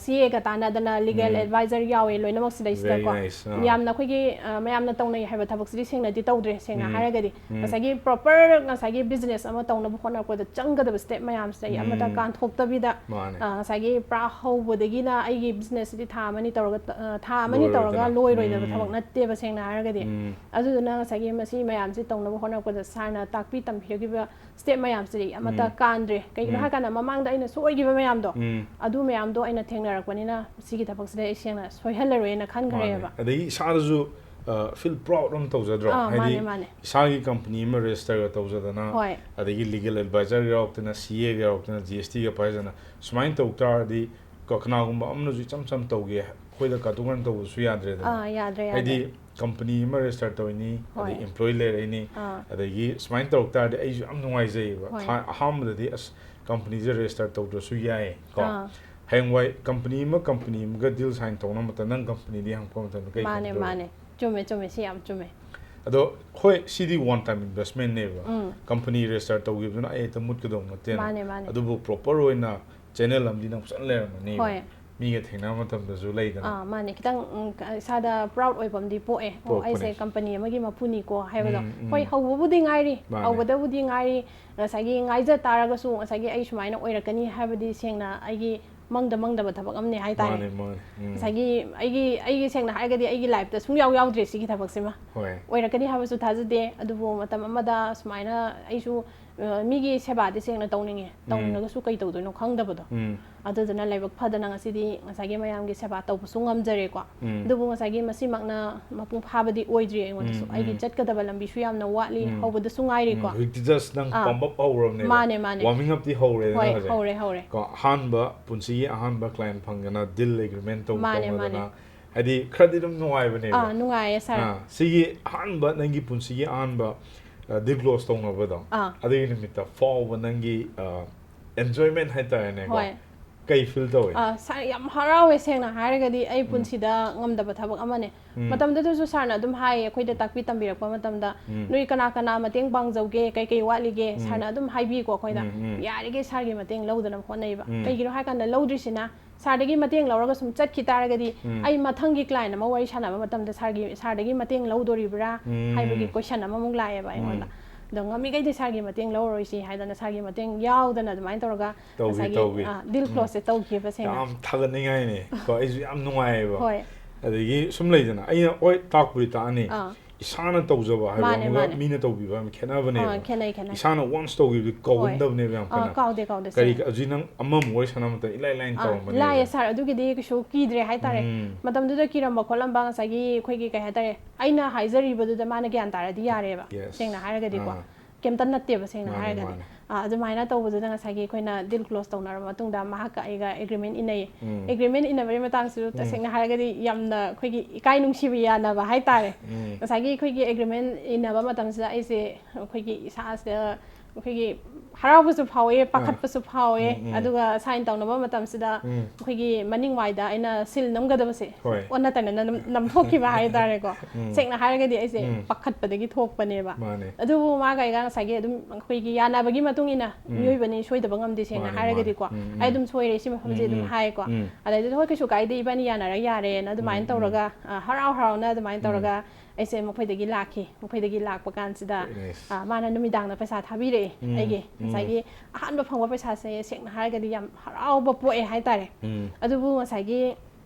ꯁꯤ ꯑꯦꯒ ꯇꯥꯟꯅꯗꯅ ꯂꯤꯒꯦꯜ ꯎꯝ꯫ ꯑꯦꯗꯚꯥꯏꯖꯔ ꯌꯥꯎꯋꯦ ꯂꯣꯏꯅꯃꯛꯁꯤꯗꯩꯁꯤꯗꯀꯣ꯫ Very nice. ꯑꯥ꯫ ꯌꯥꯝꯅ ꯑꯩꯈꯣꯏꯒꯤ, ꯑ, ꯃꯌꯥꯝꯅ ꯇꯧꯅꯩ ꯍꯥꯏꯕ ꯊꯕꯛꯁꯤꯗꯤ ꯁꯦꯡꯅꯗꯤ ꯇꯧꯗ꯭ꯔꯦ, ꯁꯦꯡꯅ ꯎꯝ꯫ ꯍꯥꯏꯔꯒꯗꯤ꯫ ꯎꯝ꯫ ꯉꯁꯥꯏꯒꯤ ꯄ꯭ꯔꯣꯄꯔ ꯉꯁꯥꯏꯒꯤ ꯕꯤꯖꯤꯅꯦꯁ ꯑꯃ ꯇꯧꯅꯕ ꯍꯣꯠꯅꯔꯛꯄꯗ ꯆꯪꯒꯗꯕ ꯁ꯭ꯇꯦꯞ ꯃꯌꯥꯝꯁꯦ ꯑꯩ ꯑꯃꯠꯇ ꯎꯝ꯫ ꯀꯥꯟꯊꯣꯛꯇꯕꯤꯗ, ꯃꯥꯅꯦ꯫ ꯑ, ꯉꯁꯥꯏꯒꯤ ꯄꯨꯔꯥ ꯍꯧꯕꯗꯒꯤꯅ ꯑꯩꯒꯤ ꯕꯤꯖꯤꯅꯦꯁꯁꯤꯗꯤ ꯊꯥ ꯑꯃꯅꯤ ꯇꯧꯔꯒ, ꯑ, ꯊꯥ ꯑꯃꯅꯤ ꯇꯧꯔꯒ ꯂꯣꯏꯔꯣꯏꯗꯕ꯫ ꯂꯣꯏꯔꯣꯏꯗꯕ ꯎꯝ꯫ ꯊꯕꯛ ꯅꯠꯇꯦꯕ, ꯁꯦꯡꯅ ꯍꯥꯏꯔꯒꯗꯤ꯫ ꯎꯝ꯫ ꯑꯗꯨꯗꯨꯅ ꯉꯁꯥꯏꯒꯤ ꯃꯁꯤ ꯃꯌꯥꯝꯁꯤ ꯇꯧꯅꯕ ꯍꯣꯠꯅꯔꯛꯄꯗ ꯁꯥꯔꯅ ꯇꯥꯛꯄꯤ ꯇꯝꯕꯤꯔꯛꯈꯤꯕ ꯁ꯭ꯇꯦꯞ ꯃꯌꯥꯝꯁꯤꯗꯤ ꯑꯃꯠꯇ ꯎꯝ꯫ ꯀꯥꯟꯗ꯭ꯔꯦ꯫ ꯀꯩꯒꯤꯅꯣ ꯎꯝ꯫ ꯍꯥꯏꯀꯥꯟꯗ ꯃꯃꯥꯡꯗ ꯑꯩꯅ ꯁꯣꯏꯈꯤꯕ ꯃꯌꯥꯝꯗꯣ, ꯎꯝ꯫ ꯑꯗꯨ ꯃꯌꯥꯝꯗꯣ ꯑꯩꯅ ꯊꯦꯡꯅꯔꯛꯄꯅꯤꯅ ꯁꯤꯒꯤ ꯊꯕꯛꯁꯤꯗ ꯑꯩ ꯁꯦꯡꯅ ꯁꯣꯏꯍꯜꯂꯔꯣꯏꯅ ꯈꯟꯈ꯭ꯔꯦꯕ꯫ ꯃꯥꯅꯦ꯫ ꯑꯗꯒꯤ ꯏꯁꯥꯗꯁꯨ, ꯑ, feel proud ꯑꯃ ꯇꯧꯖꯗ꯭ꯔꯣ? ꯑꯥ, ꯍꯥꯏꯗꯤ ꯃꯥꯅꯦ, ꯃꯥꯅꯦ꯫ ꯏꯁꯥꯒꯤ ꯀꯝꯄꯅꯤ ꯑꯃ ꯔꯦꯖꯤꯁꯇꯔꯒ ꯇꯧꯖꯗꯅ, ꯍꯣꯏ꯫ ꯑꯗꯒꯤ ꯂꯤꯒꯦꯜ ꯑꯦꯗꯚꯥꯏꯖꯔꯒ ꯌꯥꯎꯔꯛꯇꯅ, ꯁꯤ ꯑꯦꯒ ꯌꯥꯎꯔꯛꯇꯅ, ꯖꯤ ꯑꯦꯁ ꯇꯤꯒ ꯄꯥꯏꯗꯅ, ꯁꯨꯃꯥꯏꯅ ꯇꯧ ꯇꯥꯔꯗꯤ ꯀ-, ꯀꯅꯥꯒꯨꯝꯕ ꯑꯃꯅꯁꯨ ꯏꯆꯝ ꯆꯝ ꯇꯧꯒꯦ, ꯑꯩꯈꯣꯏꯗ ꯀꯥꯇꯨ ꯀꯥꯔꯟ ꯇꯧꯕꯁꯨ ꯌꯥꯗ꯭ꯔꯦꯗꯅ꯫ ꯑꯥ, ꯌꯥꯗ꯭ꯔꯦ, ꯌꯥꯗ꯭ꯔꯦ꯫ ꯍꯥꯏꯗꯤ ꯀꯝꯄꯅꯤ ꯑꯃ ꯔꯦꯖꯤꯁꯇꯔ ꯇꯧꯔꯤꯅꯤ, ꯍꯣꯏ꯫ ꯑꯗꯩ ꯏꯝꯄ꯭ꯂꯣꯌꯤ ꯂꯩꯔꯛꯏꯅꯤ, ꯑꯥ꯫ ꯑꯗꯒꯤ ꯁꯨꯃꯥꯏꯅ ꯇꯧꯔꯛ ꯇꯥꯔꯗꯤ ꯑꯩꯁꯨ ꯌꯥꯝ ꯅꯨꯡꯉꯥꯏꯖꯩꯌꯦꯕ꯫ ꯍꯣꯏ꯫ ꯊꯥ-, ꯑꯍꯥꯟꯕꯗꯗꯤ ꯑꯁ ꯀꯝꯄꯅꯤꯁꯦ ꯔꯦꯖꯤꯁꯇꯔ ꯇꯧꯗ꯭ꯔꯁꯨ ꯌꯥꯏ ꯀꯣ꯫ ꯑꯥ꯫ ꯍꯌꯦꯡꯋꯥꯏ ꯀꯝꯄꯅꯤ ꯑꯃ ꯀꯝꯄꯅꯤ ꯑꯃꯒ ꯗꯤꯜ ꯁꯥꯏꯟ ꯇꯧꯅꯕ ꯃꯇꯝꯗ ꯅꯪ ꯀꯝꯄꯅꯤꯗꯤ ꯍꯪꯉꯛꯄ ꯃꯇꯝꯗ ꯀꯩ ꯃꯥꯅꯦ, ꯈꯨꯝꯗꯣꯏꯕ? ꯃꯥꯅꯦ꯫ ꯆꯨꯝꯃꯦ, ꯆꯨꯝꯃꯦ꯫ ꯁꯤ ꯌꯥꯝ ꯆꯨꯝꯃꯦ꯫ ꯑꯗꯣ ꯍꯣꯏ, ꯁꯤꯗꯤ ꯋꯥꯟ ꯇꯥꯏꯝ ꯏꯟꯚꯦꯁꯃꯦꯟꯅꯦꯕ꯫ ꯎꯝ꯫ ꯀꯝꯄꯅꯤ ꯔꯦꯖꯤꯁꯇꯔ ꯇꯧꯈꯤꯕꯗꯨꯅ ꯑꯩ ꯍꯦꯛꯇ ꯃꯨꯠꯀꯗꯧ ꯅꯠꯇꯦꯅ꯫ ꯃꯥꯅꯦ, ꯃꯥꯅꯦ꯫ ꯑꯗꯨꯕꯨ ꯄ꯭ꯔꯣꯄꯔ ꯑꯣꯏꯅ ꯆꯦꯅꯦꯜ ꯑꯃꯗꯤ ꯅꯪ ꯐꯖꯅ ꯂꯩꯔꯝꯃꯅꯤꯕ꯫ ꯍꯣꯏ꯫ ꯃꯤꯒ ꯊꯦꯡꯅꯕ ꯃꯇꯝꯗꯁꯨ ꯂꯩꯗꯅ꯫ ꯑꯥ, ꯃꯥꯅꯦ꯫ ꯈꯤꯇꯪ, ꯎꯝ, ꯀ-, ꯏꯁꯥꯗ ꯄ꯭ꯔꯥꯎꯗ ꯑꯣꯏꯕ ꯑꯃꯗꯤ ꯄꯣꯛꯑꯦ꯫ ꯑꯣ, ꯄꯣꯛꯄꯅꯦ꯫ ꯑꯩꯁꯦ ꯀꯝꯄꯅꯤ ꯑꯃꯒꯤ ꯃꯄꯨꯅꯤꯀꯣ ꯍꯥꯏꯕꯗꯣ꯫ ꯎꯝ, ꯎꯝ꯫ ꯍꯣꯏ, ꯍꯧꯕꯕꯨꯗꯤ ꯉꯥꯏꯔꯤ꯫ ꯃꯥꯅꯦ꯫ ꯍꯧꯕꯗꯕꯨꯗꯤ ꯉꯥꯏꯔꯤ꯫ ꯉꯁꯥꯏꯒꯤ ꯉꯥꯏꯖ ꯇꯥꯔꯒꯁꯨ ꯉꯁꯥꯏꯒꯤ ꯑꯩ ꯁꯨꯃꯥꯏꯅ ꯑꯣꯏꯔꯛꯀꯅꯤ ꯍꯥꯏꯕꯗꯤ ꯁꯦꯡꯅ ꯑꯩꯒꯤ ꯃꯪꯗ ꯃꯪꯗꯕ ꯊꯕꯛ ꯑꯃꯅꯦ ꯍꯥꯏꯇꯥꯔꯦ꯫ ꯃꯥꯅꯦ, ꯃꯥꯅꯦ꯫ ꯎꯝ꯫ ꯉꯁꯥꯏꯒꯤ ꯑꯩꯒꯤ, ꯑꯩꯒꯤ ꯁꯦꯡꯅ ꯍꯥꯏꯔꯒꯗꯤ ꯑꯩꯒꯤ ꯂꯥꯏꯐꯇ ꯁꯨꯡꯌꯥꯎ ꯌꯥꯎꯗ꯭ꯔꯦ ꯁꯤꯒꯤ ꯊꯕꯛꯁꯤꯃ꯫ ꯍꯣꯏ꯫ ꯑꯣꯏꯔꯛꯀꯅꯤ ꯍꯥꯏꯕꯁꯨ ꯊꯥꯖꯗꯦ꯫ ꯑꯗꯨꯕꯨ ꯃꯇꯝ ꯑꯃꯗ ꯁꯨꯃꯥꯏꯅ ꯑꯩꯁꯨ ꯑ, ꯃꯤꯒꯤ ꯁꯦꯕꯥꯗꯤ ꯁꯦꯡꯅ ꯇꯧꯅꯤꯡꯉꯦ, ꯇꯧꯅꯤꯡꯉꯒꯁꯨ ꯀꯩ ꯇꯧꯗꯣꯏꯅꯣ ꯈꯪꯗꯕꯗꯣ꯫ ꯑꯗꯨꯗꯨꯅ ꯂꯥꯏꯕꯛ ꯐꯗꯅ ꯉꯁꯤꯗꯤ ꯉꯁꯥꯏꯒꯤ ꯃꯌꯥꯝꯒꯤ ꯁꯦꯕꯥ ꯇꯧꯕꯁꯨ ꯉꯝꯖꯔꯦꯀꯣ꯫ ꯑꯗꯨꯕꯨ ꯉꯁꯥꯏꯒꯤ ꯃꯁꯤꯃꯛꯅ ꯃꯄꯨꯡ ꯐꯥꯕꯗꯤ ꯑꯣꯏꯗ꯭ꯔꯤ ꯑꯩꯉꯣꯟꯗꯁꯨ꯫ ꯑꯩꯒꯤ ꯆꯠꯀꯗꯕ ꯂꯝꯕꯤꯁꯨ ꯌꯥꯝꯅ ꯋꯥꯠꯂꯤ, ꯎꯝ꯫ ꯍꯧꯕꯗꯁꯨ ꯉꯥꯏꯔꯤꯀꯣ꯫ ꯎꯝ, ꯍꯧꯖꯤꯛꯇꯤ just ꯅꯪ ꯑꯥ꯫ Pump up ꯍꯧꯔꯕꯅꯦꯕ꯫ ꯃꯥꯅꯦ, ꯃꯥꯅꯦ꯫ Warming up ꯇꯤ ꯍꯧꯔꯦꯗꯅ ꯍꯣꯏ, ꯍꯧꯖꯤꯛ꯫ ꯍꯧꯔꯦ, ꯍꯧꯔꯦ꯫ ꯀꯣ, ꯑꯍꯥꯟꯕ, ꯄꯨꯟꯁꯤꯒꯤ ꯑꯍꯥꯟꯕ client ꯐꯪꯗꯅ deal agreement ꯇꯧ-, ꯃꯥꯅꯦ, ꯇꯧꯅꯗꯅ, ꯃꯥꯅꯦ꯫ ꯍꯥꯏꯗꯤ ꯈꯔꯗꯤ ꯑꯗꯨꯝ ꯅꯨꯡꯉꯥꯏꯕꯅꯦꯕ꯫ ꯑꯥ, ꯅꯨꯡꯉꯥꯏꯌꯦ, sir꯫ ꯑꯥ, ꯁꯤꯒꯤ ꯑꯍꯥꯟꯕ, ꯅꯪꯒꯤ ꯄꯨꯟꯁꯤꯒꯤ ꯑꯍꯥꯟꯕ, ꯑ, deal close ꯇꯧꯅꯕꯗꯣ, ꯑꯥ꯫ ꯑꯗꯨꯒꯤ ꯅꯨꯃꯤꯠꯇ ꯐꯥꯎꯕ ꯅꯪꯒꯤ, ꯑ, enjoyment ꯍꯥꯏꯇꯥꯔꯦꯅꯦꯀꯣ꯫ ꯍꯣꯏ꯫ ꯀꯩ feel ꯇꯧꯋꯤ? ꯑ, sir, ꯌꯥꯝ ꯍꯔꯥꯎꯋꯦ, ꯁꯦꯡꯅ ꯍꯥꯏꯔꯒꯗꯤ ꯑꯩ ꯎꯝ꯫ ꯄꯨꯟꯁꯤꯗ ꯉꯝꯗꯕ ꯊꯕꯛ ꯑꯃꯅꯦ꯫ ꯎꯝ꯫ ꯃꯇꯝꯗꯨꯗꯁꯨ sir ꯅ ꯑꯗꯨꯝ ꯍꯥꯏꯌꯦ, ꯑꯩꯈꯣꯏꯗ ꯇꯥꯛꯄꯤ ꯇꯝꯕꯤꯔꯛꯄ ꯃꯇꯝꯗ, ꯎꯝ꯫ "ꯅꯣꯏ ꯀꯅꯥ ꯀꯅꯥ ꯃꯇꯦꯡ ꯄꯥꯡꯖꯧꯒꯦ, ꯀꯩ ꯀꯩ ꯋꯥꯠꯂꯤꯒꯦ?" ꯎꯝ꯫ Sir ꯅ ꯑꯗꯨꯝ ꯍꯥꯏꯕꯤꯀꯣ ꯑꯩꯈꯣꯏꯗ꯫ ꯎꯝ, ꯎꯝ꯫ ꯌꯥꯔꯤꯈꯩ sir ꯒꯤ ꯃꯇꯦꯡ ꯂꯧꯗꯅꯕ ꯍꯣꯠꯅꯩꯕ꯫ ꯎꯝ꯫ ꯀꯩꯒꯤꯅꯣ ꯍꯥꯏ ꯀꯥꯟꯗ ꯂꯧꯗ꯭ꯔꯤꯁꯤꯅ, sir ꯗꯒꯤ ꯃꯇꯦꯡ ꯂꯧꯔꯒ ꯁꯨꯝ ꯆꯠꯈꯤ ꯇꯥꯔꯒꯗꯤ, ꯎꯝ꯫ ꯑꯩ ꯃꯊꯪꯒꯤ client ꯑꯃ ꯋꯥꯔꯤ ꯁꯥꯟꯅꯕ ꯃꯇꯝꯗ sir ꯒꯤ, sir ꯗꯒꯤ ꯃꯇꯦꯡ ꯂꯧꯗꯣꯔꯤꯕ꯭ꯔꯥ ꯎꯝ꯫ ꯍꯥꯏꯕꯒꯤ question ꯑꯃꯃꯨꯛ ꯂꯥꯛꯑꯦꯕ ꯑꯩꯉꯣꯟꯗ꯫ ꯎꯝ꯫ ꯑꯗꯣ ꯉꯝꯃꯤꯈꯩꯗꯤ sir ꯒꯤ ꯃꯇꯦꯡ ꯂꯧꯔꯔꯣꯏꯁꯤ ꯍꯥꯏꯗꯅ sir ꯒꯤ ꯃꯇꯦꯡ ꯌꯥꯎꯗꯅ ꯑꯗꯨꯃꯥꯏꯅ ꯇꯧꯔꯒ ꯇꯧꯈꯤ, ꯉꯁꯥꯏꯒꯤ, ꯇꯧꯈꯤ꯫ ꯑ, deal ꯎꯝ꯫ Close ꯁꯦ ꯇꯧꯈꯤꯕ ꯁꯦꯡꯅ꯫ ꯌꯥꯝ ꯊꯥꯒꯠꯅꯤꯡꯉꯥꯏꯅꯦ꯫ ꯀꯣ, ꯑꯩꯁꯨ ꯌꯥꯝ ꯅꯨꯡꯉꯥꯏꯌꯦꯕ꯫ ꯍꯣꯏ꯫ ꯑꯗꯒꯤ ꯁꯨꯝ ꯂꯩꯗꯅ, ꯑꯩꯅ, ꯍꯣꯏ, ꯇꯥꯛꯄꯨꯗꯤ ꯇꯥꯛꯑꯅꯤ꯫ ꯑꯥ꯫ ꯏꯁꯥꯅ ꯇꯧꯖꯕ ꯍꯥꯏꯕ ꯃꯥꯅꯦ, ꯑꯃꯒ ꯃꯥꯅꯦ꯫ ꯃꯤꯅ ꯇꯧꯕꯤꯕ ꯍꯥꯏꯕ ꯈꯦꯠꯅꯕꯅꯦꯕ꯫ ꯑꯥ, ꯈꯦꯠꯅꯩ, ꯈꯦꯠꯅꯩ꯫ ꯏꯁꯥꯅ once ꯇꯧꯈꯤꯕꯗꯤ ꯍꯣꯏ꯫ ꯀꯥꯎꯒꯟꯗꯕꯅꯦꯕ ꯌꯥꯝ ꯑꯥ, ꯀꯟꯅ꯫ ꯀꯥꯎꯗꯦ, ꯀꯥꯎꯗꯦ, ꯀꯔꯤ, ꯁꯦꯡꯅ꯫ ꯍꯧꯖꯤꯛ ꯅꯪ ꯑꯃꯃꯨꯛ ꯋꯥꯔꯤ ꯁꯥꯟꯅꯕ ꯃꯇꯝꯗ ꯏꯂꯥꯏ ꯂꯥꯏꯅ ꯑꯥ, ꯇꯧꯔꯝꯕꯅꯦꯕ꯫ ꯂꯥꯏꯌꯦ sir, ꯑꯗꯨꯒꯤꯗꯤ ꯀꯩꯁꯨ ꯀꯤꯗ꯭ꯔꯦ ꯍꯥꯏꯇꯥꯔꯦ꯫ ꯎꯝ꯫ ꯃꯇꯝꯗꯨꯗ ꯀꯤꯔꯝꯕ ꯈꯣꯠꯂꯝꯕ ꯉꯁꯥꯏꯒꯤ ꯑꯩꯈꯣꯏꯒꯤ ꯀꯩ ꯍꯥꯏꯇꯥꯔꯦ, ꯑꯩꯅ ꯍꯥꯏꯖꯔꯤꯕꯗꯨꯗ ꯃꯥꯅ ꯒ꯭ꯌꯥꯟ ꯇꯥꯔꯗꯤ ꯌꯥꯔꯦꯕ, yes꯫ ꯁꯦꯡꯅ ꯍꯥꯏꯔꯒꯗꯤꯀꯣ꯫ ꯑꯥ꯫ ꯀꯩꯝꯇ ꯅꯠꯇꯦꯕ, ꯁꯦꯡꯅ ꯃꯥꯅꯦ, ꯍꯥꯏꯔꯒꯗꯤ꯫ ꯃꯥꯅꯦ꯫ ꯑꯥ, ꯑꯗꯨꯃꯥꯏꯅ ꯇꯧꯕꯗꯨꯗ ꯉꯁꯥꯏꯒꯤ ꯑꯩꯈꯣꯏꯅ deal close ꯇꯧꯅꯔꯕ ꯃꯇꯨꯡꯗ ꯃꯍꯥꯛꯀ ꯑꯩꯒ agreement ꯏꯅꯩꯌꯦ꯫ ꯎꯝ꯫ Agreement ꯏꯅꯕꯒꯤ ꯃꯇꯥꯡꯁꯤꯁꯨ ꯎꯝ꯫ ꯇꯁꯦꯡꯅ ꯍꯥꯏꯔꯒꯗꯤ ꯌꯥꯝꯅ ꯑꯩꯈꯣꯏꯒꯤ ꯏꯀꯥꯏ ꯅꯨꯡꯁꯤꯕ ꯌꯥꯅꯕ ꯍꯥꯏꯇꯥꯔꯦ꯫ ꯎꯝ꯫ ꯉꯁꯥꯏꯒꯤ ꯑꯩꯈꯣꯏꯒꯤ agreement ꯏꯅꯕ ꯃꯇꯝꯁꯤꯗ ꯑꯩꯁꯦ ꯑꯩꯈꯣꯏꯒꯤ ꯏꯁꯥꯁꯤꯗ ꯑꯩꯈꯣꯏꯒꯤ ꯍꯔꯥꯎꯕꯁꯨ ꯐꯥꯎꯋꯦ, ꯑꯥ꯫ ꯄꯥꯈꯠꯄꯁꯨ ꯐꯥꯎꯋꯦ, ꯎꯝ, ꯎꯝ꯫ ꯑꯗꯨꯒ sign ꯇꯧꯅꯕ ꯃꯇꯝꯁꯤꯗ ꯎꯝ꯫ ꯑꯩꯈꯣꯏꯒꯤ ꯃꯅꯤꯡ ꯋꯥꯏꯗ ꯑꯩꯅ seal ꯅꯝꯒꯗꯕꯁꯦ ꯍꯣꯏ꯫ ꯑꯣꯟꯅ ꯇꯩꯅꯅ ꯅꯝ-, ꯅꯝꯊꯣꯛꯈꯤꯕ ꯍꯥꯏꯇꯥꯔꯦꯀꯣ꯫ ꯎꯝ꯫ ꯁꯦꯡꯅ ꯍꯥꯏꯔꯒꯗꯤ ꯑꯩꯁꯦ ꯎꯝ꯫ ꯄꯥꯈꯠꯄꯗꯒꯤ ꯊꯣꯛꯄꯅꯦꯕ꯫ ꯃꯥꯅꯦ꯫ ꯑꯗꯨꯕꯨ ꯃꯥꯒ ꯑꯩꯒ ꯉꯁꯥꯏꯒꯤ ꯑꯗꯨꯝ ꯑꯩꯈꯣꯏꯒꯤ ꯌꯥꯅꯕꯒꯤ ꯃꯇꯨꯡ ꯏꯟꯅ ꯎꯝ꯫ ꯃꯤꯑꯣꯏꯕꯅꯤ ꯁꯣꯏꯗꯕ ꯉꯝꯗꯦ, ꯁꯦꯡꯅ ꯃꯥꯅꯦ, ꯍꯥꯏꯔꯒꯗꯤꯀꯣ꯫ ꯃꯥꯅꯦ꯫ ꯎꯝ, ꯑꯩ ꯎꯝ꯫ ꯑꯗꯨꯝ ꯁꯣꯏꯔꯦ ꯁꯤ ꯃꯐꯝꯁꯦ ꯎꯝ, ꯑꯗꯨꯝ ꯎꯝ꯫ ꯍꯥꯏꯀꯣ꯫ ꯎꯝ꯫ ꯑꯗꯩꯗꯨꯗ ꯍꯣꯏ ꯀꯩꯁꯨ ꯀꯥꯏꯗꯦ ꯏꯕꯥꯅꯤ ꯌꯥꯅꯔ ꯌꯥꯔꯦꯅ ꯑꯗꯨꯃꯥꯏꯅ ꯎꯝ, ꯎꯝ꯫ ꯇꯧꯔꯒ, ꯑ, ꯍꯔꯥꯎ ꯍꯔꯥꯎꯅ ꯑꯗꯨꯃꯥꯏꯅ ꯎꯝ꯫ ꯇꯧꯔꯒ ꯑꯩꯁꯦ ꯃꯈꯣꯏꯗꯒꯤ ꯂꯥꯛꯈꯤ꯫ ꯃꯈꯣꯏꯗꯒꯤ ꯂꯥꯛꯄ ꯀꯥꯟꯁꯤꯗ, Very nice꯫ ꯑ, ꯃꯥꯅ ꯅꯨꯃꯤꯗꯥꯡꯗ ꯄꯩꯁꯥ ꯊꯥꯕꯤꯔꯛꯑꯦ꯫ ꯎꯝ, ꯑꯩꯒꯤ ꯎꯝ꯫ ꯉꯁꯥꯏꯒꯤ ꯑꯍꯥꯟꯕ ꯐꯪꯕ ꯄꯩꯁꯥꯁꯦ ꯁꯦꯡꯅ ꯍꯥꯏꯔꯒꯗꯤ ꯌꯥꯝ ꯍꯔꯥꯎꯕ ꯄꯣꯛꯑꯦ ꯍꯥꯏꯇꯥꯔꯦ꯫ ꯎꯝ꯫ ꯑꯗꯨꯕꯨ ꯉꯁꯥꯏꯒꯤ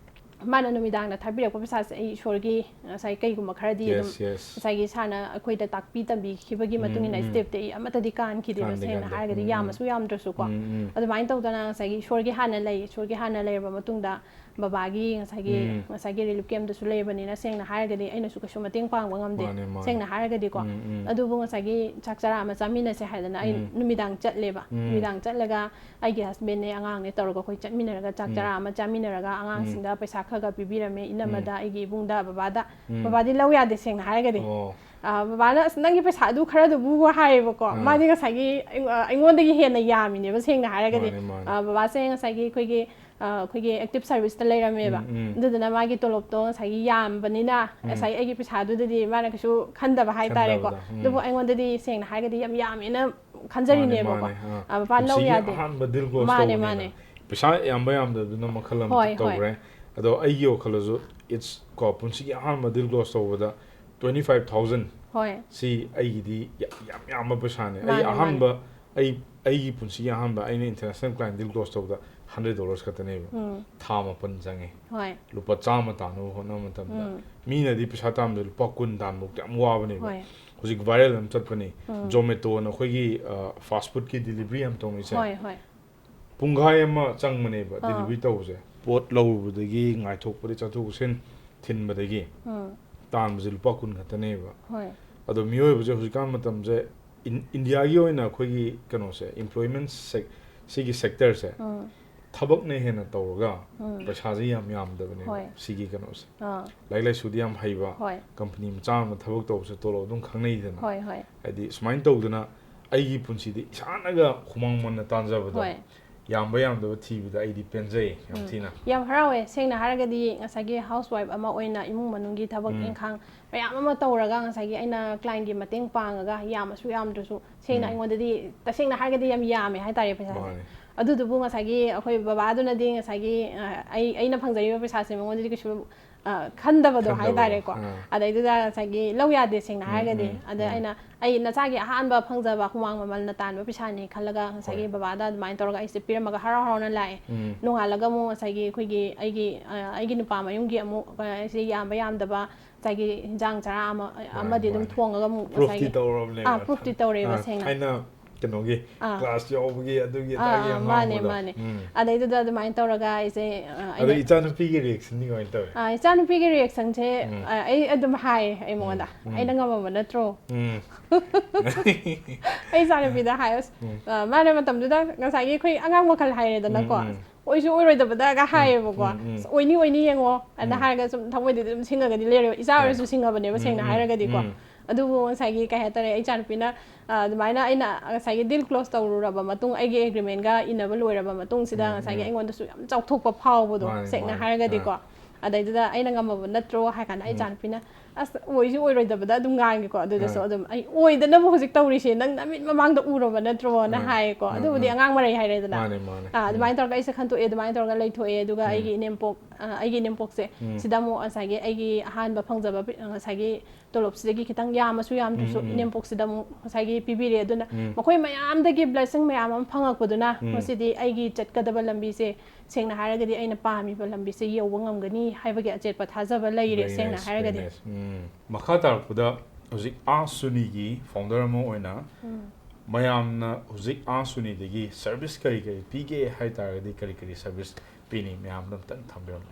ꯃꯥꯅ ꯅꯨꯃꯤꯗꯥꯡꯗ ꯊꯥꯕꯤꯔꯛꯄ ꯄꯩꯁꯥꯁꯦ ꯑꯩ ꯏꯁꯣꯔꯒꯤ ꯉꯁꯥꯏ ꯀꯩꯒꯨꯝꯕ ꯈꯔꯗꯤ ꯑꯗꯨꯝ Yes, yes. ꯉꯁꯥꯏꯒꯤ ꯁꯥꯔꯅ ꯑꯩꯈꯣꯏꯗ ꯇꯥꯛꯄꯤ ꯇꯝꯕꯤꯈꯤꯕꯒꯤ ꯎꯝ, ꯃꯇꯨꯡ ꯏꯟꯅ ꯎꯝ. ꯁ꯭ꯇꯦꯞꯇꯤ ꯑꯩ ꯑꯃꯠꯇꯗꯤ ꯀꯥꯟꯈꯤꯗꯦꯕ꯫ ꯀꯥꯟꯗꯦ, ꯁꯦꯡꯅ ꯀꯥꯟꯗꯦ. ꯍꯥꯏꯔꯒꯗꯤ ꯎꯝ. ꯌꯥꯝꯃꯁꯨ ꯌꯥꯝꯗ꯭ꯔꯁꯨꯀꯣ꯫ ꯎꯝ, ꯎꯝ. ꯑꯗꯨꯃꯥꯏꯅ ꯇꯧꯗꯅ ꯉꯁꯥꯏꯒꯤ ꯏꯁꯣꯔꯒꯤ ꯍꯥꯟꯅ ꯂꯩ, ꯏꯁꯣꯔꯒꯤ ꯍꯥꯟꯅ ꯂꯩꯔꯕ ꯃꯇꯨꯡꯗ ꯕꯕꯥꯒꯤ ꯉꯁꯥꯏꯒꯤ ꯎꯝ. ꯉꯁꯥꯏꯒꯤ ꯔꯤꯂꯤꯐ ꯀꯦꯝꯞꯇꯁꯨ ꯂꯩꯔꯕꯅꯤꯅ ꯁꯦꯡꯅ ꯍꯥꯏꯔꯒꯗꯤ ꯑꯩꯅꯁꯨ ꯀꯩꯁꯨ ꯃꯇꯦꯡ ꯄꯥꯡꯕ ꯉꯝꯗꯦ꯫ ꯃꯥꯅꯦ, ꯃꯥꯅꯦ. ꯁꯦꯡꯅ ꯍꯥꯏꯔꯒꯗꯤꯀꯣ꯫ ꯎꯝ, ꯎꯝ. ꯑꯗꯨꯕꯨ ꯉꯁꯥꯏꯒꯤ ꯆꯥꯛ ꯆꯔꯥ ꯑꯃ ꯆꯥꯃꯤꯟꯅꯁꯦ ꯍꯥꯏꯗꯅ ꯑꯩ ꯎꯝ. ꯅꯨꯃꯤꯗꯥꯡ ꯆꯠꯂꯦꯕ꯫ ꯎꯝ. ꯅꯨꯃꯤꯗꯥꯡ ꯆꯠꯂꯒ ꯑꯩꯒꯤ ꯍꯁꯕꯦꯟꯅꯦ ꯑꯉꯥꯡꯅꯦ ꯇꯧꯔꯒ ꯑꯩꯈꯣꯏ ꯆꯠꯃꯤꯟꯅꯔꯒ ꯆꯥꯛ ꯎꯝ. ꯆꯔꯥ ꯑꯃ ꯆꯥꯃꯤꯟꯅꯔꯒ ꯑꯉꯥꯡꯁꯤꯡꯗ ꯄꯩꯁꯥ ꯈꯔ ꯈꯔ ꯄꯤꯕꯤꯔꯝꯃꯦ, ꯏꯅꯝꯃꯗ, ꯑꯩꯒꯤ ꯏꯕꯨꯡꯗ, ꯕꯕꯥꯗ꯫ ꯎꯝ. ꯕꯕꯥꯗꯤ ꯂꯧ ꯌꯥꯗꯦ ꯁꯦꯡꯅ ꯍꯥꯏꯔꯒꯗꯤ꯫ ꯑꯣ. ꯑ, ꯕꯕꯥꯅ "ꯑꯁ, ꯅꯪꯒꯤ ꯄꯩꯁꯥꯗꯨ ꯈꯔꯗꯨꯕꯨ" ꯍꯥꯏꯌꯦꯕꯀꯣ꯫ ꯑꯥ. ꯃꯥꯗꯤ ꯉꯁꯥꯏꯒꯤ ꯑꯩꯉꯣ-, ꯑꯩꯉꯣꯟꯗꯒꯤ ꯍꯦꯟꯅ ꯌꯥꯝꯃꯤꯅꯦꯕ ꯁꯦꯡꯅ ꯍꯥꯏꯔꯒꯗꯤ꯫ ꯃꯥꯅꯦ, ꯃꯥꯅꯦ. ꯑ, ꯕꯕꯥꯁꯦ ꯉꯁꯥꯏꯒꯤ ꯑꯩꯈꯣꯏꯒꯤ, ꯑ, ꯑꯩꯈꯣꯏꯒꯤ ꯑꯦꯛꯇꯤꯚ ꯁꯥꯔꯚꯤꯁꯇ ꯂꯩꯔꯝꯃꯦꯕ꯫ ꯎꯝ, ꯎꯝ. ꯑꯗꯨꯗꯨꯅ ꯃꯥꯒꯤ ꯇꯣꯂꯣꯞꯇꯣ ꯉꯁꯥꯏꯒꯤ ꯌꯥꯝꯕꯅꯤꯅ ꯎꯝ. ꯉꯁꯥꯏ ꯑꯩꯒꯤ ꯄꯩꯁꯥꯗꯨꯗꯗꯤ ꯃꯥꯅ ꯀꯩꯁꯨ ꯈꯟꯗꯕ ꯍꯥꯏꯇꯥꯔꯦꯀꯣ꯫ ꯈꯟꯗꯕꯗꯣ, ꯎꯝ. ꯑꯗꯨꯕꯨ ꯑꯩꯉꯣꯟꯗꯗꯤ ꯁꯦꯡꯅ ꯍꯥꯏꯔꯒꯗꯤ ꯌꯥꯝ ꯌꯥꯝꯃꯦꯅ ꯈꯟꯖꯔꯤꯅꯦꯕꯀꯣ꯫ ꯃꯥꯅꯦ, ꯃꯥꯅꯦ, ꯑꯥ. ꯑ, ꯕꯕꯥ ꯂꯧ ꯄꯨꯟꯁꯤꯒꯤ ꯌꯥꯗꯦ꯫ ꯑꯍꯥꯟꯕ ꯗꯤꯜ ꯀ꯭ꯂꯣꯁ ꯃꯥꯅꯦ, ꯇꯧꯕꯅꯤꯅ. ꯃꯥꯅꯦ. ꯄꯩꯁꯥ ꯌꯥꯝꯕ ꯌꯥꯝꯗꯕꯗꯨꯅ ꯃꯈꯜ ꯑꯃ ꯍꯣꯏ, ꯍꯣꯏ. ꯇꯧꯈ꯭ꯔꯦ. ꯑꯗꯣ ꯑꯩꯒꯤ ꯋꯥꯈꯜꯗꯁꯨ, it's ꯀꯣ, ꯄꯨꯟꯁꯤꯒꯤ ꯑꯍꯥꯟꯕ ꯗꯤꯜ ꯀ꯭ꯂꯣꯁ ꯇꯧꯕꯗ twenty five thousand ꯍꯣꯏ. ꯁꯤ ꯑꯩꯒꯤꯗꯤ ꯌꯥꯝ, ꯌꯥꯝ ꯌꯥꯝꯕ ꯄꯩꯁꯥꯅꯦ꯫ ꯃꯥꯅꯦ, ꯑꯩ ꯑꯍꯥꯟꯕ, ꯑꯩ, ꯑꯩꯒꯤ ꯄꯨꯟꯁꯤꯒꯤ ꯑꯍꯥꯟꯕ ꯑꯩꯅ ꯏꯟꯇꯔꯅꯦꯁꯅꯦꯜ ꯀ꯭ꯂꯥꯏꯟ ꯗꯤꯜ ꯀ꯭ꯂꯣꯁ ꯇꯧꯕꯗ hundred dollars ꯈꯛꯇꯅꯦꯕ꯫ ꯎꯝ. ꯊꯥ ꯃꯥꯄꯟ ꯆꯪꯉꯦ꯫ ꯍꯣꯏ. ꯂꯨꯄꯥ ꯆꯥꯝꯃ ꯇꯥꯟꯅꯕ ꯍꯣꯠꯅꯕ ꯃꯇꯝꯗ ꯎꯝ. ꯃꯤꯅꯗꯤ ꯄꯩꯁꯥ ꯇꯥꯟꯕꯗ ꯂꯨꯄꯥ ꯀꯨꯟ ꯇꯥꯟꯕ ꯌꯥꯝ ꯋꯥꯕꯅꯦꯕ꯫ ꯍꯣꯏ. ꯍꯧꯖꯤꯛ ꯚꯥꯏꯔꯦꯜ ꯑꯃ ꯆꯠꯄꯅꯤ꯫ ꯎꯝ. ꯖꯣꯃꯦꯇꯣꯅ ꯑꯩꯈꯣꯏꯒꯤ, ꯑ, ꯐꯥꯁ ꯐꯨꯗꯀꯤ ꯗꯤꯂꯤꯚꯔꯤ ꯌꯥꯝ ꯇꯧꯅꯩꯁꯦ꯫ ꯍꯣꯏ, ꯍꯣꯏ. ꯄꯨꯡꯈꯥꯏ ꯑꯃ ꯆꯪꯕꯅꯦꯕ ꯑꯥ. ꯗꯤꯂꯤꯚꯔꯤ ꯇꯧꯕꯁꯦ꯫ ꯄꯣꯠ ꯂꯧꯔꯨꯕꯗꯒꯤ, ꯉꯥꯏꯊꯣꯛꯄꯗꯒꯤ, ꯆꯠꯊꯣꯛ ꯆꯠꯁꯤꯟ ꯊꯤꯟꯕꯗꯒꯤ ꯎꯝ. ꯇꯥꯟꯕꯁꯦ ꯂꯨꯄꯥ ꯀꯨꯟ ꯈꯛꯇꯅꯦꯕ꯫ ꯍꯣꯏ. ꯑꯗꯣ ꯃꯤꯑꯣꯏꯕꯁꯦ ꯍꯧꯖꯤꯛꯀꯥꯟ ꯃꯇꯝꯁꯦ ꯏꯟ-, ꯏꯟꯗꯤꯌꯥꯒꯤ ꯑꯣꯏꯅ ꯑꯩꯈꯣꯏꯒꯤ ꯀꯩꯅꯣꯁꯦ, employment sec-, ꯁꯤꯒꯤ ꯁꯦꯛꯇꯔꯁꯦ ꯎꯝ. ꯊꯕꯛꯅ ꯍꯦꯟꯅ ꯇꯧꯔꯒ ꯎꯝ. ꯄꯩꯁꯥꯁꯦ ꯌꯥꯝ ꯌꯥꯝꯗꯕꯅꯦꯕ ꯍꯣꯏ. ꯁꯤꯒꯤ ꯀꯩꯅꯣꯁꯦ꯫ ꯑꯥ. ꯂꯥꯏꯔꯤꯛ ꯂꯥꯏꯁꯨꯗꯤ ꯌꯥꯝ ꯍꯩꯕ, ꯍꯣꯏ. ꯀꯝꯄꯅꯤ ꯃꯆꯥ ꯑꯃ ꯊꯕꯛ ꯇꯧꯕꯁꯦ ꯇꯣꯂꯣꯞ ꯑꯗꯨꯝ ꯈꯪꯅꯩꯗꯅ꯫ ꯍꯣꯏ, ꯍꯣꯏ. ꯍꯥꯏꯗꯤ ꯁꯨꯃꯥꯏꯅ ꯇꯧꯗꯅ ꯑꯩꯒꯤ ꯄꯨꯟꯁꯤꯗꯤ ꯏꯁꯥꯅꯒ ꯍꯨꯃꯥꯡ ꯃꯟꯅ ꯇꯥꯟꯖꯕꯗꯣ, ꯍꯣꯏ. ꯌꯥꯝꯕ ꯌꯥꯝꯗꯕ ꯊꯤꯕꯗ ꯑꯩꯗꯤ ꯄꯦꯟꯖꯩ ꯌꯥꯝ ꯎꯝ. ꯊꯤꯅ꯫ ꯌꯥꯝ ꯍꯔꯥꯎꯋꯦ꯫ ꯁꯦꯡꯅ ꯍꯥꯏꯔꯒꯗꯤ ꯉꯁꯥꯏꯒꯤ ꯍꯥꯎꯁ ꯋꯥꯏꯐ ꯑꯃ ꯑꯣꯏꯅ ꯏꯃꯨꯡ ꯃꯅꯨꯡꯒꯤ ꯊꯕꯛ ꯎꯝ. ꯏꯪꯈꯥꯡ ꯃꯌꯥꯝ ꯑꯃ ꯇꯧꯔꯒ ꯉꯁꯥꯏꯒꯤ ꯑꯩꯅ ꯀ꯭ꯂꯥꯏꯟꯒꯤ ꯃꯇꯦꯡ ꯄꯥꯡꯉꯒ ꯌꯥꯝꯃꯁꯨ ꯌꯥꯝꯗ꯭ꯔꯁꯨ ꯁꯦꯡꯅ ꯎꯝ. ꯑꯩꯉꯣꯟꯗꯗꯤ ꯇꯁꯦꯡꯅ ꯍꯥꯏꯔꯒꯗꯤ ꯌꯥꯝ ꯌꯥꯝꯃꯦ ꯍꯥꯏꯇꯥꯔꯦ ꯄꯩꯁꯥꯁꯦ꯫ ꯃꯥꯅꯦ. ꯑꯗꯨꯗꯨꯕꯨ ꯉꯁꯥꯏꯒꯤ ꯑꯩꯈꯣꯏ ꯕꯕꯥꯗꯨꯅꯗꯤ ꯉꯁꯥꯏꯒꯤ ꯑ, ꯑꯩ ꯑꯩꯅ ꯐꯪꯖꯔꯤꯕ ꯄꯩꯁꯥꯁꯦ ꯃꯉꯣꯟꯗꯗꯤ ꯀꯩꯁꯨ ꯑ, ꯈꯟꯗꯕꯗꯣ ꯈꯟꯗꯕꯗꯣ, ꯍꯥꯏꯇꯥꯔꯦꯀꯣ꯫ ꯑꯥ꯫ ꯑꯗꯩꯗꯨꯗ ꯉꯁꯥꯏꯒꯤ ꯂꯧ ꯌꯥꯗꯦ, ꯁꯦꯡꯅ ꯎꯝ, ꯍꯥꯏꯔꯒꯗꯤ꯫ ꯎꯝ, ꯑꯗ ꯎꯝ꯫ ꯑꯩꯅ, "ꯑꯩ ꯅꯆꯥꯒꯤ ꯑꯍꯥꯟꯕ ꯐꯪꯖꯕ ꯍꯨꯃꯥꯡ ꯃꯃꯜꯅ ꯇꯥꯟꯕ ꯄꯩꯁꯥꯅꯤ" ꯈꯜꯂꯒ ꯉꯁꯥꯏꯒꯤ ꯍꯣꯏ꯫ ꯕꯕꯥꯗ ꯑꯗꯨꯃꯥꯏꯅ ꯇꯧꯔꯒ ꯑꯩꯁꯦ ꯄꯤꯔꯝꯃꯒ ꯍꯔꯥꯎ ꯍꯔꯥꯎꯅ ꯂꯥꯛꯑꯦ꯫ ꯎꯝ꯫ ꯅꯣꯡꯉꯥꯜꯂꯒ ꯑꯃꯨꯛ ꯉꯁꯥꯏꯒꯤ ꯑꯩꯈꯣꯏꯒꯤ ꯑꯩꯒꯤ ꯑ, ꯑꯩꯒꯤ ꯅꯨꯄꯥ ꯃꯌꯨꯝꯒꯤ ꯑꯃꯨꯛ ꯑ, ꯑꯩꯁꯦ ꯌꯥꯝꯕ ꯌꯥꯝꯗꯕ ꯉꯁꯥꯏꯒꯤ ꯍꯤꯟꯖꯥꯡ ꯆꯔꯥ ꯑꯃ ꯃꯥꯅꯦ, ꯑꯃꯗꯤ ꯑꯗꯨꯝ ꯃꯥꯅꯦ꯫ ꯊꯣꯡꯉꯒ ꯑꯃꯨꯛ ꯄ꯭ꯔꯨꯐꯇꯤ ꯉꯁꯥꯏꯒꯤ ꯇꯧꯔꯕꯅꯦꯕ꯫ ꯑꯥ, ꯄ꯭ꯔꯨꯐꯇꯤ ꯇꯧꯔꯦꯕ ꯑꯥ, ꯁꯦꯡꯅ꯫ ꯊꯥꯏꯅ ꯀꯩꯅꯣꯒꯤ ꯑꯥ꯫ ꯀ꯭ꯂꯥꯁ ꯌꯥꯎꯕꯒꯤ ꯑꯗꯨꯒꯤ ꯑꯗꯥꯒꯤ ꯑꯥ, ꯑꯃ ꯃꯥꯅꯦ, ꯍꯧꯕꯗꯣ꯫ ꯃꯥꯅꯦ꯫ ꯎꯝ꯫ ꯑꯗꯩꯗꯨꯗ ꯑꯗꯨꯃꯥꯏꯅ ꯇꯧꯔꯒ ꯑꯩꯁꯦ ꯑ, ꯑꯗꯣ ꯑꯩꯅ ꯏꯆꯥꯅꯨꯄꯤꯒꯤ ꯔꯤꯌꯦꯛꯁꯟꯗꯤ ꯀꯃꯥꯏꯅ ꯇꯧꯋꯦ? ꯑ, ꯏꯆꯥꯅꯨꯄꯤꯒꯤ ꯔꯤꯌꯦꯛꯁꯟꯁꯦ ꯎꯝ꯫ ꯑ, ꯑꯩ ꯑꯗꯨꯝ ꯍꯥꯏꯌꯦ ꯑꯩ ꯃꯉꯣꯟꯗ, ꯎꯝ, ꯎꯝ꯫ "ꯑꯩꯅ ꯉꯝꯃꯕ ꯅꯠꯇ꯭ꯔꯣ?" ꯎꯝ꯫ ꯑꯩ ꯏꯆꯥꯅꯨꯄꯤꯗ ꯍꯥꯏ, ꯑꯁ, ꯎꯝ꯫ ꯑ, ꯃꯥꯅ ꯃꯇꯝꯗꯨꯗ ꯉꯁꯥꯏꯒꯤ ꯑꯩꯈꯣꯏ ꯑꯉꯥꯡ ꯃꯈꯜ ꯍꯥꯏꯔꯦꯗꯅꯀꯣ꯫ ꯎꯝ, ꯎꯝ꯫ ꯑꯣꯏꯁꯨ ꯑꯣꯏꯔꯣꯏꯗꯕꯗꯒ ꯎꯝ, ꯍꯥꯏꯌꯦꯕꯀꯣ꯫ ꯎꯝ, ꯎꯝ꯫ "ꯑꯁ, ꯑꯣꯏꯅꯤ, ꯑꯣꯏꯅꯤ, ꯌꯦꯡꯉꯣ" ꯑꯅ ꯎꯝ꯫ ꯍꯥꯏꯔꯒ ꯁꯨꯝ ꯊꯃꯣꯏꯗꯗꯤ ꯑꯗꯨꯝ ꯁꯤꯡꯉꯒꯗꯤ ꯂꯩꯔꯦꯕ꯫ ꯏꯆꯥ ꯎꯝ꯫ ꯑꯣꯏꯔꯁꯨ ꯁꯤꯡꯉꯕꯅꯦꯕ, ꯎꯝ, ꯁꯦꯡꯅ ꯎꯝ, ꯍꯥꯏꯔꯒꯗꯤꯀꯣ꯫ ꯎꯝ꯫ ꯑꯗꯨꯕꯨ ꯉꯁꯥꯏꯒꯤ ꯀꯩ ꯍꯥꯏꯇꯥꯔꯦ, ꯏꯆꯥꯅꯨꯄꯤꯅ, ꯑ, ꯑꯗꯨꯃꯥꯏꯅ ꯑꯩꯅ ꯉꯁꯥꯏꯒꯤ ꯗꯤꯜ ꯀ꯭ꯂꯣꯁ ꯇꯧꯔꯨꯔꯕ ꯃꯇꯨꯡ, ꯑꯩꯒꯤ ꯑꯦꯒ꯭ꯔꯤꯃꯦꯟꯒ ꯏꯅꯕ ꯂꯣꯏꯔꯕ ꯃꯇꯨꯡꯁꯤꯗ ꯎꯝ, ꯉꯁꯥꯏꯒꯤ ꯎꯝ꯫ ꯑꯩꯉꯣꯟꯗꯁꯨ ꯌꯥꯝ ꯆꯥꯎꯊꯣꯛꯄ ꯐꯥꯎꯕꯗꯣ, ꯃꯥꯅꯦ, ꯁꯦꯡꯅ ꯃꯥꯅꯦ꯫ ꯍꯥꯏꯔꯒꯗꯤꯀꯣ꯫ ꯑꯥ꯫ ꯑꯗꯩꯗꯨꯗ ꯑꯩꯅ ꯉꯝꯃꯕ ꯅꯠꯇ꯭ꯔꯣ ꯍꯥꯏ ꯀꯥꯟꯗ ꯑꯩ ꯎꯝ꯫ ꯏꯆꯥꯅꯨꯄꯤꯅ, ꯑꯁ, ꯑꯣꯏꯁꯨ ꯑꯣꯏꯔꯣꯏꯗꯕꯗ ꯑꯗꯨꯝ ꯉꯥꯡꯉꯦꯀꯣ꯫ ꯑꯗꯨꯗꯁꯨ ꯑꯥ꯫ ꯑꯗꯨꯝ, "ꯑꯩ ꯑꯣꯏꯗꯅꯕ ꯍꯧꯖꯤꯛ ꯇꯧꯔꯤꯁꯦ ꯅꯪ ꯅꯃꯤꯠ ꯃꯃꯥꯡꯗ ꯎꯔꯕ ꯅꯠꯇ꯭ꯔꯣꯅ?" ꯑꯥ꯫ ꯍꯥꯏꯌꯦꯀꯣ꯫ ꯑꯥ, ꯑꯗꯨꯕꯨꯗꯤ ꯑꯥ꯫ ꯑꯉꯥꯡ ꯃꯔꯩ ꯍꯥꯏꯔꯦꯗꯅ꯫ ꯃꯥꯅꯦ, ꯃꯥꯅꯦ꯫ ꯑꯥ, ꯎꯝ꯫ ꯑꯗꯨꯃꯥꯏꯅ ꯇꯧꯔꯒ ꯑꯩꯁꯦ ꯈꯟꯇꯣꯛꯑꯦ, ꯑꯗꯨꯃꯥꯏꯅ ꯇꯧꯔꯒ ꯂꯩꯊꯣꯛꯑꯦ꯫ ꯑꯗꯨꯒ ꯎꯝ꯫ ꯑꯩꯒꯤ ꯏꯅꯦꯝꯄꯣꯛ, ꯑꯥ, ꯑꯩꯒꯤ ꯏꯅꯦꯝꯄꯣꯛꯁꯦ ꯎꯝ꯫ ꯁꯤꯗ ꯑꯃꯨꯛ ꯉꯁꯥꯏꯒꯤ ꯑꯩꯒꯤ ꯑꯍꯥꯟꯕ ꯐꯪꯖꯕ ꯄꯤ-, ꯉꯁꯥꯏꯒꯤ ꯇꯣꯂꯣꯞꯁꯤꯗꯒꯤ ꯈꯤꯇꯪ ꯌꯥꯝꯃꯁꯨ ꯌꯥꯝꯗ꯭ꯔꯁꯨ ꯎꯝ, ꯎꯝ꯫ ꯏꯅꯦꯝꯄꯣꯛꯁꯤꯗ ꯑꯃꯨꯛ ꯉꯁꯥꯏꯒꯤ ꯄꯤꯕꯤꯔꯦ꯫ ꯑꯗꯨꯅ ꯎꯝ꯫ ꯃꯈꯣꯏ ꯃꯌꯥꯝꯗꯒꯤ ꯕ꯭ꯂꯦꯁꯤꯡ ꯃꯌꯥꯝ ꯑꯃ ꯐꯪꯉꯛꯄꯗꯨꯅ ꯎꯝ꯫ ꯉꯁꯤꯗꯤ ꯑꯩꯒꯤ ꯆꯠꯀꯗꯕ ꯂꯝꯕꯤꯁꯦ, ꯁꯦꯡꯅ ꯍꯥꯏꯔꯒꯗꯤ, ꯑꯩꯅ ꯄꯥꯝꯃꯤꯕ ꯂꯝꯕꯤꯁꯦ ꯌꯧꯕ ꯉꯝꯒꯅꯤ ꯍꯥꯏꯕꯒꯤ ꯑꯆꯦꯠꯄ ꯊꯥꯖꯕ ꯂꯩꯔꯦ, very ꯁꯦꯡꯅ nice, ꯍꯥꯏꯔꯒꯗꯤ꯫ Very nice. ꯎꯝ꯫ ꯃꯈꯥ ꯇꯥꯔꯛꯄꯗ ꯍꯧꯖꯤꯛ ꯑꯥ ꯁꯨꯅꯤꯒꯤ ꯐꯥꯎꯟꯗꯔ ꯑꯃ ꯑꯣꯏꯅ ꯎꯝ꯫ ꯃꯌꯥꯝꯅ ꯍꯧꯖꯤꯛ ꯑꯥ ꯁꯨꯅꯤꯗꯒꯤ ꯁꯔꯚꯤꯁ ꯀꯔꯤ ꯀꯔꯤ ꯄꯤꯒꯦ ꯍꯥꯏ ꯇꯥꯔꯒꯗꯤ ꯀꯔꯤ ꯀꯔꯤ ꯁꯔꯚꯤꯁ ꯄꯤꯅꯤ? ꯃꯌꯥꯝꯗ ꯑꯝꯇꯪ ꯊꯝꯕꯤꯔꯝꯃꯨ꯫